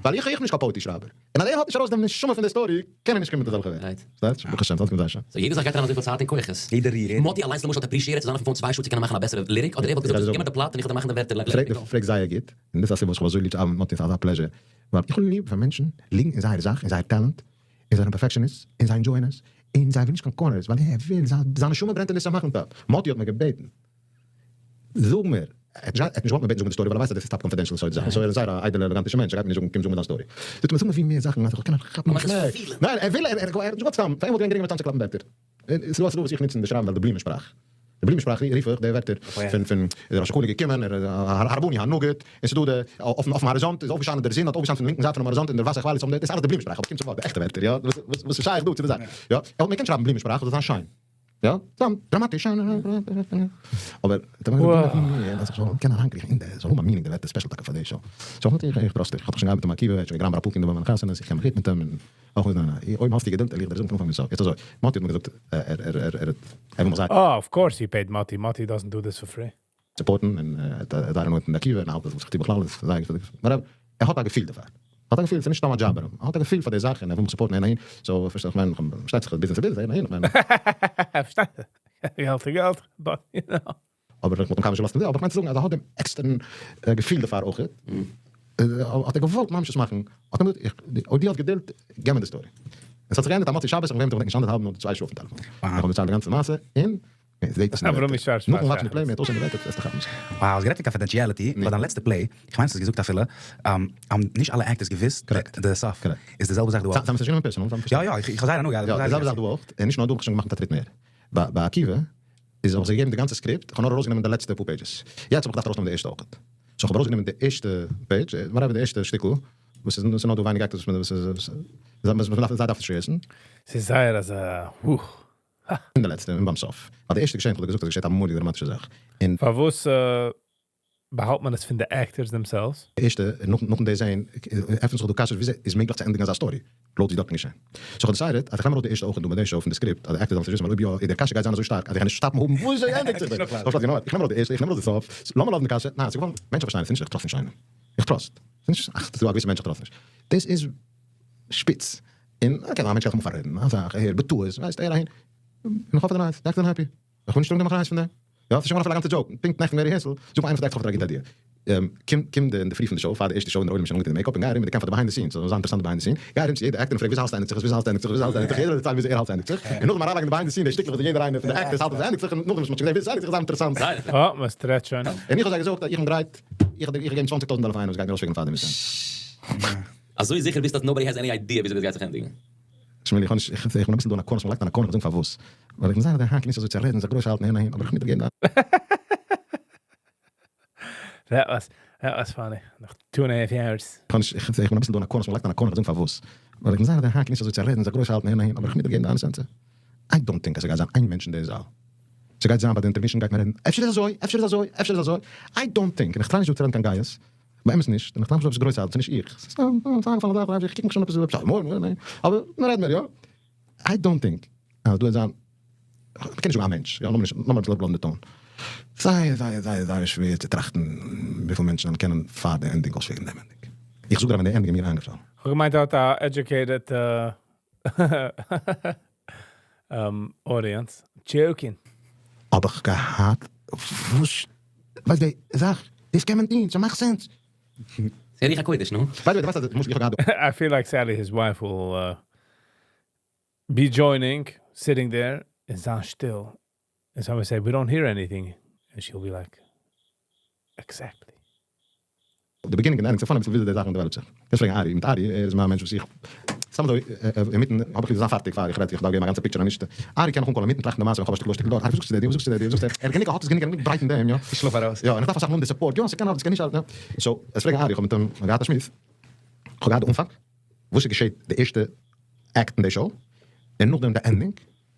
ווייל איך איך בין נישט קיין poetry שרייבער, און אז ער האט נישט ארויס דעם נשמה פון די story קען ער נישט קומען מיט אזעלכע ווערטער. פארשטייסט? ברוך השם, אלעס קומט זייער שיין. so יעדע זאך גייט אריין אזויפיל צייט און כוחות. יעדע ריר, יעדע. מאטי אליינס למשל האט appreciated צו זיין אויפן phone צוויי שעה צו קענען מאכן א בעסערע lyric, אדער ער וואלט געזאגט גיב מיר די plot און איך וועל דיר מאכן די ווערטער let me go. פרעגסט זייער גוט, און דאס איז א סיבה וואס איך האב אזוי ליב צו ארבעטן מיט מאטי, ס'איז אזא pleasure, ווייל איך האב ליב ווען מענטשן ליגן אין זייער זאך, אין זייער talent, אין זייער perfectionist, און זיי enjoy ען עס, און זיי ווילן נישט קיין corners, ווייל ער וויל, זיין נשמה ברענט אין דאס צו מאכן טאפ. מאטי האט מיר געבעטן, זאג מיר, ער האט נישט געוואלט מיר בעטן זאג מיר די story, ווייל ער ווייסט אז דאס איז top confidential סוד זאכן, so ער איז זייער א איידעלע עלעגאנטישע מענטש, ער גייט מיר נישט זאגן קום זאג מיר דיין story. זאגט ער מיר זאג מיר ווי מער זאכן אז איך זאל קענען כאפן א שמעק. ניין, ער וויל, ער האט נישט געוואלט סתם, פאר אים וואלט געווען גרינגער מיט צאמצוקלאפן ווערטער. ס'איז דא א סיבה וואס איך נוץ אין די שרייבן ווייל די בלומען שפראך. די בלומען שפראך רוף איך די ווערטער פון פון איז דער ראש הקהל געקומען ער הרבני הנגיד און ס'איז דא די אויפן אויפן האריזאנט איז אויפגעשיינען דער זון האט אויפגעשיינט פון לינקן זייט פונעם האריזאנט און דער וואסער כוואליעס האבן די דאס איז אלעס די בלומען שפראך אבער קומט צום ווארט די עכטע ווערטער יא וואס וואס איז שייך דא צו די זאך יא ער וואלט מיר געקענט שרייבן בלומען שפראך וואס זאל זיין שיין יא סתם דראמאטיש שיין אבער אז איך זאל קענען אריינקריכן אין די זאל האבן א meaning די ווערטער special טאקע פאר די show so איך איך trust דיך איך האב דאך שוין געארבעט מיט עקיבא ער האט שוין געגראמט ביי אפאר קינדער ביי מיינע חתונות איך קען מיך גוט מיט אים און אויך מיט דיינע, אויב האסטו געדולד וועל איך דיר זאגן פון אנפאנג ביז סוף. יעצט אזוי, מאטי האט מיר געזאגט ער ער ער ער ער וויל מיך זייער. אה, of course he paid מאטי, מאטי doesn't do this for free. support ן, און ער האט זייער הנאה פון די עקיבא, און ער האלט אז וואס איך טו בכלל איז זייער גוט פאר די, ער האט א געפיל דערפאר, ער האט א געפיל, ס'איז נישט סתם א דזשאב, ער האט א געפיל פאר די זאך און ער וויל מיך support ן אהין אהין, so פארשטייסט איך מיין, פארשטייט זיך business איז business, אהין אהין, איך מיין. פארשטייט זיך, געלט איז געלט, but you know. אבער איך וואלט אים קיינמאל נישט געלאזט אין די, אבער איך מיין צו זאגן אז ער האט דעם עקסטערן געפיל דערפאר אויך, האט ער געוואלט ממש עס מאכן, האט ער מיר געזאגט, אויב דו האסט געדולד, געב מיר די story. און ס'האט זיך געענדיגט א מוצאי שבת, איך בין געווען מיט אים נישט אנדערטהאלבן אדער צוויי שעה אויפן טעלעפאן, איך האב דערציילט די גאנצע מעשה, און זעהט עס אין די ווערטער, נאכן watch ן די play, מ'הערט אויס אין די ווערטער, וועסטו כאפן. Wow, האסט גערעדט פון confidentiality ביי דיין לעצטע play, איך מיין האסט עס געזאגט אפילו, האבן נישט אלע actors געוואוסט די סוף, איז די זעלבע זאך דא אויך? זיי האבן עס נישט גענומען personal, זיי האבן יא יא, איך האב זייער הנאה געהאט. יא, די זעלבע זאך דא אויך, און נישט נאר דא האב איך שוין געמאכט מיט א טריט מער, ביי עקיבא איז האב איך זיי געגעבן די גאנצע script, איך האב נאר ארויסגענומען די לעצטע פאר pages, יעצט האב איך געדארפט ארויסנעמען די ערשטע אויכעט, so איך האב ארויסגענומען די ערשטע page, whatever די ערשטע שטיקל, וואס איז נאר דא ווייניג actors וואס וואס מ'דארף זיי דארפן נישט rehearse ן. ס'איז זייער אזא הוך. הא. און די לעצטע און ביים סוף, ווייל די ערשטע געשען, איך האב דיר געזאגט אז עס געשעט א מורא'דיגע דראמאטישע זאך, און. פארוואס באהאלט מען עס פון די actors themselves? די ערשטע, נאכן דאס זעהן, עפענט זיך דא קשיות וויאזוי איז מעגליך צו ענדיגן אזא story, לויט ווי דארטן געשען. so כ'האב decided אז איך נעם ארויס די ערשטע אויך דא ביי די show פון די script אז די actors זאלן עס נישט וויסן ווייל אויב יא איז דער קשיא גייט זיין אזוי שטארק אז איך גיי נישט stop ן האבן וויאזוי ענדיגט זיך דאס. so כ'האב גענארט, איך נעם ארויס די ערשטע, איך נעם ארויס די סוף, לאמיר לאזן די קשיא, ניין ס'איז געווארן, מענטשן פארשטייען עס נישט, איך trust נישט איינעם. איך trust. ס'איז נישט, אך, ס'איז דא א געוויסע מענטש איך trust נישט. דאס איז שפיץ. און okay, א מענטש קען זיך אמאל פאררעדן, א זאך, אהער, בטעות, ווייסט, אהער אהין. און איך האף אז די נייעס, די actors זענען happy. איך וויל נישט טראגן דעם אחריות פון דעם. יא, ס'איז שוין געווארן אפילו א גאנצע joke. פונקט נעכטן ביי rehearsal, זאגט מיר איינער פון די actors כ'האב א גוטע idea. קום קום די אינדערפרי פון די show, פאר די ערשטע show און דער עולם איז שוין אנגעטון די makeup און גיי ארום מיט די cam פאר די behind the scenes, ס'זאל זיין אינטערעסאנט די behind the scene, גיי ארום צו יעדע actor און פרעג וויאזוי האלסטו ענדיגט זיך עס, וויאזוי האלסטו ענדיגט זיך עס, וויאזוי האלסטו ענדיגט זיך, יעדער זאל דערציילן וויאזוי ער האלט עס ענדיגט זיך, און נאכדעם אריינלייגן די behind the scene די שטיקלעך וואס יעדער איינער פון די actors האלט אז עס ענדיגט זיך, און נאכדעם וואס מ'האט שוין געזען וויאזוי עס ענדיגט זיך איז זייער אינטערעסאנט. אה, מ'סטרעטשט שוין. און איך האב זיי געזאגט אז איך בין גרייט, איך האב געגעבן צוואנציג טויזנט דאלער פאר איינעם וואס גייט מיר ארויסשיקן פאר די מיסיע. אזוי זיכער ביסטו אז nobody has any idea וויאזוי דאס גייט זיך ענדיגן? שמואל איך האב נישט, איך בין אביסל דא אין א corner, מ'לייגט אין א corner, איך זאג פארוואס, ווייל איך בין זייער דערהאקט נישט אזוי צו רעדן, זיך גרויס האלטן אהין אהין, אבער איך מוז דיר געבן א. That was, that was funny. נאך two and a half years. איך האב נישט, איך בין אביסל דא אין א corner, מ'לייגט אין א corner, איך זאג פארוואס, ווייל איך בין זייער דערהאקט נישט אזוי צו רעדן, זיך גרויס האלטן אהין אהין, אבער איך מוז דיר געבן די honest answer. I don't think אז ס'גייט זיין איין מענטש אין די זאל. ס'גייט זיין ביי די intermission גייט מען רעדן, אפשר איז אזוי, אפשר איז אזוי, אפשר איז אזוי. I don't think, און איך try נישט דא צו רעדן קיין גייעס, באמת נישט, און איך טראכט נישט עפעס גרויס האלטן, ס'נישט איך, ס'איז סתם איינגעפאלן א זאך, איך קוק מיך שוין עפעס אבער מ'רעד מער יא, I don't think אז דא וועט זיין, מ'קען נישט זאגן א מענטש, יא, לאמיר נישט, לאמיר אביסל אראפלאזן די tone, זייער זייער זייער זייער שווער צו טראכטן וויפיל מענטשן וועלן קענען פאר די ending אויספירן דעם ending, איך זאג דיר אז ווען די ending איז מיר איינגעפאלן. כ'האב געמיינט ער האט א educated. audience. Joking. האב איך געהאט וואס ווייסט די זאך דאס קען מען טון ס'מאכט sense. ס'איז רוח הקודש, נו. By the way, דו ווייסט אז למשל איך האב געהאט I feel like Sally, his wife, will be joining, sitting there, און זיין שטיל. And someone say, "We don't hear anything." And she'll be like, "Exactly." די beginning און ending, ס'איז funny אביסל וויאזוי די זאכן develop זיך. קענסט פרעגן ארי, מיט ארי, ער איז מיין מענטש וואס איך, סתם אזוי, אינמיטן האב איך ליב זיין פארטיג פאר איך רעד, איך דארף געבן א גאנצע picture אנישט. ארי קען נאך אנקאלן אינמיטן טראכטן די מעשה, איך האב א שטיקל דא שטיקל דארט, ארי וואס זאגסטו צו דעם, וואס זאגסטו צו דעם, וואס זאגסטו צו דעם, ער גענוג האט עס גענוג גענוג ברייט אין דעם, יא. איך שלאף ארויס. יא, און איך דארף אסאך מאל האבן די support, יא, ס'קען ארבעטן, ס'קען נישט ארבעטן, יא. So, עס פרעגן ארי, איך האב מיט אים געהאט א שמועס, איך האב געהאט די אנפאנג, וואס איז געשעט די ערשטע act אין די show, און נאכדעם די ending,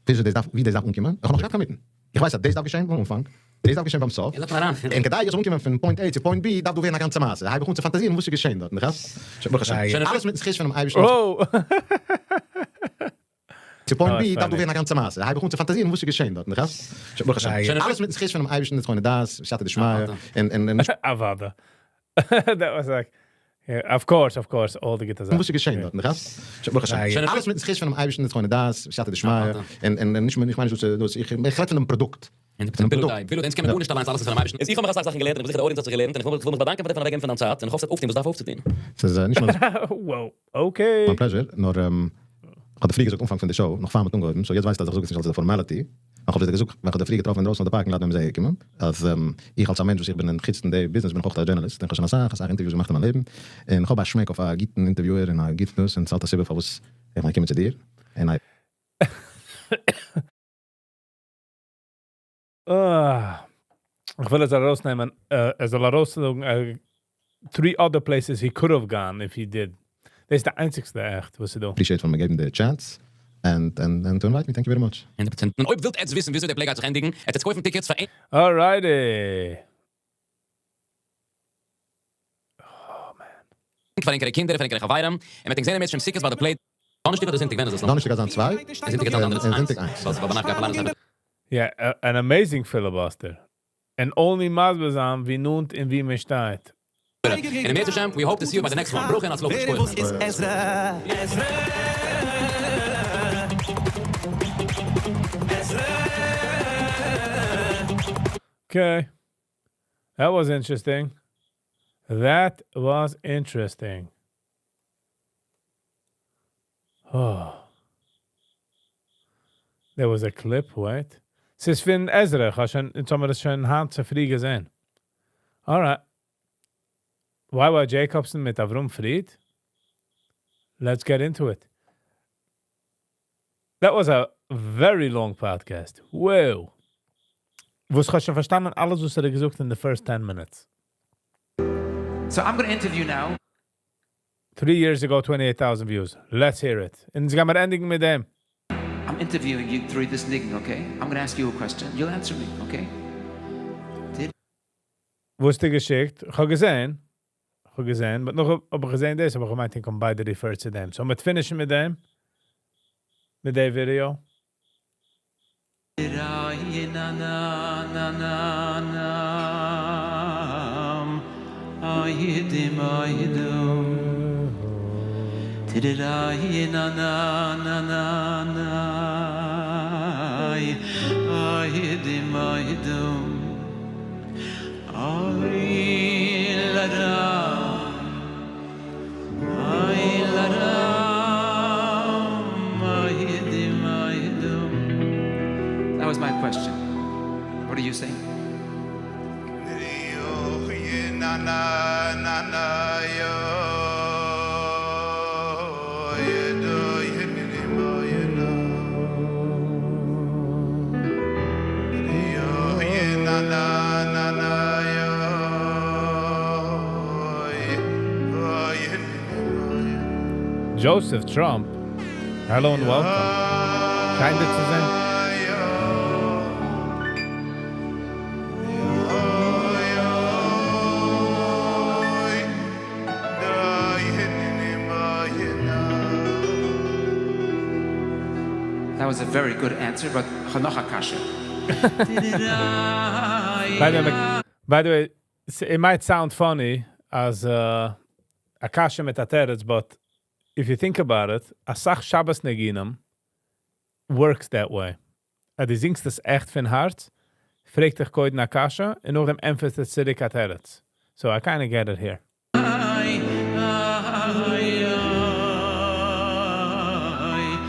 וויאזוי דאס דארף, ווי דאס דארף אנקומען, איך האב נאך נישט געהאט קיין מיטן. איך ווייס אז דאס דארף געשען ביים אנפאנג, דאס דארף געשען ביים סוף, און כדי איך זאל אנקומען פון point A צו point B דארף דא ווערן א גאנצע מעשה, הייב איך אן צו פאנטאזירן וואס איז געשען דארט, שוין ברוך השם, אלעס מיטן זכות פונעם אייבערשטן. צו point B דארף דא ווערן א גאנצע מעשה, הייב איך אן צו פאנטאזירן וואס איז געשען דארט, שוין ברוך השם, אלעס מיטן זכות פונעם אייבערשטן, נצחון דעת, סייעתא דשמיא, און. אוואדע. That was like, of course, of course, all די גוטע זאכן. וואס איז געשען דארט? שוין ברוך השם. אלעס מיטן זכות פונעם אייבערשטן נצחון דעת, סייעתא דשמיא, און נישט איך מיין נישט דאס, איך רעד פונעם פראדוקט. פונעם פראדוקט. אפילו אונז קען מען גארנישט אליינס, אלעס איז פונעם אייבערשטן. איז איך האב מיך אסאך זאכן געלערנט און איך בין זיכער די audience האט זיך געלערנט און איך וויל מיך באדאנקען פאר דיר פארן אוועקגעבן פון דיין צייט און איך האף ס'וועט אויפטון וואס דארף אויפצוטון. ס'איז נישט מיין Wow, okay. מיין pleasure, נאר איך האב דיר פריער געזאגט אנפאנג פון די show, נאך פאר מ'האט אנגעהויבן, so יעצט ווייסטו אז איך זאג עס נישט אלס א formality, איך האב דיר געזאגט ווען כ'האב דיר פריער געטראפן אינדרויסן אויף די parking lot ווען מ'איז אהערגעקומען, אז איך אלס א מענטש וואס איך בין אין חוץ פון די ביזנעס בין איך אויך א journalist און כ'האב שוין אסאך אסאך interviews געמאכט אין מיין לעבן, און כ'האב א שמעק אויף א גוטן interviewer און א גוט דאס, און ס'האט א סיבה פארוואס איך בין געקומען צו דיר, און I. איך וויל עס ארויסנעמען, ער זאל ארויסזאגן three other places he could have gone if he did. דאס איז די איינציגסטע עכט וואס איז דא. Appreciate פאר מיר געבן די chance and and and to invite me, thank you very much. 100%. און אויב ווילט עטץ וויסן וויאזוי די play גייט זיך ענדיגן, עטץ עטץ קויפן tickets פאר. Alrighty. Oh man. פאר ענקערע קינדער, פאר ענקערע חברים, און מ'וועט ענק זען אם ירצה השם סוכות ביי די play. דאנערשטאג אדער זונטאג ווען איז עס נאך? דאנערשטאג גייט זיין צוויי, און זונטאג גייט זיין די אנדערע און זונטאג איינס. ווייל ביינאכט גייט מען ליינען. יא, an amazing filibuster. און only מסביר זיין ווי נאנט און ווי מען שטייט. און אם ירצה השם, we hope to see you by the next one. ברכה און הצלחה. שכוח. Okay. That was interesting. That was interesting. Oh. There was a clip, wait. ס'איז פון עזרא, איך האב שוין, אונז האבן מיר דאס שוין היינט צופרי געזען. Alright. YY Jacobson מיט אברהם פריד? Let's get into it. That was a very long podcast. Wow. וואס איך האב שוין פארשטאנען אלעס וואס ער האט געזאגט in the first 10 minutes. So I'm going to interview now 3 years ago, 28,000 views. Let's hear it. און אונז גייען מיר ענדיגן מיט דעם. I'm interviewing you through this ניגון, okay? I'm going to ask you a question. You'll answer me, okay? Did וואס האסטו געשיקט? איך האב געזען. איך האב געזען, but נאך האב איך געזען דאס, אבער איך מיין, איך קום ביידע refer צו דעם. So, מיר finish ן מיט דעם. מיט דעם video. na na na na na Ayidim ayidum Tidirayi na na na na na Ayidim ayidum Ay la da Ay la da Ayidim ayidum That was my question. What do you say? Na na na na yo ye do ye ni mo ye no yo ye na na na na yo ye ye Joseph Trump. Hello and welcome. Kind צו זיין. yo da ye ni mo ye na. That was a very good answer, but נאך א קשיא. By the way, it might sound funny as a קשיא מיט א תירוץ, but If you think about it, א סאך שבת ניגונים works that way. אז דו זינגסט עס עכט פון הארץ, פרעגט דיך קודם א קשיא און נאכדעם ענטפערט ער צוריק א תירוץ. So I kind of get it here.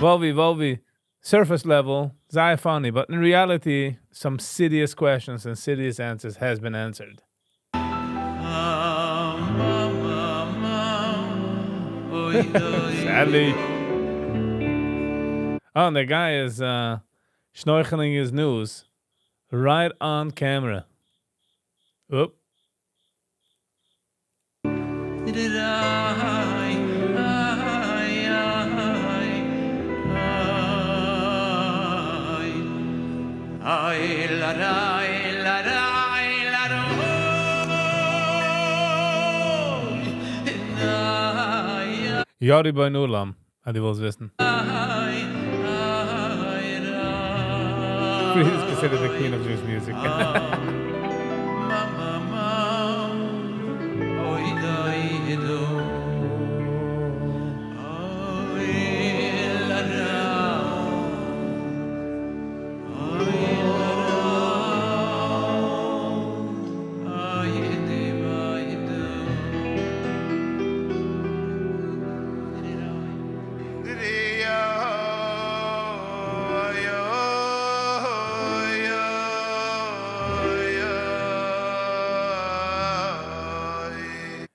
Volvi, Volvi, surface level, זייער funny, but in reality, some serious questions and serious answers has been answered. Sadly. Oh, and the guy is schnorcheling his news right on camera. Oop. יא, רבון עולם, אז דו ווילסט וויסן. He's considered the queen of Jewish music.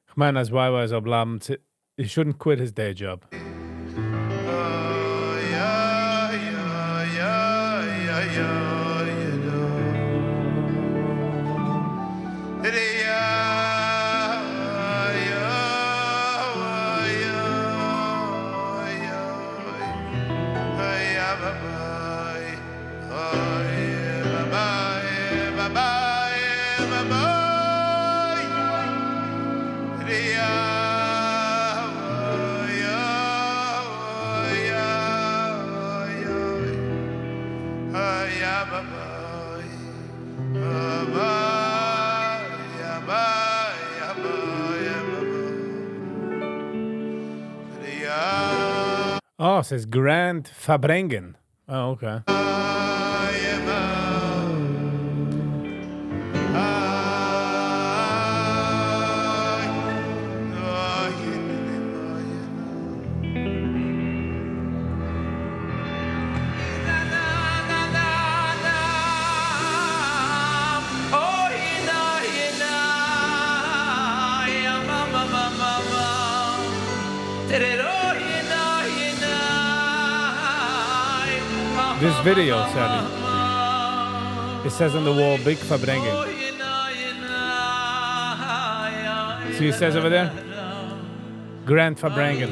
איך מיין, אז YY זאל בלייבן, he shouldn't quit his day job. Oh, it says Grand Farbrengen. Oh, okay. This video, Sally, it says on the wall, Big Farbrengen. See it says over there? Grand Farbrengen.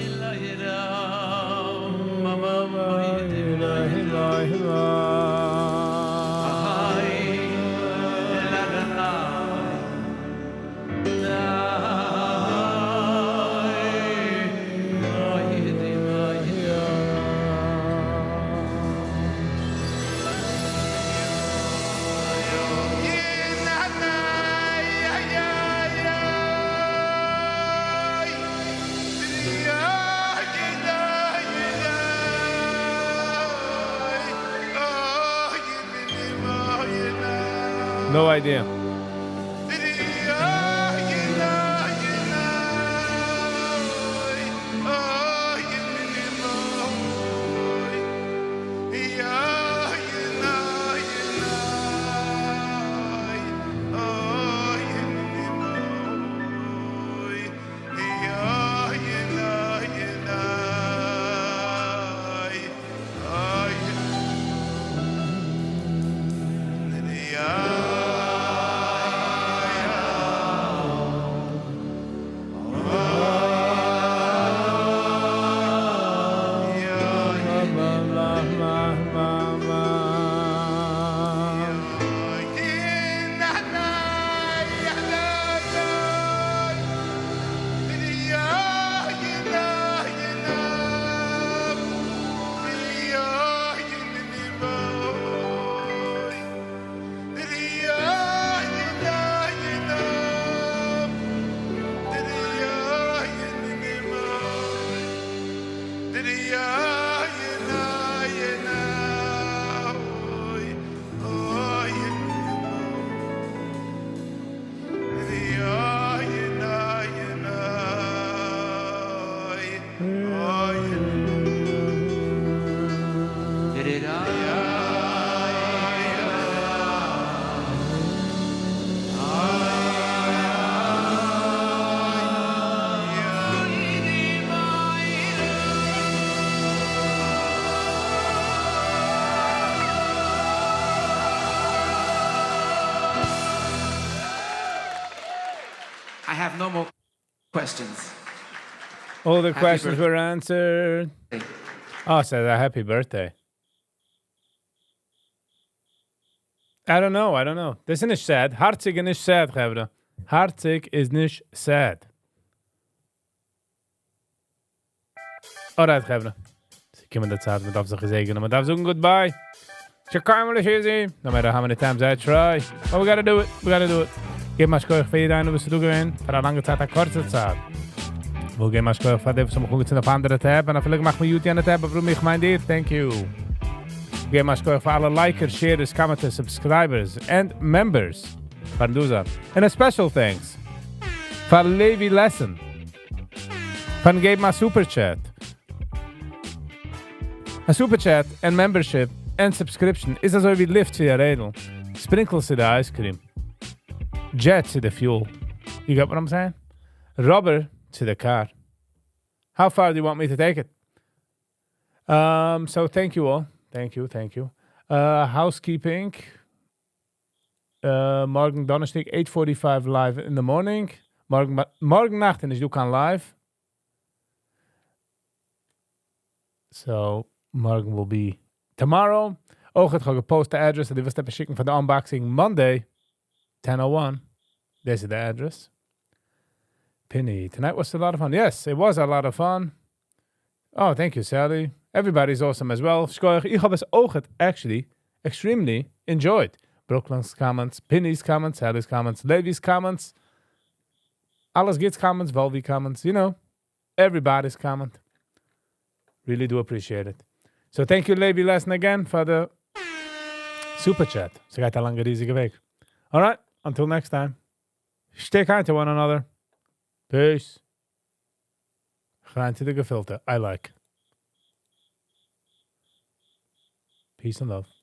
No idea. have no more questions. All the Happy questions were answered. Oh, said a happy birthday. I don't know, I don't know. דאס איז נישט sad. הארציג איז נישט sad, חברה. הארציג איז נישט sad. Alright, חברה. ס'געקומען די צייט, מען דארף זיך געזעגענען, מען דארף זאגן goodbye. No matter how many times I try. But we gotta do it, we gotta do it. געבן א שכוח פאר יעדע איינער וואס איז דא געווען, פאר א לאנגע צייט, א קורצע צייט. וויל געבן א שכוח פאר די וואס האבן מיך אנגעצינדן אויף אנדערע tab, און אפילו געמאכט mute יענע tab, אבער איך מיין דיר, thank you. געבן א שכוח פאר אלע likers, sharers, commenters, subscribers, and members. פארן דא זיין. And a special thanks פאר Levi Lesson. פארן געבן א super chat. א super chat and membership and subscription איז אזוי ווי לופט צו א רעדל, sprinkles צו די ice cream, jet צו די fuel. You get what I'm saying? Rubber to the car. How far do you want me to take it? So thank you all. Thank you, thank you. Housekeeping. מארגן דאנערשטאג 8:45 live in the morning. מארגן, מארגן נאכט איז נישטא קיין live. So, מארגן will be tomorrow. אויך האב איך גע post די address, דו ווילסט עפעס שיקן פאר די unboxing Monday, 10:01. This is the address. Penny, tonight was a lot of fun. Yes, it was a lot of fun. Oh, thank you, Sally. Everybody's awesome as well. שכוח, איך האב עס אויך actually extremely enjoyed. Brooklyn's comments, Penny's comments, Sally's comments, Levy's comments, Alles Gits comments, Volvi comments, everybody's comment. Really do appreciate it. So thank you, Levi Lesson, again for the super chat. ס'גייט א לאנגע ריזיגע וועג. All right, until next time. Stay kind to one another. Peace. Grind to the gefilte. I like. Peace and love.